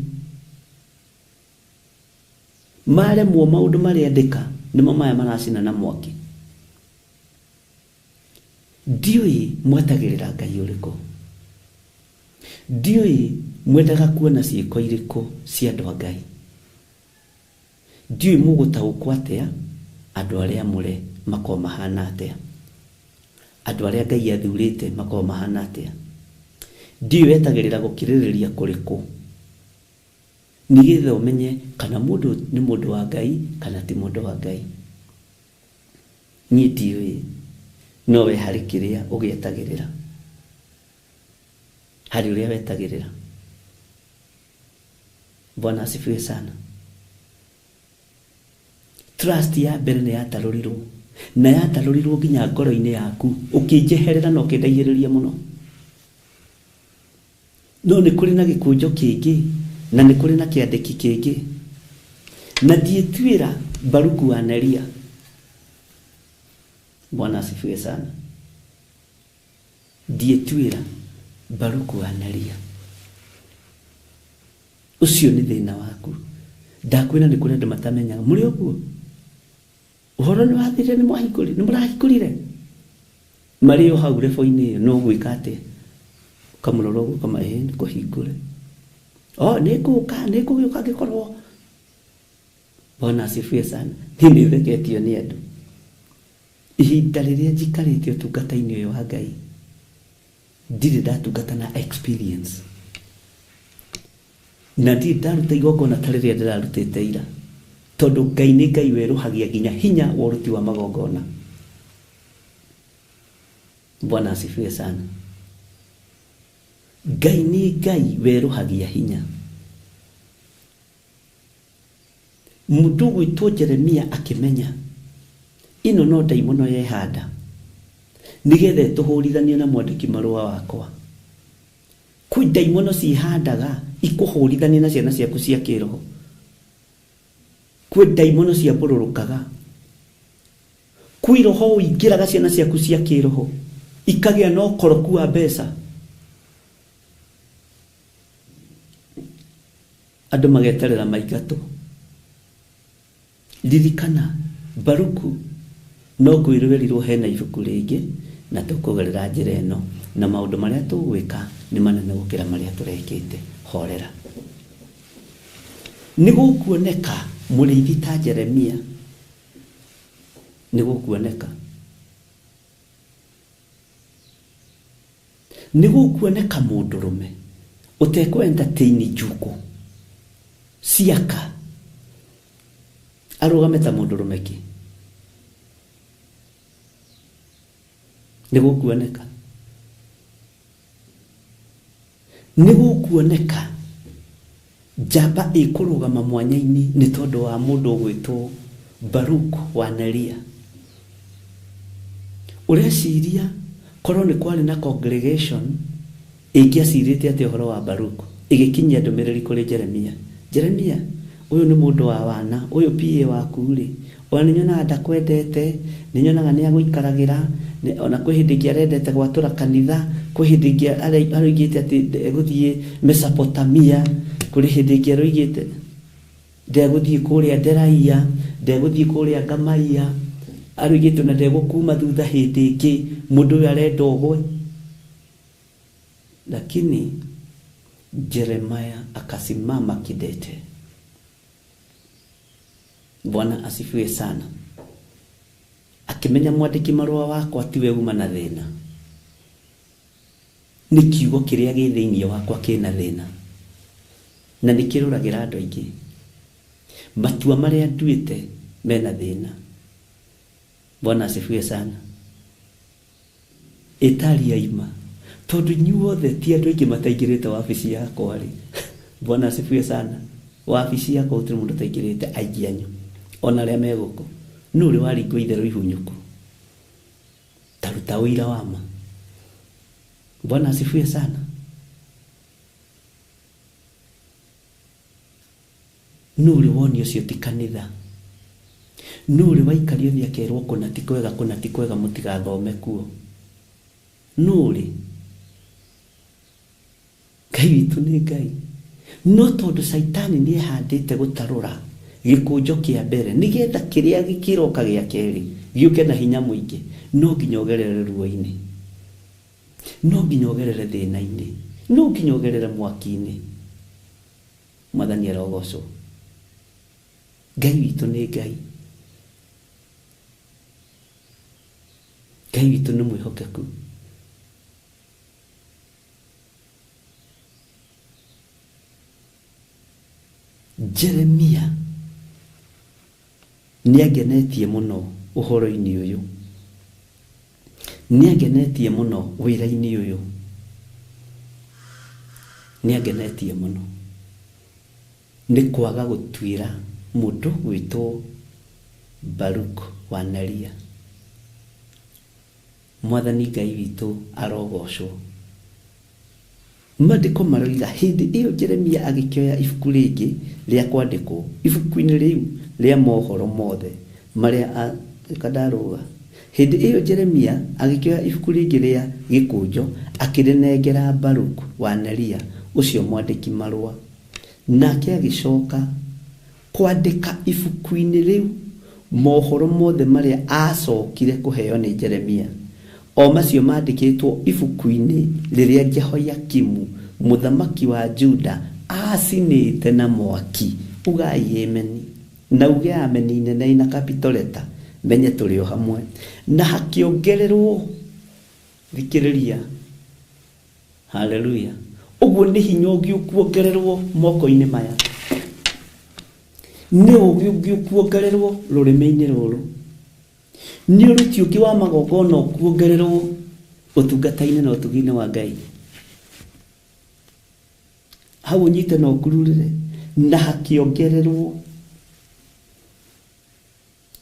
maremwo maũndũ marĩa andĩka nĩmo maya maracina na mwaki. Ndiũĩ mwetagĩrĩra Ngai ũrĩkũ, ndiũĩ mwendaga kuona ciĩko irĩkũ cia andũ a Ngai, ndiũĩ mũgũtaũkwo atĩa andũ arĩa amũre makorwo mahana atĩa, andũ arĩa Ngai athurĩte makorwo mahana atĩa. Ndiũĩ wetagĩrĩra gũkirĩrĩria kũrĩkũ nĩgetha ũmenye kana mũndũ nĩ mũndũ wa Ngai kana ti mũndũ wa Ngai. Niĩ ndiũĩ, no we harĩ kĩrĩa ũgĩetagĩrĩra, harĩ ũrĩa wetagĩrĩra. Bwana asifiwe sana. Trust ya mbere nĩ yatarũrirwo, na yatarũrirwo nginya ngoro-inĩ yaku, ũkĩnjeherera na ũkĩndaihĩrĩria mũno. No nĩ kũrĩ na gĩkũnjo kĩngĩ, na nĩ kũrĩ na kĩandĩki kĩngĩ. Na ndiĩtuĩra Baruku wa Neria. Bwana asifiwe sana. Ndiĩtuĩra Baruku wa Neria. Ũcio nĩ thĩna waku. Ndakwĩra nĩ kũrĩ andũ matamenyaga. Mũrĩ ũguo? Ũhoro nĩ wathirire, nĩ mwahingũrire, nĩ mũrahingũrire. Marĩ o hau rebo-inĩ ĩyo, no gwĩka atĩa? Ũkamũrora ũguo ũkama, ĩĩ nĩ kũhingũre. O, nĩ ngũka, nĩ ngũgĩũka ngĩkorwo. Bwana asifiwe sana. Niĩ nĩ theketio nĩ andũ. Ihinda rĩrĩa njikarĩte ũtungata-inĩ ũyũ wa Ngai, ndirĩ ndatungata na experience. Na ndirĩ ndaruta igongona ta rĩrĩa ndĩrarutĩte ira. Tondũ Ngai nĩ Ngai werũhagia nginya hinya wa ũruti wa magongona. Bwana asifiwe sana. Ngai nĩ Ngai werũhagia hinya. Mũndũ ũgwĩtwo Jeremia akĩmenya ĩno no ndaimono yehanda nĩgetha ĩtũhũrithanie na mwandĩki marũa wakwa. Kwĩ ndaimono ciĩhandaga ikũhũrithanie na ciana ciaku cia kĩroho. Kwĩ ndaimono ciambũrũrũkaga, kwĩ roho ũingĩraga ciana ciaku cia kĩroho ikagĩa na ũkoroku wa mbeca. Andũ mageterera maingatwo. Ririkana Baruku No ngwĩrĩrwo hena ibuku rĩngĩ na tũkũgerera njĩra ĩno na maũndũ marĩa tũgwĩka nĩ manene gũkĩra marĩa tũrekĩte. Horera. Nĩ gũkuoneka mũrĩithi ta Jeremia, nĩ gũkuoneka, nĩ gũkuoneka mũndũrũme ũtekũ entertain njuku ciaka arũgame ta mũndũrũme kĩ. Nĩ gũkuoneka, nĩ gũkuoneka njamba ĩkũrũgama mwanya-inĩ nĩ tondũ wa mũndũ ũgwĩtwo Baruk wa Neria. Ũreciria korwo nĩ kwarĩ na congregation ĩngĩacirĩte atĩ ũhoro wa Baruk ĩgĩkinyia ndũmĩrĩri kũrĩ Jeremia. Jeremia, ũyũ nĩ mũndũ wa wana, ũyũ PA waku rĩ, ona nĩ nyonaga ndakwendete, nĩ nyonaga nĩ agũikaragĩra, ona kwĩ hĩndĩ ĩngĩ arendete gwatũra kanitha, kwĩ hĩndĩ ĩngĩ aroigĩte atĩ ndegũthiĩ Mesopotamia, kũrĩ hĩndĩ ĩngĩ aroigĩte ndegũthiĩ kũrĩa Nderaia, ndegũthiĩ kũrĩa Ngamaia, aroigĩte ona ndegũkuma thutha hĩndĩ ĩngĩ, mũndũ ũyũ arenda ũgwe. Lakini Jeremiah akasimama kidete. Bwana asifiwe sana. Akimenya mwandĩki marũa wakwa tiwe uma na thĩna, nĩ kiugo kĩrĩa gĩ thĩinĩ wakwa kĩna thĩna, na nĩ kĩrũragĩra andũ aingĩ. Matua marĩa nduĩte mena thĩna. Bwana asifiwe sana. Ĩtari aima tondũ inyuothe ti andũ aingĩ mataingĩrĩte wabici yakwa rĩ. Bwana asifiwe sana. Wabici yakwa gũtirĩ mũndũ ũtaingĩrĩte, aingĩ anyu ona arĩa me gũkũ. Nũ ũrĩ waringwo itherũ ihunyũku? Ta ruta ũira wa ma. Bwana asifiwe sana. Nũ ũrĩ woni ũcio ti kanitha? Nũ ũrĩ waikario thĩ akerwo kũna ti kwega, kũna ti kwega, mũtigathome kuo? Nũ ũrĩ? Ngai witũ nĩ Ngai. No tondũ Caitani nĩ ehandĩte gũtarũra gĩkũnjo kĩa mbere nĩgetha kĩrĩa gĩkĩroka gĩa kerĩ gĩũke na hinya mũingĩ, no nginya ũgerere ruo-inĩ, no nginya ũgerere thĩna-inĩ, no nginya ũgerere mwaki-inĩ. Mwathani arogocwo. Ngai witũ nĩ Ngai. Ngai witũ nĩ mwĩhokeku. Jeremia nĩ angenetie mũno ũhoro-inĩ ũyũ, nĩ angenetie mũno wĩra-inĩ ũyũ, nĩ angenetie mũno nĩ kwaga gũtuĩra mũndũ gwĩtwo Baruk wa Neria. Mwathani Ngai witũ arogocwo. Maandĩko maroiga hĩndĩ ĩyo Jeremia agĩkĩoya ibuku rĩngĩ rĩa kwandĩkwo, ibuku-inĩ rĩu rĩa mohoro mothe marĩa kandarũga. Hĩndĩ ĩyo Jeremia agĩkĩoya ibuku rĩngĩ rĩa gĩkũnjo akĩrĩnengera Baruk wa Neria ũcio mwandĩki marũa, nake agĩcoka kwandĩka ibuku-inĩ rĩu mohoro mothe marĩa acokire kũheo nĩ Jeremia, o macio mandĩkĩtwo ibuku-inĩ rĩrĩa Jehoiakimu mũthamaki wa Juda acinĩte na mwaki. Ugai ameni na uge ameni nene na capital letter, menye tũrĩ o hamwe. Na hakĩongererwo, thikĩrĩria, haleluya. Ũguo nĩ hinya ũngĩ ũkuongererwo moko-inĩ maya, nĩ ũgĩ ũngĩ ũkuongererwo rũrĩmĩ-inĩ rũrũ, nĩ ũruti ũngĩ wa magongona ũkuongererwo ũtungata-inĩ na ũtugi-inĩ wa Ngai. Hau ũnyite na ũkururĩre. Na hakĩongererwo,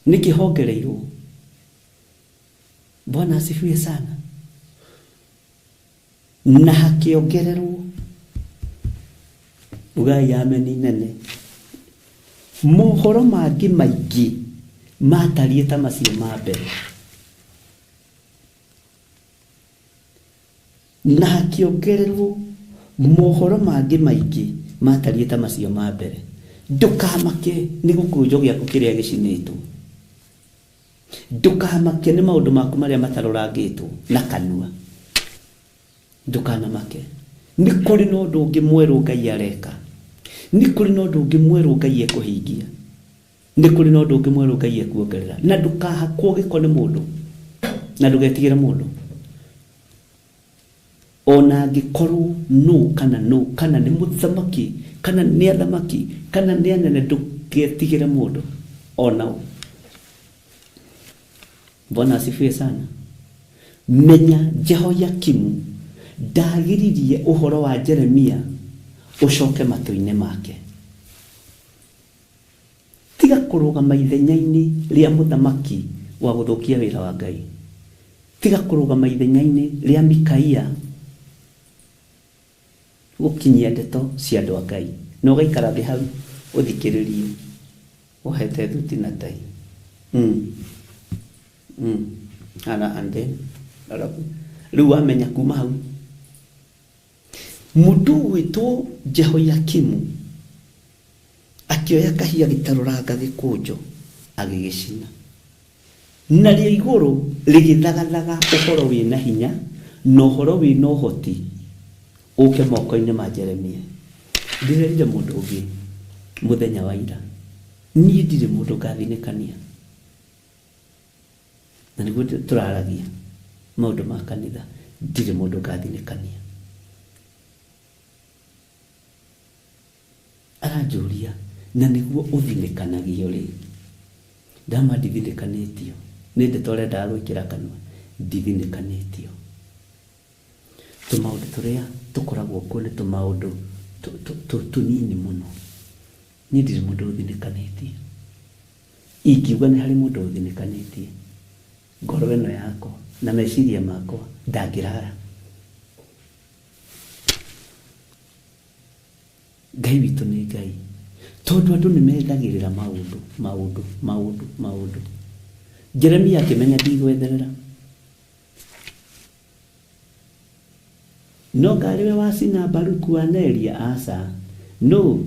nĩkĩ hongereirwo? Bwana asifiwe sana. Na hakĩongererwo, ugai ameni nene. Mohoro mangĩ maingĩ matariĩ ta macio ma mbere. Na hakĩongererwo mohoro mangĩ maingĩ matariĩ ta macio ma mbere. Ndũkamake nĩ gĩkũnjo gĩaku kĩrĩa gĩcinĩtwo. Ndũkamake nĩ maũndũ maku marĩa matarũrangĩtwo na kanua. Ndũkanamake. Nĩ kũrĩ na ũndũ ũngĩ mwerũ Ngai areka. Nĩ kũrĩ na ũndũ ũngĩ mwerũ Ngai ekũhingia. Nĩ kũrĩ na ũndũ ũngĩ mwerũ Ngai ekuongerera. Na ndũkahakwo gĩko nĩ mũndũ. Na ndũgetigĩre mũndũ. Ona angĩkorwo nũ kana nũ kana nĩ mũthamaki kana nĩ athamaki kana nĩ anene, ndũgetigĩre mũndũ ona ũ. Bwana asifiwe sana. Menya Jehoiakimu ndagiririe ũhoro wa Jeremia ũcoke matũ-inĩ make. Tiga kũrũgama ithenya-inĩ rĩa mũthamaki wa gũthũkia wĩra wa Ngai. Tiga kũrũgama ithenya-inĩ rĩa Mikaia gũkinyia ndeto cia andũ a Ngai. Na ũgaikara thĩ hau ũthikĩrĩrie wohete thuti na tai. Ana and then alafu rĩu wamenya kuma hau mũndũ ũgwĩtwo Jehoiakimu akĩoya kahia gĩtarũranga gĩkũnjo agĩgĩcina, narĩo igũrũ rĩgĩthagathaga ũhoro wĩna hinya na ũhoro wĩna ũhoti ũke moko-inĩ ma Jeremia. Ndĩrerire mũndũ ũngĩ mũthenya wa ira, niĩ ndirĩ mũndũ ngathinĩkania, na nĩguo tũraragia maũndũ ma kanitha. Ndirĩ mũndũ ngathinĩkania. Aranjũria na nĩguo ũthinĩkanagio rĩ, ndama ndithinĩkanĩtio nĩ ndeto ũrendaga gwĩkĩra kanua, ndithinĩkanĩtio. Tũmaũndũ tũrĩa tũkoragwo kuo nĩ tũmaũndũ tũnini mũno. Niĩ ndirĩ mũndũ ũthinĩkanĩtie. Ingiuga nĩ harĩ mũndũ ũthinĩkanĩtie, ngoro ĩno yakwa na meciria makwa ndangĩrara. Ngai witũ nĩ Ngai, tondũ andũ nĩ methagĩrĩra maũndũ maũndũ maũndũ maũndũ. Jeremia akĩmenya ndigwetherera, no ngarĩwe wacina Baruku wa Neria? Aca. No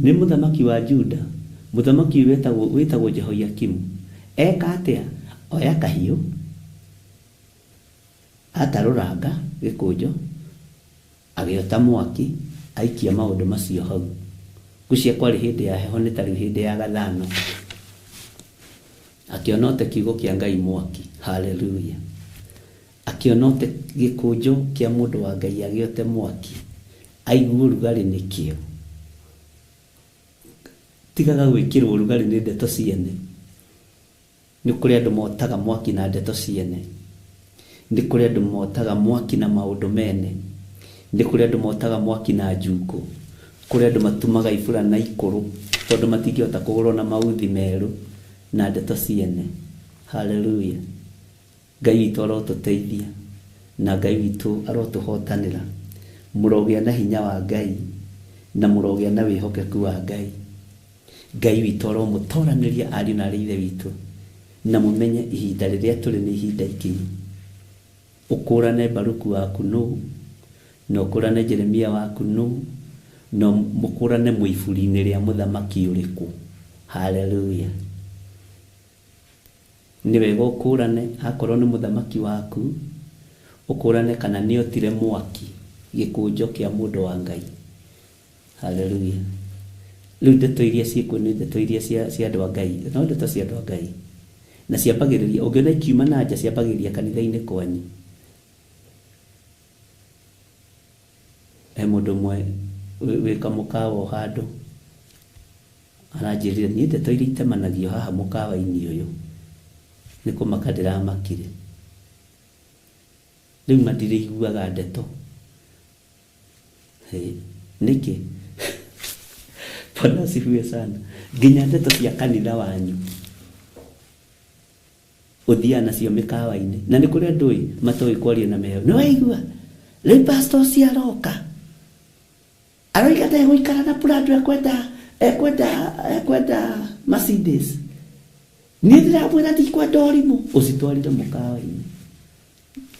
nĩ mũthamaki wa Juda, mũthamaki wĩtagwo Jehoiakimu. Eka atĩa? Oya kahiũ atarũranga gĩkũnjo, agĩota mwaki, aikia maũndũ macio hau. Ngwĩciria kwarĩ hĩndĩ ya heho, nĩ ta rĩu hĩndĩ ya gathano. Akĩona ũte kiugo kĩa Ngai mwaki. Haleluya. Akĩona ũte gĩkũnjo kĩa mũndũ wa Ngai agĩote mwaki, aigue ũrugarĩ nĩkĩo. Tigaga gwĩkĩrwo ũrugarĩ nĩ ndeto ciene. Nĩ kũrĩ andũ motaga mwaki na ndeto ciene. Nĩ kũrĩ andũ motaga mwaki na maũndũ mene. Nĩ kũrĩ andũ motaga mwaki na njukũ. Kũrĩ andũ matumaga ibura na ikũrũ tondũ matingĩhota kũgũrwo na mauthi merũ na ndeto ciene. Haleluya. Ngai witũ arotũteithia na Ngai witũ arotũhotanĩra. Mũrogĩa na hinya wa Ngai na mũrogĩa na wĩhokeku wa Ngai. Ngai witũ aromũtoranĩria ariũ na arĩ ithe witũ, na mũmenye ihinda rĩrĩa tũrĩ nĩ ihinda ikinyu. Ũkũrane Baruku waku nũ, na ũkũrane Jeremia waku nũ, na mũkũrane mwĩ iburi-inĩ rĩa mũthamaki ũrĩkũ. Haleluya. Nĩ wega ũkũrane akorwo nĩ mũthamaki waku, ũkũrane kana nĩ otire mwaki gĩkũnjo kĩa mũndũ wa Ngai. Haleluya. Rĩu ndeto iria ciĩkuo nĩ ndeto iria cia andũ a Ngai, no ndeto cia andũ a Ngai. Na ciambagĩrĩria, ũngĩona ikiuma na nja, ciambagĩrĩria kanitha-inĩ kwanyu. He mũndũ ũmwe wĩ kamũkawa o handũ aranjĩrire, niĩ ndeto iria itemanagio haha mũkawa-inĩ ũyũ nĩ kũmaka ndĩramakire. Rĩu ma ndirĩiguaga ndeto. Nĩkĩ? Bwana asifiwe sana. Nginya ndeto cia kanitha wanyu ũthiaga nacio mĩkawa-inĩ, na nĩ kũrĩ andũ ĩ matoĩ kwaria na meheo. Nĩ waigua rĩu pastor ũcio aroka aroiga ndegũikara na Prado, ekwenda Mercedes. Niĩ ndĩramwĩra ndikwenda ũrimũ. Ũcitwarire mũkawa-inĩ.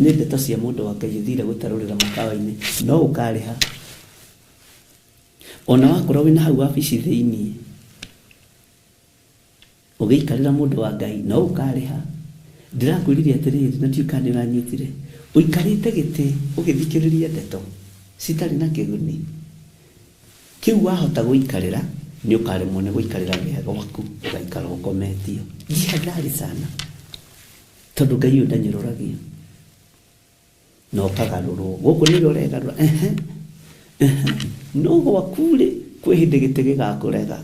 Nĩ ndeto cia mũndũ wa Ngai ũthire gũtarũrĩra mũkawa-inĩ, no ũkarĩha. Ona wakorwo wĩna hau wabici thĩiniĩ ũgĩikarĩra mũndũ wa Ngai, no ũkarĩha. Ndĩrakwĩrire atĩrĩrĩ, na ndiũĩ kana nĩ ũranyitire, ũikarĩte gĩtĩ ũgĩthikĩrĩria ndeto citarĩ na kĩguni. Kĩu wahota gũikarĩra, nĩ ũkaremwo nĩ gũikarĩra gĩa gwaku, ũgaikara ũkometio. Jihadhari sana, tondũ Ngai ũyũ ndanyũrũragia. Na ũkagarũrwo. Gũkũ nĩrĩo ũregarũra. Ehe. Ehe. No gwaku rĩ, kwĩ hĩndĩ gĩtĩ gĩgakũrega.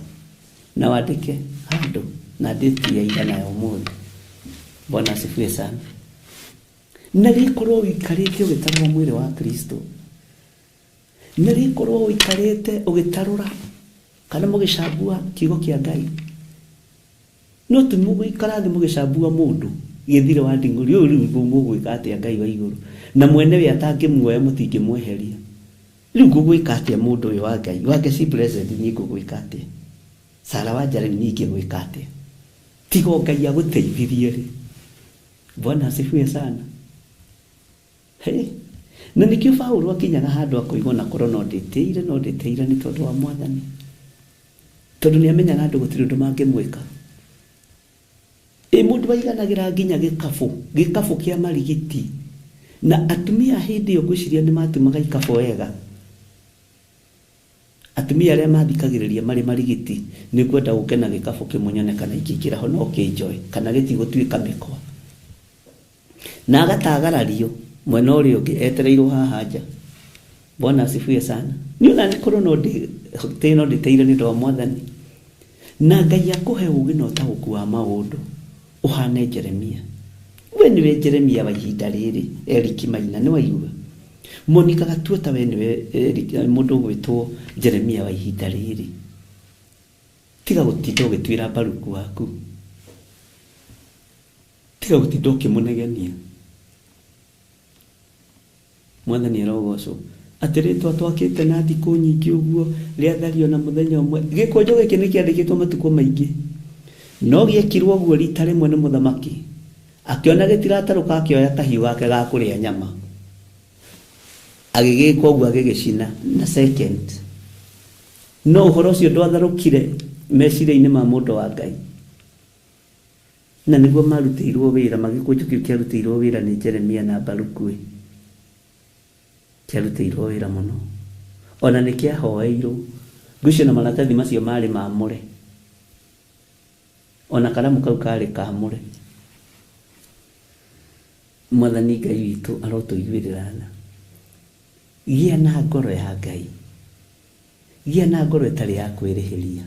Na wandĩke handũ, na ndĩti ya ira na ya ũmũthĩ. Bwana asifiwe sana. Na rĩkorwo ũikarĩte ũgĩtarũra mwĩrĩ wa Kristo. Na rĩkorwo ũikarĩte ũgĩtarũra kana mũgĩcambua kiugo kĩa Ngai. No ti mũgũikara thĩ mũgĩcambua mũndũ gĩthire wa nding'ũri, ũyũ rĩu mũgwĩka atĩa Ngai wa igũrũ? Na mwene we atangĩmuoya mũtingĩmweheria. Rĩu ngũgwĩka atĩa mũndũ ũyũ wa Ngai? Wa Ngai si blessed, niĩ ngũgwĩka atĩa? Sara wa Nja rĩu niĩ ingĩgwĩka atĩa? Tiga o Ngai agũteithirie rĩ. Bwana asifiwe sana. Hey. Na nĩkĩo Paũlũ akinyaga handũ akoiga ona korwo no ndĩtĩire, no ndĩtĩire nĩ tondũ wa Mwathani. Tondũ nĩ amenyaga andũ gũtirĩ ũndũ mangĩmwĩka. Ĩ mũndũ aiganagĩra nginya gĩkabũ, gĩkabũ kĩa marigiti. Na atumia hĩndĩ ĩyo ngwĩciria nĩ matumaga ikabũ wega. Atumia arĩa mathikagĩrĩria marĩ marigiti, nĩ ngwenda ũke na gĩkabũ kĩmwe nyone kana ingĩingĩra ho no kĩnjoe, kana gĩtigũtuĩka mĩkwa. Na agatagarario mwena ũrĩa ũngĩ etereirwo haha nja. Bwana asifiwe sana. Niĩ ona nĩ korwo no ndĩtĩire, no ndĩtĩire nĩ ũndũ wa Mwathani. Na Ngai akũhe ũũgĩ na ũtaũku wa maũndũ, ũhane Jeremia. We nĩwe Jeremia wa ihinda rĩrĩ, Eric Maina, nĩ waigua? Monica Gatuota, we nĩwe Eric, mũndũ ũgwĩtwo Jeremia wa ihinda rĩrĩ. Tiga gũtinda ũgĩtuĩra Baruku waku. Tiga gũtinda ũkĩmũnegenia. Mwathani arogocwo. Atĩ rĩtwa twakĩte na thikũ nyingĩ ũguo, rĩathario na mũthenya ũmwe. Gĩkũnjo gĩkĩ nĩ kĩandĩkĩtwo matukũ maingĩ. No gĩekirwo ũguo rita rĩmwe nĩ mũthamaki. Akĩona gĩtiratarũka, akĩoya kahiũ gake ga kũrĩa nyama. Agĩgĩka ũguo agĩgĩcina na second. No ũhoro ũcio ndwatharũkire meciria-inĩ ma mũndũ wa Ngai. Na nĩguo marutĩirwo wĩra, magĩkũnjo kĩu kĩarutĩirwo wĩra nĩ Jeremia na Baruku. Kĩarutĩirwo wĩra mũno. Ona nĩ kĩahoeirwo. Ngwĩciria na maratathi macio marĩ mamũre. Ona karamu kau karĩ kamũre. Mwathani Ngai witũ arotũiguĩrĩra tha. Gĩa na ngoro ya Ngai. Gĩa na ngoro ĩtarĩ ya kwĩrĩhĩria.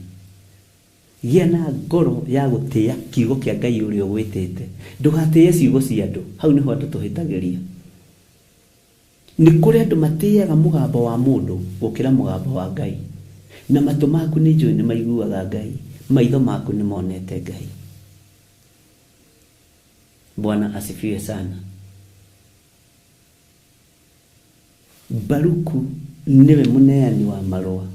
Gĩa na ngoro ya gũtĩĩa kiugo kĩa Ngai ũrĩa ũgwĩtĩte. Ndũgatĩĩe ciugo cia andũ. Hau nĩho andũ tũhĩtagĩria. Nĩ kũrĩ andũ matĩaga mũgambo wa mũndũ gũkĩra mũgambo wa Ngai. Na matũ maku nĩ njũĩ nĩ maiguaga Ngai. Maitho maku nĩ monete Ngai. Bwana asifiwe sana. Baruku nĩwe mũneani wa marũa.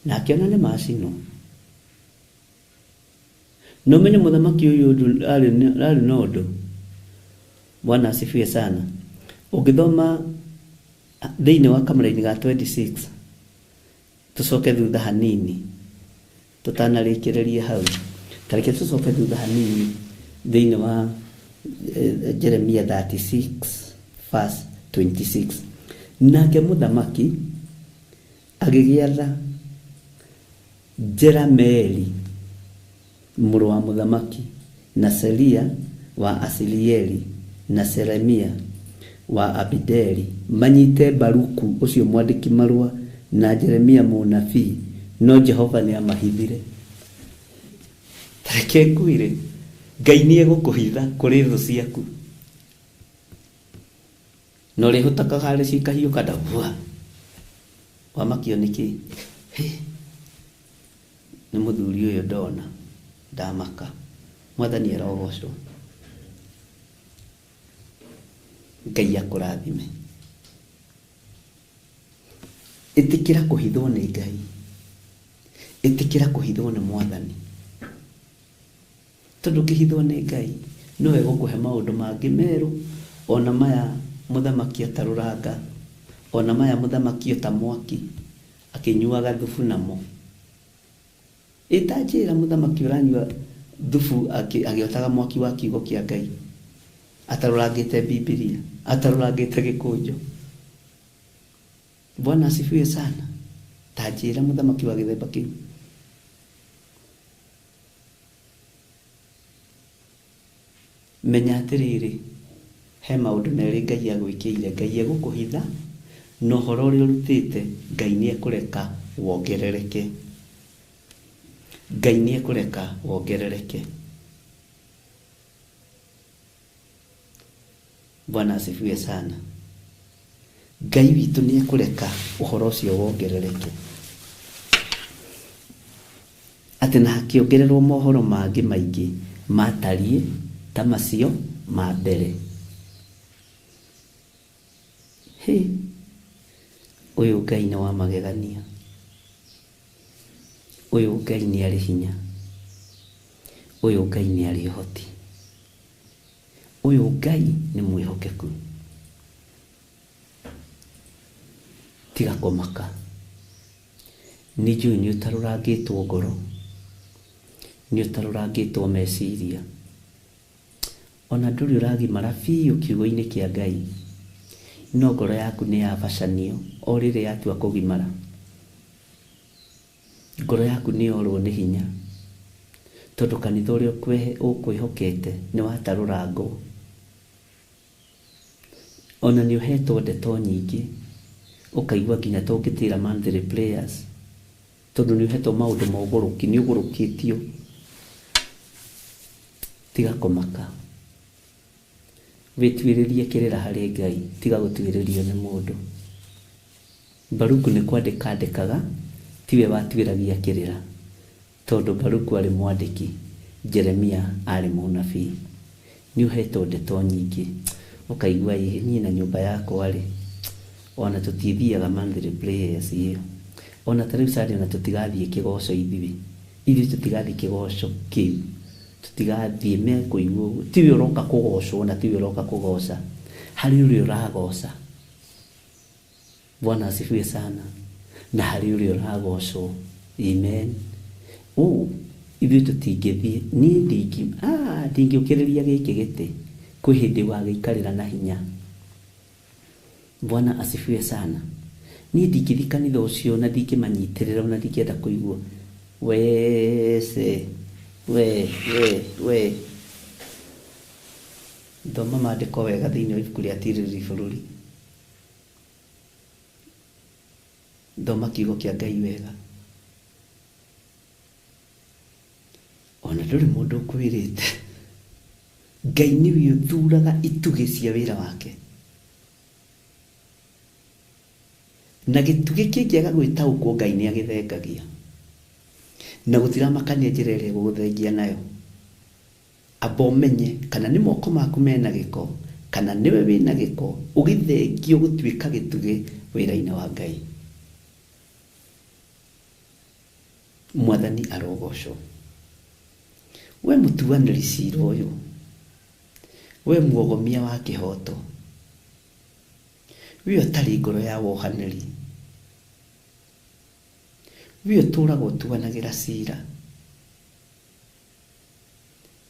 Na akĩona nĩ macinwo. No menye mũthamaki ũyũ arĩ na ũndũ. Bwana asifiwe sana. Ũngĩthoma thĩinĩ wa kamũraini ga 26, tũcoke thutha hanini, tũtanarĩkĩrĩria hau. Ta reke tũcoke thutha hanini thĩinĩ wa Jeremia 36 verse 26. Nake mũthamaki agĩgĩatha Jerameli mũrũ wa mũthamaki, na Seria wa Asirieli, na Selemia wa Abideli manyite Baruku ũcio mwandĩki marũa na Jeremia mũnabii, no Jehova nĩ amahithire. Ta reke ngwĩre, Ngai nĩ egũkũhitha kũrĩ thũ ciaku. Na ũrĩhũtakaga harĩ cikahiũka nda hua. Wamakio nĩkĩ? Hĩ, nĩ mũthuri ũyũ ndona, ndamaka. Mwathani arogocwo. Ngai akũrathime. Ĩtĩkĩra kũhithwo nĩ Ngai. Ĩtĩkĩra kũhithwo nĩ Mwathani. Tondũ ũkĩhithwo nĩ Ngai, no egũkũhe maũndũ mangĩ merũ, ona maya mũthamaki atarũranga, ona maya mũthamaki ota mwaki, akĩnyuaga thubu namo. Ĩta njĩra mũthamaki ũranyua Thubu agĩotaga mwaki wa kiugo kĩa Ngai, atarũrangĩte Bibilia, atarũrangĩte gĩkũnjo. Bwana asifiwe sana. Ta njĩra mũthamaki wa gĩthemba kĩu. Menya atĩrĩrĩ, he maũndũ merĩ Ngai agwĩkĩire. Ngai egũkũhitha na ũhoro ũrĩa ũrutĩte Ngai nĩ ekũreka wongerereke. Ngai nĩ ekũreka wongerereke. Bwana asifiwe sana. Ngai witũ nĩ ekũreka ũhoro ũcio wongerereke. Atĩ na hakĩongererwo mohoro mangĩ maingĩ matariĩ ta macio ma mbere. Hĩ, ũyũ Ngai nĩ wa magegania. Ũyũ Ngai nĩ arĩ hinya. Ũyũ Ngai nĩ arĩ ũhoti. Ũyũ Ngai nĩ mwĩhokeku. Tiga kũmaka. Nĩ njũĩ nĩ ũtarũrangĩtwo ngoro, nĩ ũtarũrangĩtwo meciria, ona ndũrĩ ũragimara biũ kiugo-inĩ kĩa Ngai, no ngoro yaku nĩ yabacanio o rĩrĩa yatua kũgimara. Ngoro yaku nĩ yorwo nĩ hinya, tondũ kanitha ũrĩa ũkwĩhokete nĩ watarũrangwo. Ona nĩ ũhetwo ndeto nyingĩ, ũkaigua nginya tũngĩtĩra monthly prayers, tondũ nĩ ũhetwo maũndũ ma ũgũrũki, nĩ ũgũrũkĩtio. Tiga kũmaka. Wĩtuĩrĩrie kĩrĩra harĩ Ngai, tiga gũtuĩrĩrio nĩ mũndũ. Baruku nĩ kwandĩka andĩkaga, tiwe watuĩragia kĩrĩra, tondũ Baruku arĩ mwandĩki, Jeremia arĩ mũnabii. Nĩ ũhetwo ndeto nyingĩ, ũkaigua ĩ niĩ na nyũmba yakwa rĩ, ona tũtithiaga monthly prayers ĩyo. Ona ta rĩu Sunday ona tũtigathiĩ kĩgoco ithuĩ. Ithuĩ tũtigathiĩ kĩgoco kĩu. Tũtigathiĩ mekũigua ũguo. Tiwe ũroka kũgocwo na tiwe ũroka kũgoca. Harĩ ũrĩa ũragoca. Bwana asifiwe sana. Na harĩ ũrĩa ũragocwo. Amen. Ũũ ithuĩ tũtingĩthiĩ, niĩ ndingĩũkĩrĩria gĩkĩ gĩtĩ. Kwĩ hĩndĩ wagĩikarĩra na hinya. Bwana asifiwe sana. Niĩ ndingĩthiĩ kanitha ũcio na ndingĩmanyitĩrĩra ona ndingĩenda kũigua wece we we we. Thoma maandĩko wega thĩinĩ wa ibuku rĩa Tirĩrĩri Bũrũri. Thoma kiugo kĩa Ngai wega. Ona ndũrĩ mũndũ ũkwĩrĩte. Ngai nĩwe ũthuraga itugĩ cia wĩra wake. Na gĩtugĩ kĩngĩaga gwĩtaũkwo Ngai nĩ agĩthengagia. Na gũtiramakania njĩra ĩrĩa egũgũthengia nayo. Amba ũmenye kana nĩ moko maku mena gĩko, kana nĩwe wĩna gĩko, ũgĩthengio gũtuĩka gĩtugĩ wĩra-inĩ wa Ngai. Mwathani arogocwo. We mũtuanĩri cira ũyũ, we muogomia wa kĩhoto, we ũtarĩ ngoro ya wohanĩri, we ũtũraga ũtuanagĩra cira,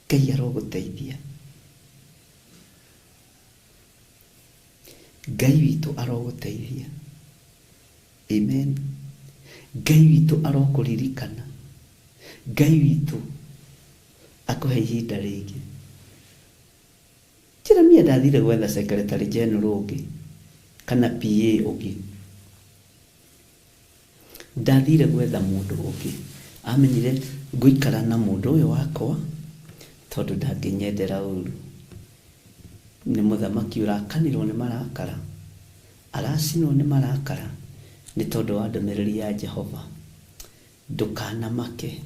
Ngai arogũteithia. Ngai witũ arogũteithia. Amen. Ngai witũ arokũririkana. Ngai witũ akũhe ihinda rĩngĩ. Jeremia ndathire gwetha secretary general ũngĩ kana PA ũngĩ. Ndathire gwetha mũndũ ũngĩ. Amenyire ngũikara na mũndũ ũyũ wakwa tondũ ndangĩnyendera ũru. Nĩ mũthamaki ũrakanirwo nĩ marakara, aracinwo nĩ marakara nĩ tondũ wa ndũmĩrĩri ya Jehova. Ndũkanamake,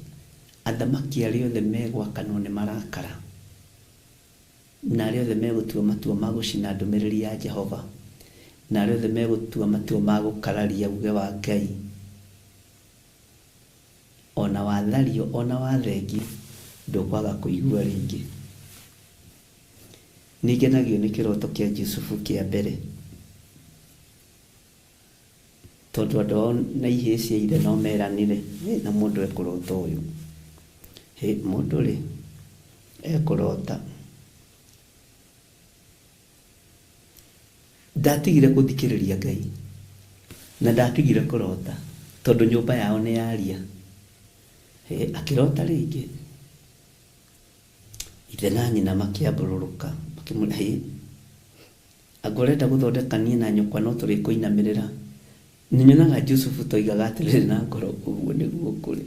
athamaki arĩa othe megwakanwo nĩ marakara na arĩa othe megũtua matua ma gũcina ndũmĩrĩri ya Jehova na arĩa othe megũtua matua ma gũkararia uge wa Ngai, ona wathario ona wathengio ndũkwaga kũigua rĩngĩ. Nĩngenagio nĩ kĩroto kĩa Jusufu kĩa mbere, tondũ andũ ao na ihĩĩ cia ithe no meranire, na mũndũ ekũrota ũyũ. Hĩ, mũndũ rĩ, Ekũrota. Ndatigire gũthikĩrĩria Ngai na ndatigire kũrota tondũ nyũmba yao nĩ yaria. Akĩrota rĩngĩ. Ithe na nyina makĩambũrũrũka makĩmwĩra, anga ũrenda gũthondeka niĩ na nyũkwa no tũrĩkũinamĩrĩra. Nĩnyonaga Jusufu toigaga atĩrĩrĩ na ngoro ũguo nĩguo kũrĩ.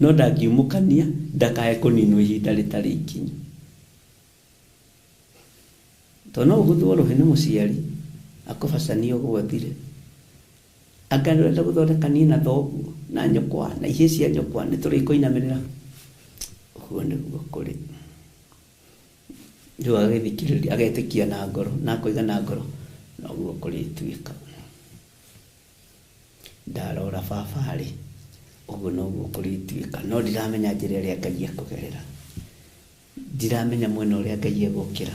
No ndangiumũkania ndakae kũninwo ihinda rĩtarĩ ikinyu. Tondũ no ũgũthwo rũhĩ nĩ mũciari akũbacanie ũgwathire. Anga ũrenda gũthondeka niĩ na thoguo na nyũkwa na ihĩĩ cia nyũkwa nĩ tũrĩkũinamĩrĩra. Ũguo nĩguo kũrĩ. Rĩu agagĩthikĩrĩria agetĩkia na ngoro na akoiga na ngoro noguo kũrĩtuĩka. Ndarora baba rĩ, ũguo noguo kũrĩtuĩka. No ndiramenya njĩra ĩrĩa Ngai ekũgerera. Ndiramenya mwena ũrĩa Ngai egũkĩra.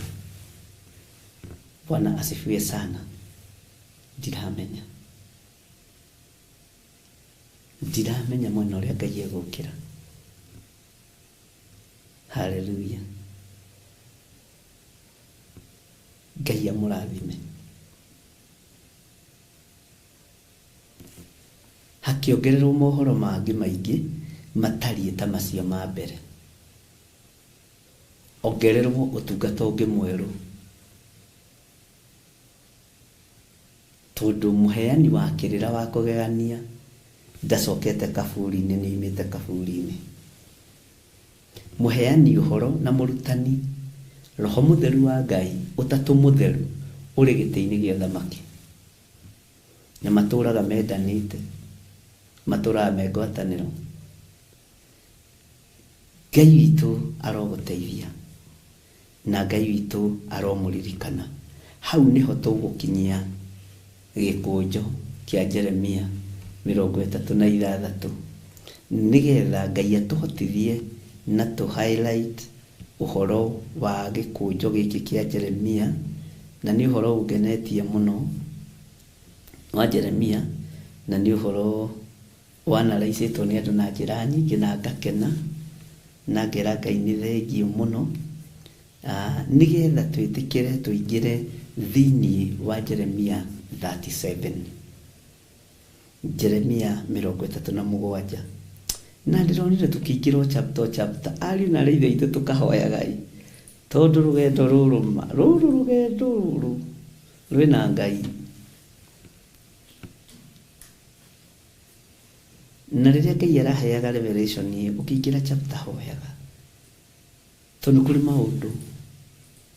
Bwana asifiwe sana. Ndiramenya. Ndiramenya mwena ũrĩa Ngai egũkĩra. Haleluya. Ngai amũrathime. Hakĩongererwo mohoro mangĩ maingĩ matariĩ ta macio ma mbere. Ongererwo ũtungata ũngĩ mwerũ. Tondũ mũheani wa kĩrĩra wa kũgegania ndacokete kaburi-inĩ, nĩoimĩte kaburi-inĩ. Mũheani ũhoro na mũrutani, Roho Mũtheru wa Ngai, Ũtatũ Mũtheru, ũrĩ gĩtĩ-inĩ gĩa thamaki. Na matũraga mendanĩte, matũraga me ngwatanĩro. Ngai witũ arogũteithia na Ngai witũ aromũririkana. Hau nĩho tũgũkinyia gĩkũnjo kĩa Jeremia 36 nĩgetha Ngai atũhotithie na tũ highlight ũhoro wa gĩkũnjo gĩkĩ kĩa Jeremia, na nĩ ũhoro ũngenetie mũno wa Jeremia, na nĩ ũhoro wanaraicĩtwo nĩ andũ na njĩra nyingĩ na ngakena na ngera Ngai nĩ thengiũ mũno, nĩgetha twĩtĩkĩre tũingĩre thĩinĩ wa Jeremia 37. Jeremia 37. Na ndĩronire tũkĩingĩra o chapter o chapter, ariũ na arĩ ithe witũ tũkahoyaga ĩ, tondũ rũgendo rũrũ ma, rũrũ rũgendo rũrũ rwĩna Ngai. Na rĩrĩa Ngai araheaga revelation ĩ, ũkĩingĩra chapter hoyaga. Tondũ kũrĩ maũndũ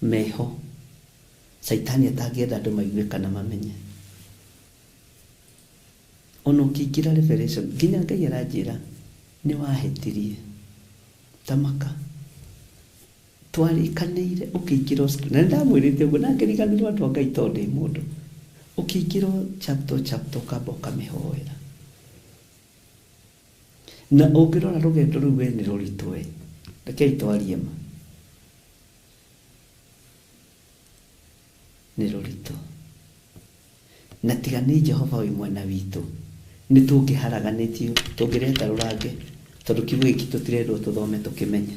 meho Caitani atangĩenda andũ maigue kana mamenye. Ona ũkĩingĩra revelation, nginya Ngai aranjĩra nĩ wahĩtirie. Tamaka. Twarĩkanĩire ũkĩingĩra na nĩndamwĩrĩte ũguo na ngĩriganĩrwo andũ a Ngai tondũ ndĩ mũndũ. Ũkĩingĩra chapter chapter ũkamba ũkamĩhoera. Na ũngĩrora rũgendo rũu we nĩ rũritũ we. Rekei twarie ma. Nĩ rũritũ. Na tiga nĩ Jehova wĩ mwena witũ, nĩ tũngĩharaganĩtio, tũngĩreta rũrange, tondũ kiugo gĩkĩ tũtirendwo tũthome tũkĩmenye.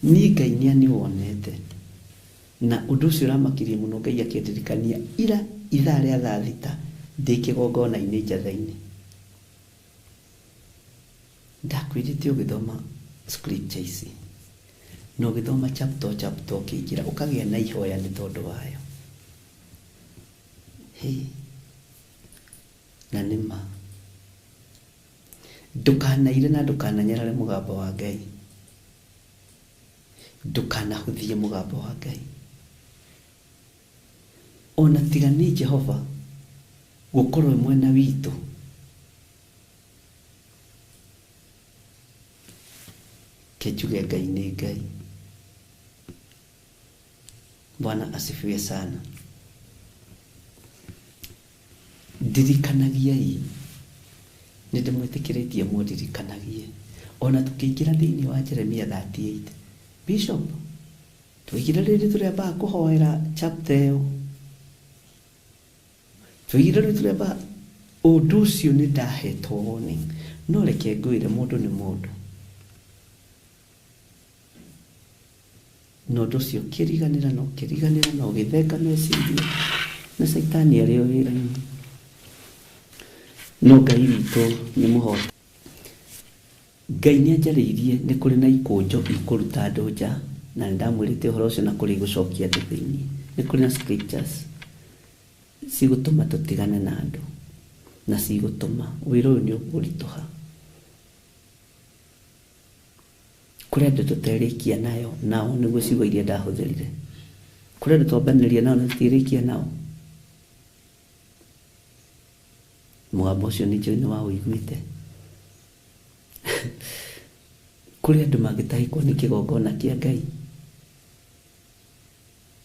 Niĩ Ngai nĩ anĩwonete. Na ũndũ ũcio ũramakirie mũno Ngai akĩndirikania ira ithaa rĩa thaa thita ndĩ kĩgongona-inĩ njatha-inĩ. Ndakwĩrĩte ũgĩthoma scripture ici na ũgĩthoma chapter o chapter ũkĩingĩra ũkagĩa na ihoya nĩ tondũ wayo. Hĩ, na nĩ ma. Ndũkanaire na ndũkananyarare mũgambo wa Ngai. Ndũkanahũthie mũgambo wa Ngai. Ona tiga nĩ Jehova gũkorwo mwena witũ, ke njuge Ngai nĩ Ngai. Bwana asifiwe sana. Ndirikanagiai, nĩ ndĩmwĩtĩkĩrĩtie mũndirikanagie. Ona tũkĩingĩra thĩinĩ wa Jeremia 38, Bishop, tũigire rĩrĩ tũrĩambaga kũhoera chapter ĩyo. Tũigire rĩrĩ tũrĩambaga ũndũ ũcio nĩ ndahetwo warning. No reke ngwĩre mũndũ nĩ mũndũ. Na ũndũ ũcio ũkĩriganĩra na ũkĩriganĩra na ũgĩthenga meciria, na caitani arĩ o wĩra-inĩ. No Ngai witũ nĩ mũhoti. Ngai nĩ anjarĩirie nĩ kũrĩ na ikũnjo ikũruta andũ nja, na nĩ ndamwĩrĩte ũhoro ũcio na kũrĩ igũcokia andũ thĩinĩ. Nĩ kũrĩ na scriptures cigũtũma tũtigane na andũ, na cigũtũma wĩra ũyũ nĩ ũkũritũha. Kũrĩ andũ tũterĩkia nayo nao, nĩguo ciugo iria ndahũthĩrire. Kũrĩ andũ twambanĩria nao na tũtirĩkia nao. Mũgambo ũcio nĩ njũĩ nĩ waũiguĩte. Kũrĩ andũ mangĩtahĩkwo nĩ kĩgongona kĩa Ngai.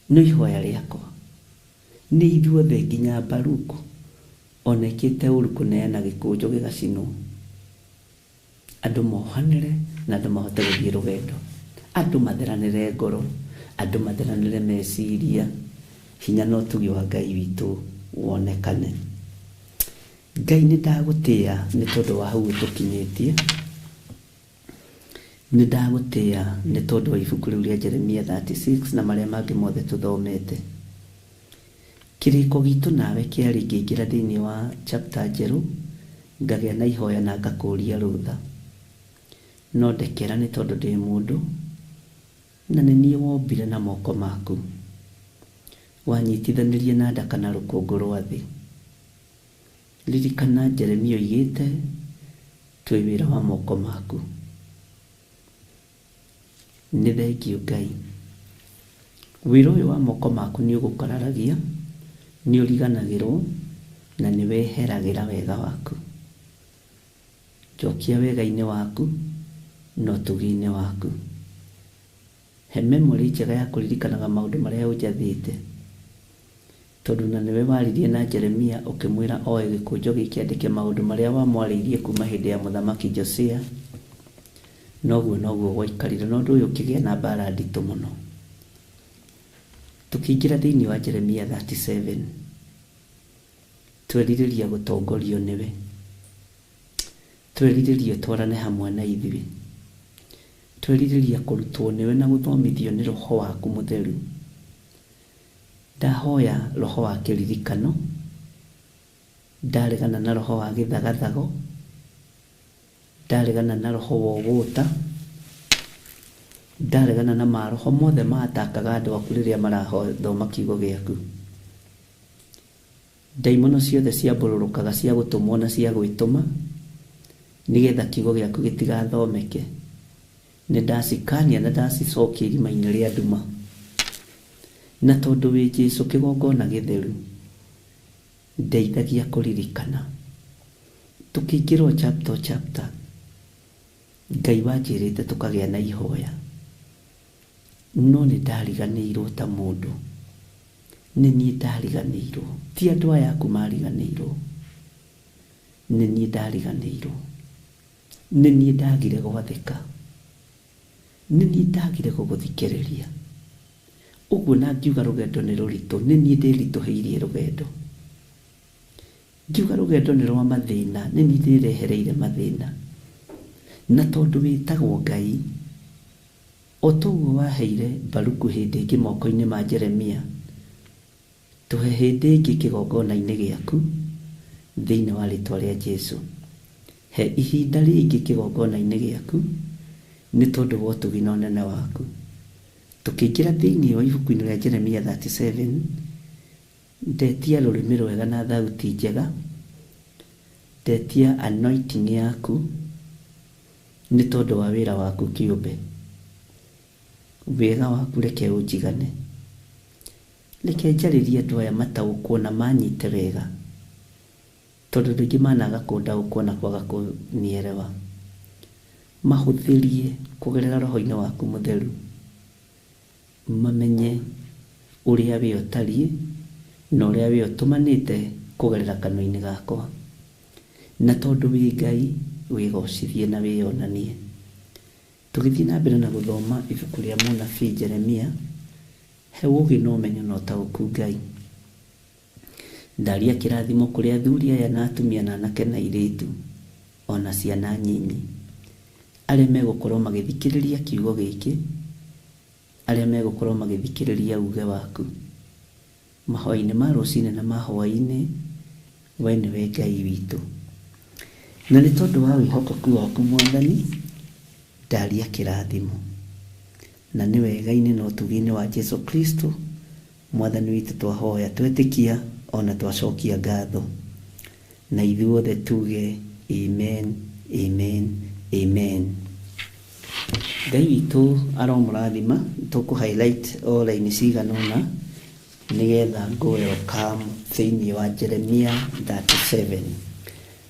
No ihoya rĩakwa nĩ ithuothe nginya Baruku ona ĩkĩte ũru kũneana gĩkũnjo gĩgacinwo. Andũ mohanĩre na andũ mahote gũthiĩ rũgendo. Andũ matheranĩre ngoro, andũ matheranĩre meciria, hinya na ũtugi wa Ngai witũ wonekane. Ngai nĩ ndagũtĩa nĩ tondũ wa hau ũtũkinyĩtie. Nĩ ndagũtĩa nĩ tondũ wa ibuku rĩu rĩa Jeremia 36 na marĩa mangĩ mothe tũthomete. Kĩrĩko gitũ nawe kĩarĩ ngĩingĩra thĩinĩ wa chapter njerũ, ngagĩa na ihoya na ngakũria rũtha. No ndekera nĩ tondũ ndĩ mũndũ, na nĩ niĩ wombire na moko maku. Wanyitithanirie na nda kana rũkũngũ rwa thĩ. Ririkana Jeremia oigĩte twĩ wĩra wa moko maku. Nĩ thengiũ Ngai. Wĩra ũyũ wa moko maku nĩ ũgũkararagia, nĩ ũriganagĩrwo, na nĩ weheragĩra wega waku. Njokia wega-inĩ waku na ũtugi-inĩ waku. He memory njega ya kũririkanaga maũndũ marĩa ũnjathĩte. Tondũ na nĩwe waririe na Jeremia ũkĩmwĩra oe gĩkũnjo gĩkĩ andĩke maũndũ marĩa wamwarĩirie kuma hĩndĩ ya mũthamaki Josia. Noguo noguo gwaikarire, na ũndũ ũyũ ũkĩgĩa na mbara nditũ mũno. Tũkĩingĩra thĩinĩ wa Jeremia 37, twerirĩria gũtongorio nĩwe. Twerirĩria twarane hamwe na ithuĩ. Twerirĩria kũrutwo nĩwe na gũthomithio nĩ roho waku mũtheru. Ndahoya roho wa kĩririkano, ndaregana na roho wa gĩthagathago, ndaregana na roho wa ũgũta, ndaregana na maroho mothe matakaga andũ aku rĩrĩa marathoma kiugo gĩaku. Ndaimono ciothe ciambũrũrũkaga cia gũtũmwo na cia gwĩtũma, nĩgetha kiugo gĩaku gĩtigathomeke. Nĩ ndacikania na ndacicokia irima-inĩ rĩa nduma. Na tondũ wĩ Jesũ kĩgongona gĩtheru, ndeithagia kũririkana. Tũkĩingĩra o chapter o chapter, Ngai wanjĩrĩte tũkagĩa na ihoya. No nĩ ndariganĩirwo ta mũndũ. Nĩ niĩ ndariganĩirwo. Ti andũ aya aku mariganĩirwo. Nĩ niĩ ndariganĩirwo. Nĩ niĩ ndagire gwathĩka. Nĩ niĩ ndagire gũgũthikĩrĩria. Ũguo na ngiuga rũgendo nĩ rũritũ, nĩ niĩ ndĩritũhĩirie rũgendo. Ngiuga rũgendo nĩ rwa mathĩna, nĩ niĩ ndĩrehereire mathĩna. Na tondũ wĩtagwo Ngai, o toguo waheire Baruku hĩndĩ ĩngĩ moko-inĩ ma Jeremia, tũhe hĩndĩ ĩngĩ kĩgongona-inĩ gĩaku thĩinĩ wa rĩtwa rĩa Jesũ. He ihinda rĩngĩ kĩgongona-inĩ gĩaku nĩ tondũ wa ũtugi na ũnene waku. Tũkĩingĩra thĩinĩ wa ibuku-inĩ rĩa Jeremia 37, ndetia rũrĩmĩ rwega na thauti njega, ndetia anointing yaku nĩ tondũ wa wĩra waku kĩũmbe. Wega waku reke ũnjigane. Reke njarĩrie andũ aya mataũkwo na manyite wega, tondũ andũ aingĩ managa kũndaũkwo na kwaga kũnielewa. Mahũthĩrie kũgerera roho-inĩ waku mũtheru, mamenye ũrĩa we ũtariĩ na ũrĩa we ũtũmanĩte kũgerera kanua-inĩ gakwa. Na tondũ wĩ Ngai, wĩgocithie na wĩyonanie. Tũgĩthiĩ na mbere na gũthoma ibuku rĩa mũnabii Jeremia, he ũũgĩ na ũmenyo na ũtaũku Ngai. Ndaria kĩrathimo kũrĩ athuri aya na atumia na anake na airĩtu, ona ciana nyinyi, arĩa megũkorwo magĩthikĩrĩria kiugo gĩkĩ, Arĩa megũkorwo magĩthikĩrĩria uge waku mahoya-inĩ ma rũcinĩ na ma hwaĩ-inĩ, we nĩwe Ngai witũ. Na nĩ tondũ wa wĩhokeku waku Mwathani, ndaria kĩrathimo. Na nĩ wega-inĩ na ũtugi-inĩ wa Jesu Kristo Mwathani witũ twahoya twetĩkia ona twacokia ngatho. Na ithuothe tuge amen, amen, amen. Ngai witũ aromũrathima. Tũkũ highlight o raini cigana ũna nĩgetha ngũ welcome thĩinĩ wa Jeremia 37.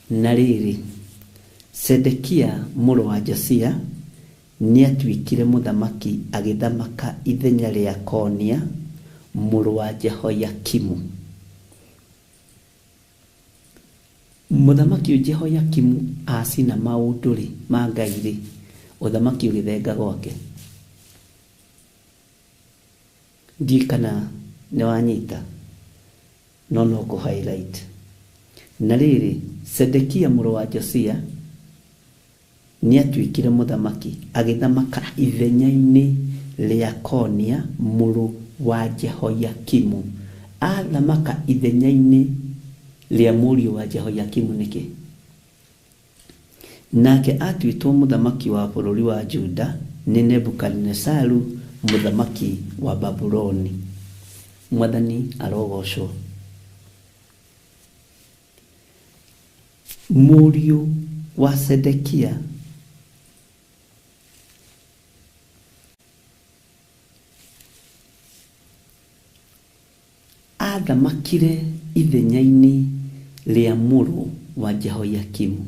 Na rĩrĩ, Sedekia mũrũ wa Josia nĩatuĩkire mũthamaki agĩthamaka ithenya rĩa Konia mũrũ wa Jehoiakimu. Mũthamaki ũyũ Jehoiakimu acina maũndũ rĩ ma Ngai rĩ, ũthamaki ũgĩthenga gwake. Ndiũĩ kana nĩ wanyita, no no kũ highlight. Na rĩrĩ, Sedekia mũrũ wa Josia nĩatuĩkire mũthamaki agĩthamaka ithenya-inĩ rĩa Konia mũrũ wa Jehoiakimu. Athamaka ithenya-inĩ rĩa mũriũ wa Jehoiakimu nĩkĩ? Nake atuĩtwo mũthamaki wa bũrũri wa Juda nĩ Nebukadinezaru mũthamaki wa Babuloni. Mwathani arogocwo. Mũriũ wa Sedekia athamakire ithenya-inĩ rĩa mũrũ wa Jehoiakimu.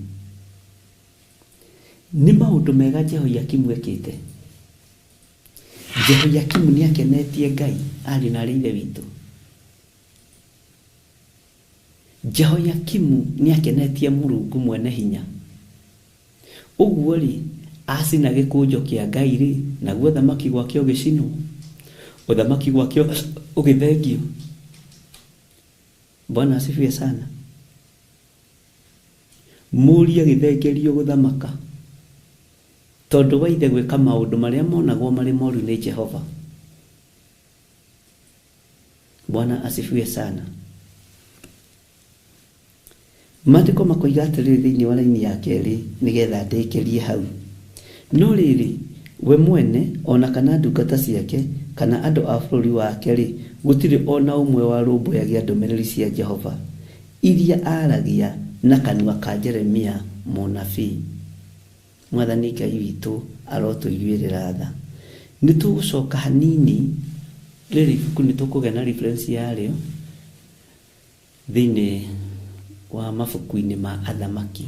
Nĩ maũndũ mega Jehoiakimu ekĩte. Jehoiakimu nĩ akenetie Ngai, ariũ na arĩ ithe witũ. Jehoiakimu nĩ akenetie Mũrungu mwene hinya. Ũguo rĩ, acina gĩkũnjo kĩa Ngai rĩ, naguo ũthamaki gwake ũgĩcinwo, ũthamaki gwake ũgĩthengio. Bwana asifiwe sana. Mũriũ agĩthengerio gũthamaka tondũ wa ithe gwĩka maũndũ marĩa monagwo marĩ moru nĩ Jehova. Bwana asifiwe sana. Maandĩko makoiga atĩrĩrĩ thĩinĩ wa raini ya kerĩ nĩgetha ndĩkĩrie hau. No rĩrĩ, we mwene ona kana ndungata ciake kana andũ a bũrũri wake rĩ, gũtirĩ ona ũmwe warũmbũyagia ndũmĩrĩri cia Jehova iria aaragia na kanua ka Jeremia mũnabii. Mwathani Ngai witũ arotũiguĩrĩra tha. Nĩ tũgũcoka hanini rĩrĩ ibuku nĩ tũkũgĩa na reference yarĩo thĩinĩ wa mabuku-inĩ ma athamaki,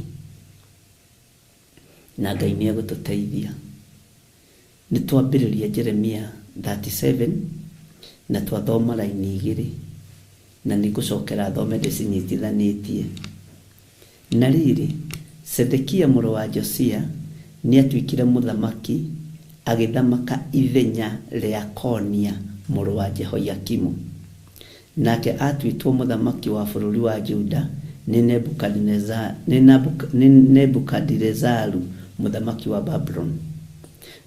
na Ngai nĩ egũtũteithia. Nĩ twambĩrĩria Jeremia 37 na twathoma raini igĩrĩ, na nĩ ngũcokera thome ndĩcinyitithanĩtie. Na rĩrĩ, Sedekia mũrũ wa Josia nĩatuĩkire mũthamaki agĩthamaka ithenya rĩa Konia mũrũ wa Jehoiakimu. Nake atuĩtwo mũthamaki wa bũrũri wa Juda nĩ Nebukadinezaru mũthamaki wa Babuloni.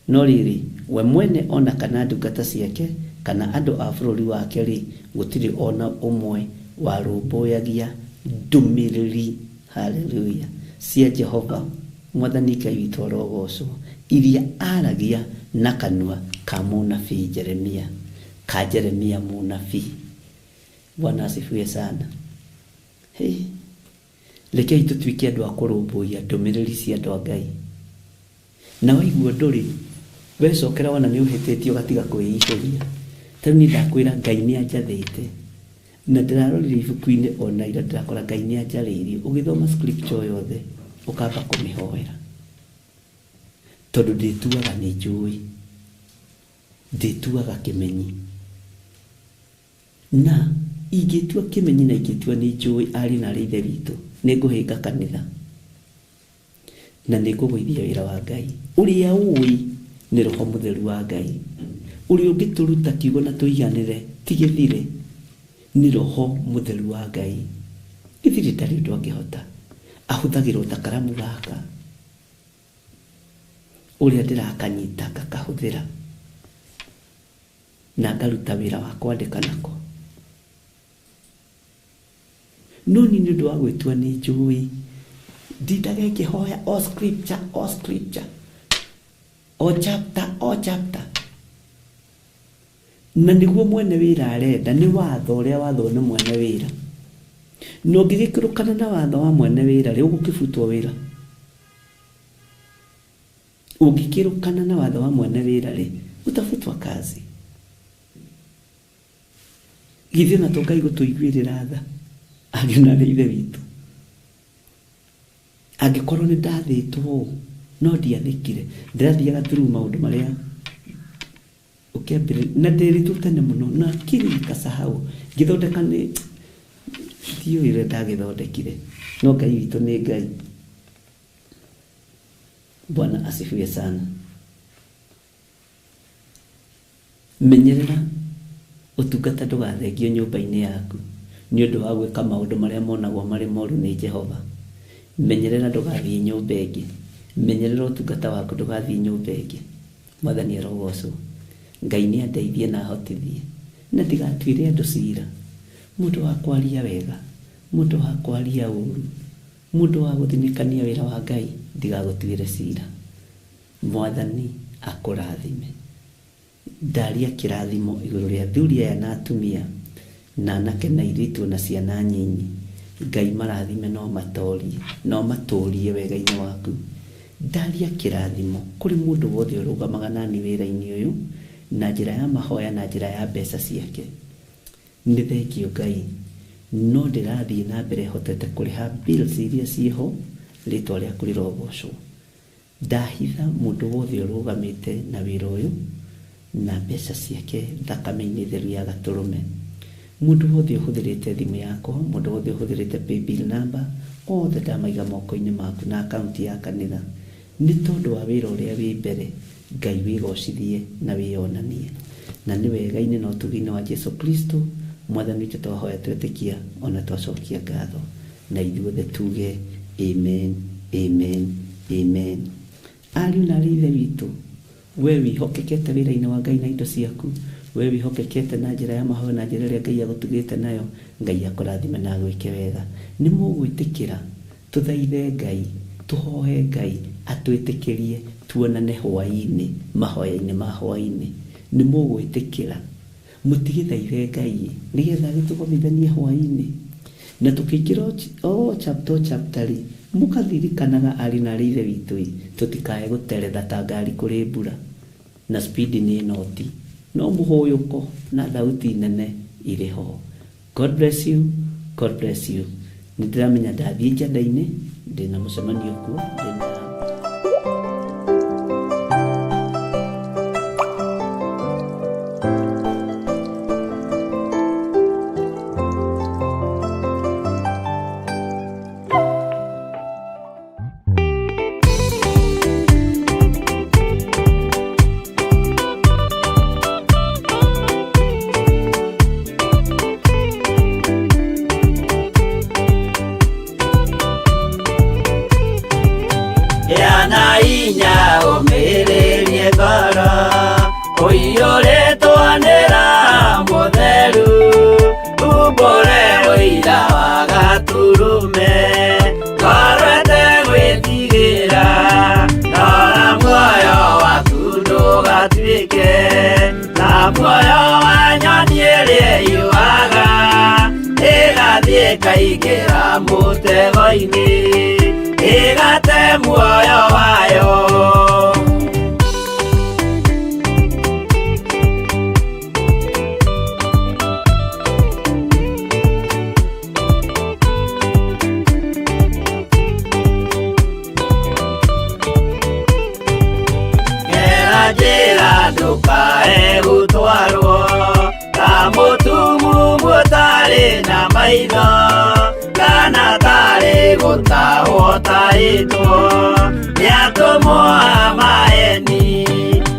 No rĩrĩ, we mwene ona kana ndungata ciake kana andũ a bũrũri wake rĩ, gũtirĩ ona ũmwe warũmbũyagia ndũmĩrĩri, haleluya, cia Jehova Mwathani Ngai witũ arogocwo, iria aragia na kanua ka mũnabii Jeremia, ka Jeremia mũnabii. Bwana asifiwe sana. Hey, rekei tũtuĩke andũ a kũrũmbũiya ndũmĩrĩri cia andũ a Ngai. Na waigua ũndũ-rĩ, wecokera wona nĩ ũhĩtĩtie ũgatiga kwĩihũria. Ta rĩu niĩ ndakwĩra Ngai nĩ anjathĩte, na ndĩrarorire ibuku-inĩ ona ira ndĩrakora Ngai nĩ anjarĩirie. Ũgĩthoma scripture yothe ũkamba kũmĩhoera, tondũ ndĩtuaga nĩ njũĩ, ndĩtuaga kĩmenyi. Na ingĩtua kĩmenyi na ingĩtua nĩ njũĩ ariũ na arĩ ithe witũ, nĩ ngũhĩnga kanitha na nĩ ngũgũithia wĩra wa Ngai. Ũrĩa ũĩ nĩ Roho Mũtheru wa Ngai, ũrĩa ũngĩtũruta kiugo na tũiganĩre ti gĩthire, nĩ Roho Mũtheru wa Ngai. Gĩthire ndarĩ ũndũ angĩhota, ahũthagĩrwo ta karamu gaka ũrĩa ndĩrakanyita ngakahũthĩra. Na ngaruta wĩra wa kwandĩka nako. No niĩ nĩ ũndũ wa gwĩtua nĩ njũĩ, ndindaga ngĩhoya o scripture, o scripture, o chapter, o chapter. Na nĩguo mwene wĩra arenda, nĩ watho ũrĩa wathwo nĩ mwene wĩra. Na ũngĩgĩkĩrũkana na watho wa mwene wĩra rĩ, ũgũkĩbutwo wĩra. Ũngĩkĩrũkana na watho wa mwene wĩra rĩ, utafutwa kazi. Githĩ ona to Ngai gũtũiguĩrĩra tha, ariũ na aarĩ a Ithe witũ. Angĩkorwo nĩ ndathĩtwo ũũ, no ndiathĩkire, ndĩrathiaga through maũndũ marĩa ũkĩambĩrĩria, na nderitwo tene mũno, na akili nikasahau. Ngĩthondeka nĩ, ndiũĩ ũrĩa ndagĩthondekire, no Ngai witũ nĩ Ngai. Bwana asifiwe sana. Menyerera ũtungata ndũgathengio nyũmba-inĩ yaku nĩ ũndũ wa gwĩka maũndũ marĩa monagwo marĩ moru nĩ Jehova. Menyerera ndũgathiĩ nyũmba ĩngĩ. Menyerera ũtungata waku ndũgathiĩ nyũmba ĩngĩ. Mwathani arogocwo. Ngai nĩ andeithie na ahotithie na ndigatuĩre andũ cira. Mũndũ wa kwaria wega, mũndũ wa kwaria ũru, mũndũ wa gũthinĩkania wĩra wa Ngai, ndigagũtuĩre cira. Mwathani akũrathime. Ndaria kĩrathimo igũrũ rĩa athuri aya na atumia, na anake na airĩtu ona ciana nyinyi. Ngai marathime no matorie, no matũrie wega-inĩ waku. Ndaria kĩrathimo kũrĩ mũndũ wothe ũrũgamaga nani wĩra-inĩ ũyũ, na njĩra ya mahoya na njĩra ya mbeca ciake. Nĩ thengio Ngai, no ndĩrathiĩ na mbere hotete kũrĩha bills iria ciĩho, rĩtwa rĩaku rĩrogocwo. Ndahitha mũndũ wothe ũrũgamĩte na wĩra ũyũ na mbeca ciake thakame-inĩ theru ya gatũrũme. Mũndũ wothe ũhũthĩrĩte thimũ yakwa, mũndũ wothe ũhũthĩrĩte paybill number, othe ndamaiga moko-inĩ maku na akaunti ya kanitha. Nĩ tondũ wa wĩra ũrĩa wĩ mbere, Ngai wĩgocithie na wĩyonanie. Na nĩ wega-inĩ na ũtugi-inĩ wa Jesu Kristo, Mwathani witũ twahoya twetĩkia ona twacokia ngatho. Na ithuothe tuge amen, amen, amen. Ariũ na aarĩ a Ithe witũ, we wĩhokekete wĩra-inĩ wa Ngai na indo ciaku, we wĩhokekete na njĩra ya mahoya na njĩra ĩrĩa Ngai agũtugĩte nayo, Ngai akũrathime na agwĩke wega. Nĩ mũgwĩtĩkĩra tũthaithe Ngai, tũhoe Ngai atwĩtĩkĩrie tuonane hwaĩ-inĩ, mahoya-inĩ ma hwaĩ-inĩ. Nĩ mũgwĩtĩkĩra mũtigĩthaithe Ngai nĩgetha agĩtũgomithanie hwaĩ-inĩ. Na tũkĩingĩra o chapter o chapter rĩ, mũkaririkanaga ariũ na aarĩ a Ithe witũ ĩ, tũtikae gũteretha ta ngari kũrĩ mbura na speed nĩ noti, no mũhũyũko na thauti nene irĩ ho. God bless you, God bless you. Nĩ ndĩramenya ndathiĩ njanda-inĩ, ndĩna mũcemanio kuo, ndĩna Yana inya ũmĩrĩrie ngoro ũiyũrĩtwo nĩ Roho Mũtheru, umbũre ũira wa Gatũrũme, ngoro ĩtegwĩtigĩra, rora muoyo waku ndũgatuĩke ta muoyo wa nyoni ĩrĩa ĩyũaga, ĩgathiĩ ĩkaingĩra mũtego-inĩ, ĩgate muoyo wayo. Gera njĩra ndũkae gũtwarwo ta mũtumumu ũtarĩ na maitho, kana tarĩ gũtahwo ũtahĩtwo nĩ atũmwo a maeni.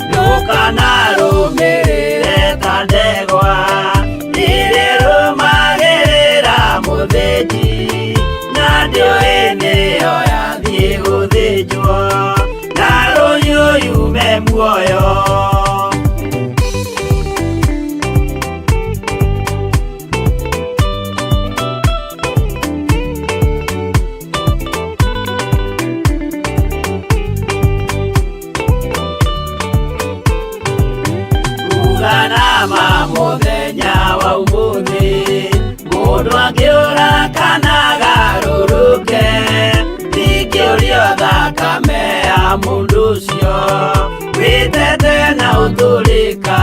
Ndũkanarũmĩrĩre ta ndegwa ĩrĩa ĩrũmagĩrĩra mũthĩnji, na ndĩũĩ nĩyo yathiĩ gũthĩnjwo, na rũhiũ yume muoyo. Angĩũra kana agarũrũke, ndingĩũrio thakame ya mũndũ ũcio wĩtete na ũtũrĩka.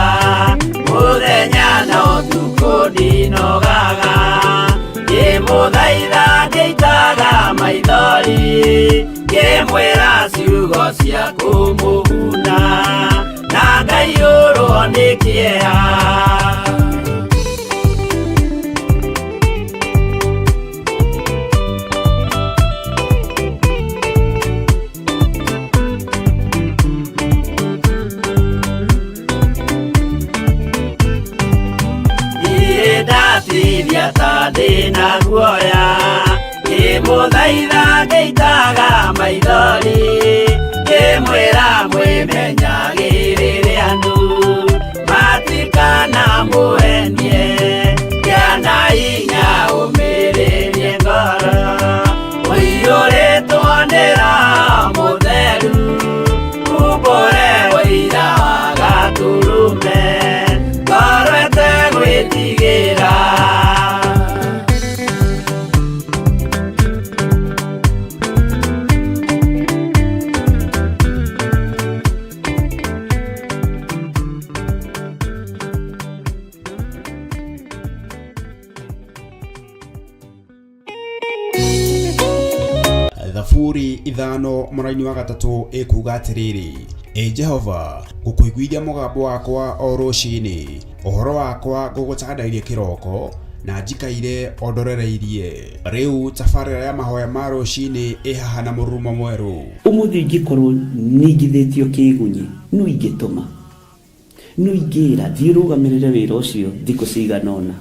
Mũthenya na ũtukũ ndinogaga, ngĩmũthaitha ngĩitaga maithori, ngĩmwĩra ciugo cia kũmũguna, na ngaiyũrwo nĩ kĩeha. Niĩ ndatithia ta ndĩna guoya, ngĩmũthaitha ngĩitaga maithori, ngĩmwĩra mwĩmenyagĩrĩre andũ matikanamũhenie, gĩa na hinya ũmĩrĩrie ngoro, ũiyũrĩtwo nĩ Roho Mũtheru, umbũre ũira wa Gatũrũme, ngoro ĩtegwĩtigĩra. Thaburi 5 mũraini wa 3 ĩkuga atĩrĩrĩ, Ĩ Jehova, ngũkũiguithia mũgambo wakwa o rũcinĩ, ũhoro wakwa ngũgũtandairie kĩroko, na njikaire o ndorereirie. Rĩu tabarĩra ya mahoya ma rũcinĩ ĩ haha na mũrurumo mwerũ. Ũmũthĩ ingĩkorwo ningithĩtio kĩgunyi, no ingĩtũma, no ingĩra thiĩ ũrũgamĩrĩre wĩra ũcio thikũ cigana ũna.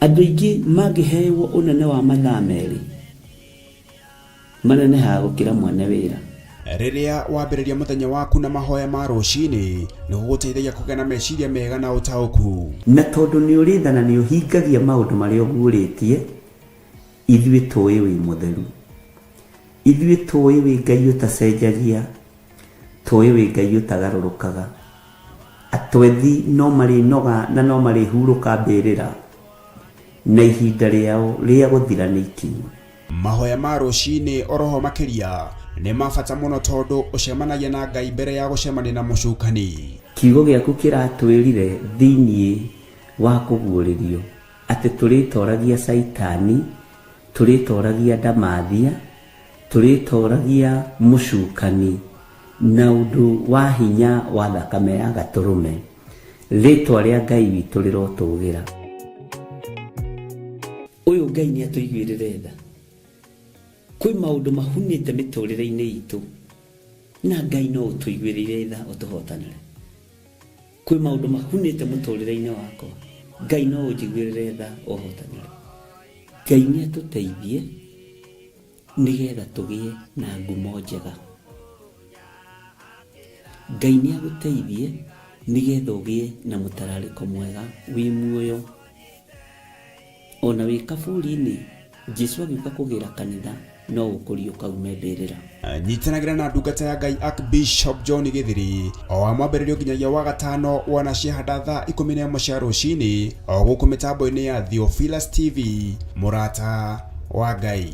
Andũ aingĩ mangĩhewo ũnene wa mathaa 2, manenehaga gũkĩra mwene wĩra. Rĩrĩa wambĩrĩria mũthenya waku na mahoya ma rũcinĩ, nĩ gũgũteithagia kũgĩa na meciria mega na ũtaũku. Na tondũ nĩ ũrĩ tha na nĩ ũhingagia maũndũ marĩa ũguũrĩtie, ithuĩ tũĩ wĩ mũtheru. Ithuĩ tũĩ wĩ Ngai ũtacenjagia, tũĩ wĩ Ngai ũtagarũrũkaga. Atwethi no marĩnoga na no marĩhurũka mbĩrĩra, na ihinda rĩao rĩa gũthira nĩ ikinyu. Mahoya ma rũcinĩ oroho makĩria nĩ ma bata mũno tondũ ũcemanagia na Ngai mbere ya gũcemania na mũcukani. Kiugo gĩaku kĩratwĩrire thĩinĩ wa kũguũrĩrio atĩ tũrĩtoragia Caitani, tũrĩtoragia ndamathia, tũrĩtoragia mũcukani na ũndũ wa hinya wa thakame ya Gatũrũme. Rĩtwa rĩa Ngai witũ rĩrotũgĩra. Ũyũ Ngai nĩ atũiguĩrĩre tha. Kwĩ maũndũ mahunĩte mĩtũrĩre-inĩ itũ, na Ngai no ũtũiguĩrĩire tha ũtũhotanĩre. Kwĩ maũndũ mahunĩte mũtũrĩre-inĩ wakwa, Ngai no ũnjiguĩrĩre tha ũhotanĩre. Ngai nĩ atũteithie nĩgetha tũgĩe na ngumo njega. Ngai nĩ agũteithie nĩgetha ũgĩe na mũtararĩko mwega wĩ muoyo. Ona wĩ kaburi-inĩ, Jesu agĩũka kũgĩra kanitha no ũkũriũka ume mbĩrĩra. Nyitanagĩra na ndungata ya Ngai Archbishop John Gĩthiri o wa mwambĩrĩrio nginyagia wa gatano wona ciahanda thaa 11 cia rũcinĩ o gũkũ mĩtambo-inĩ ya Theophilus TV, mũrata wa Ngai.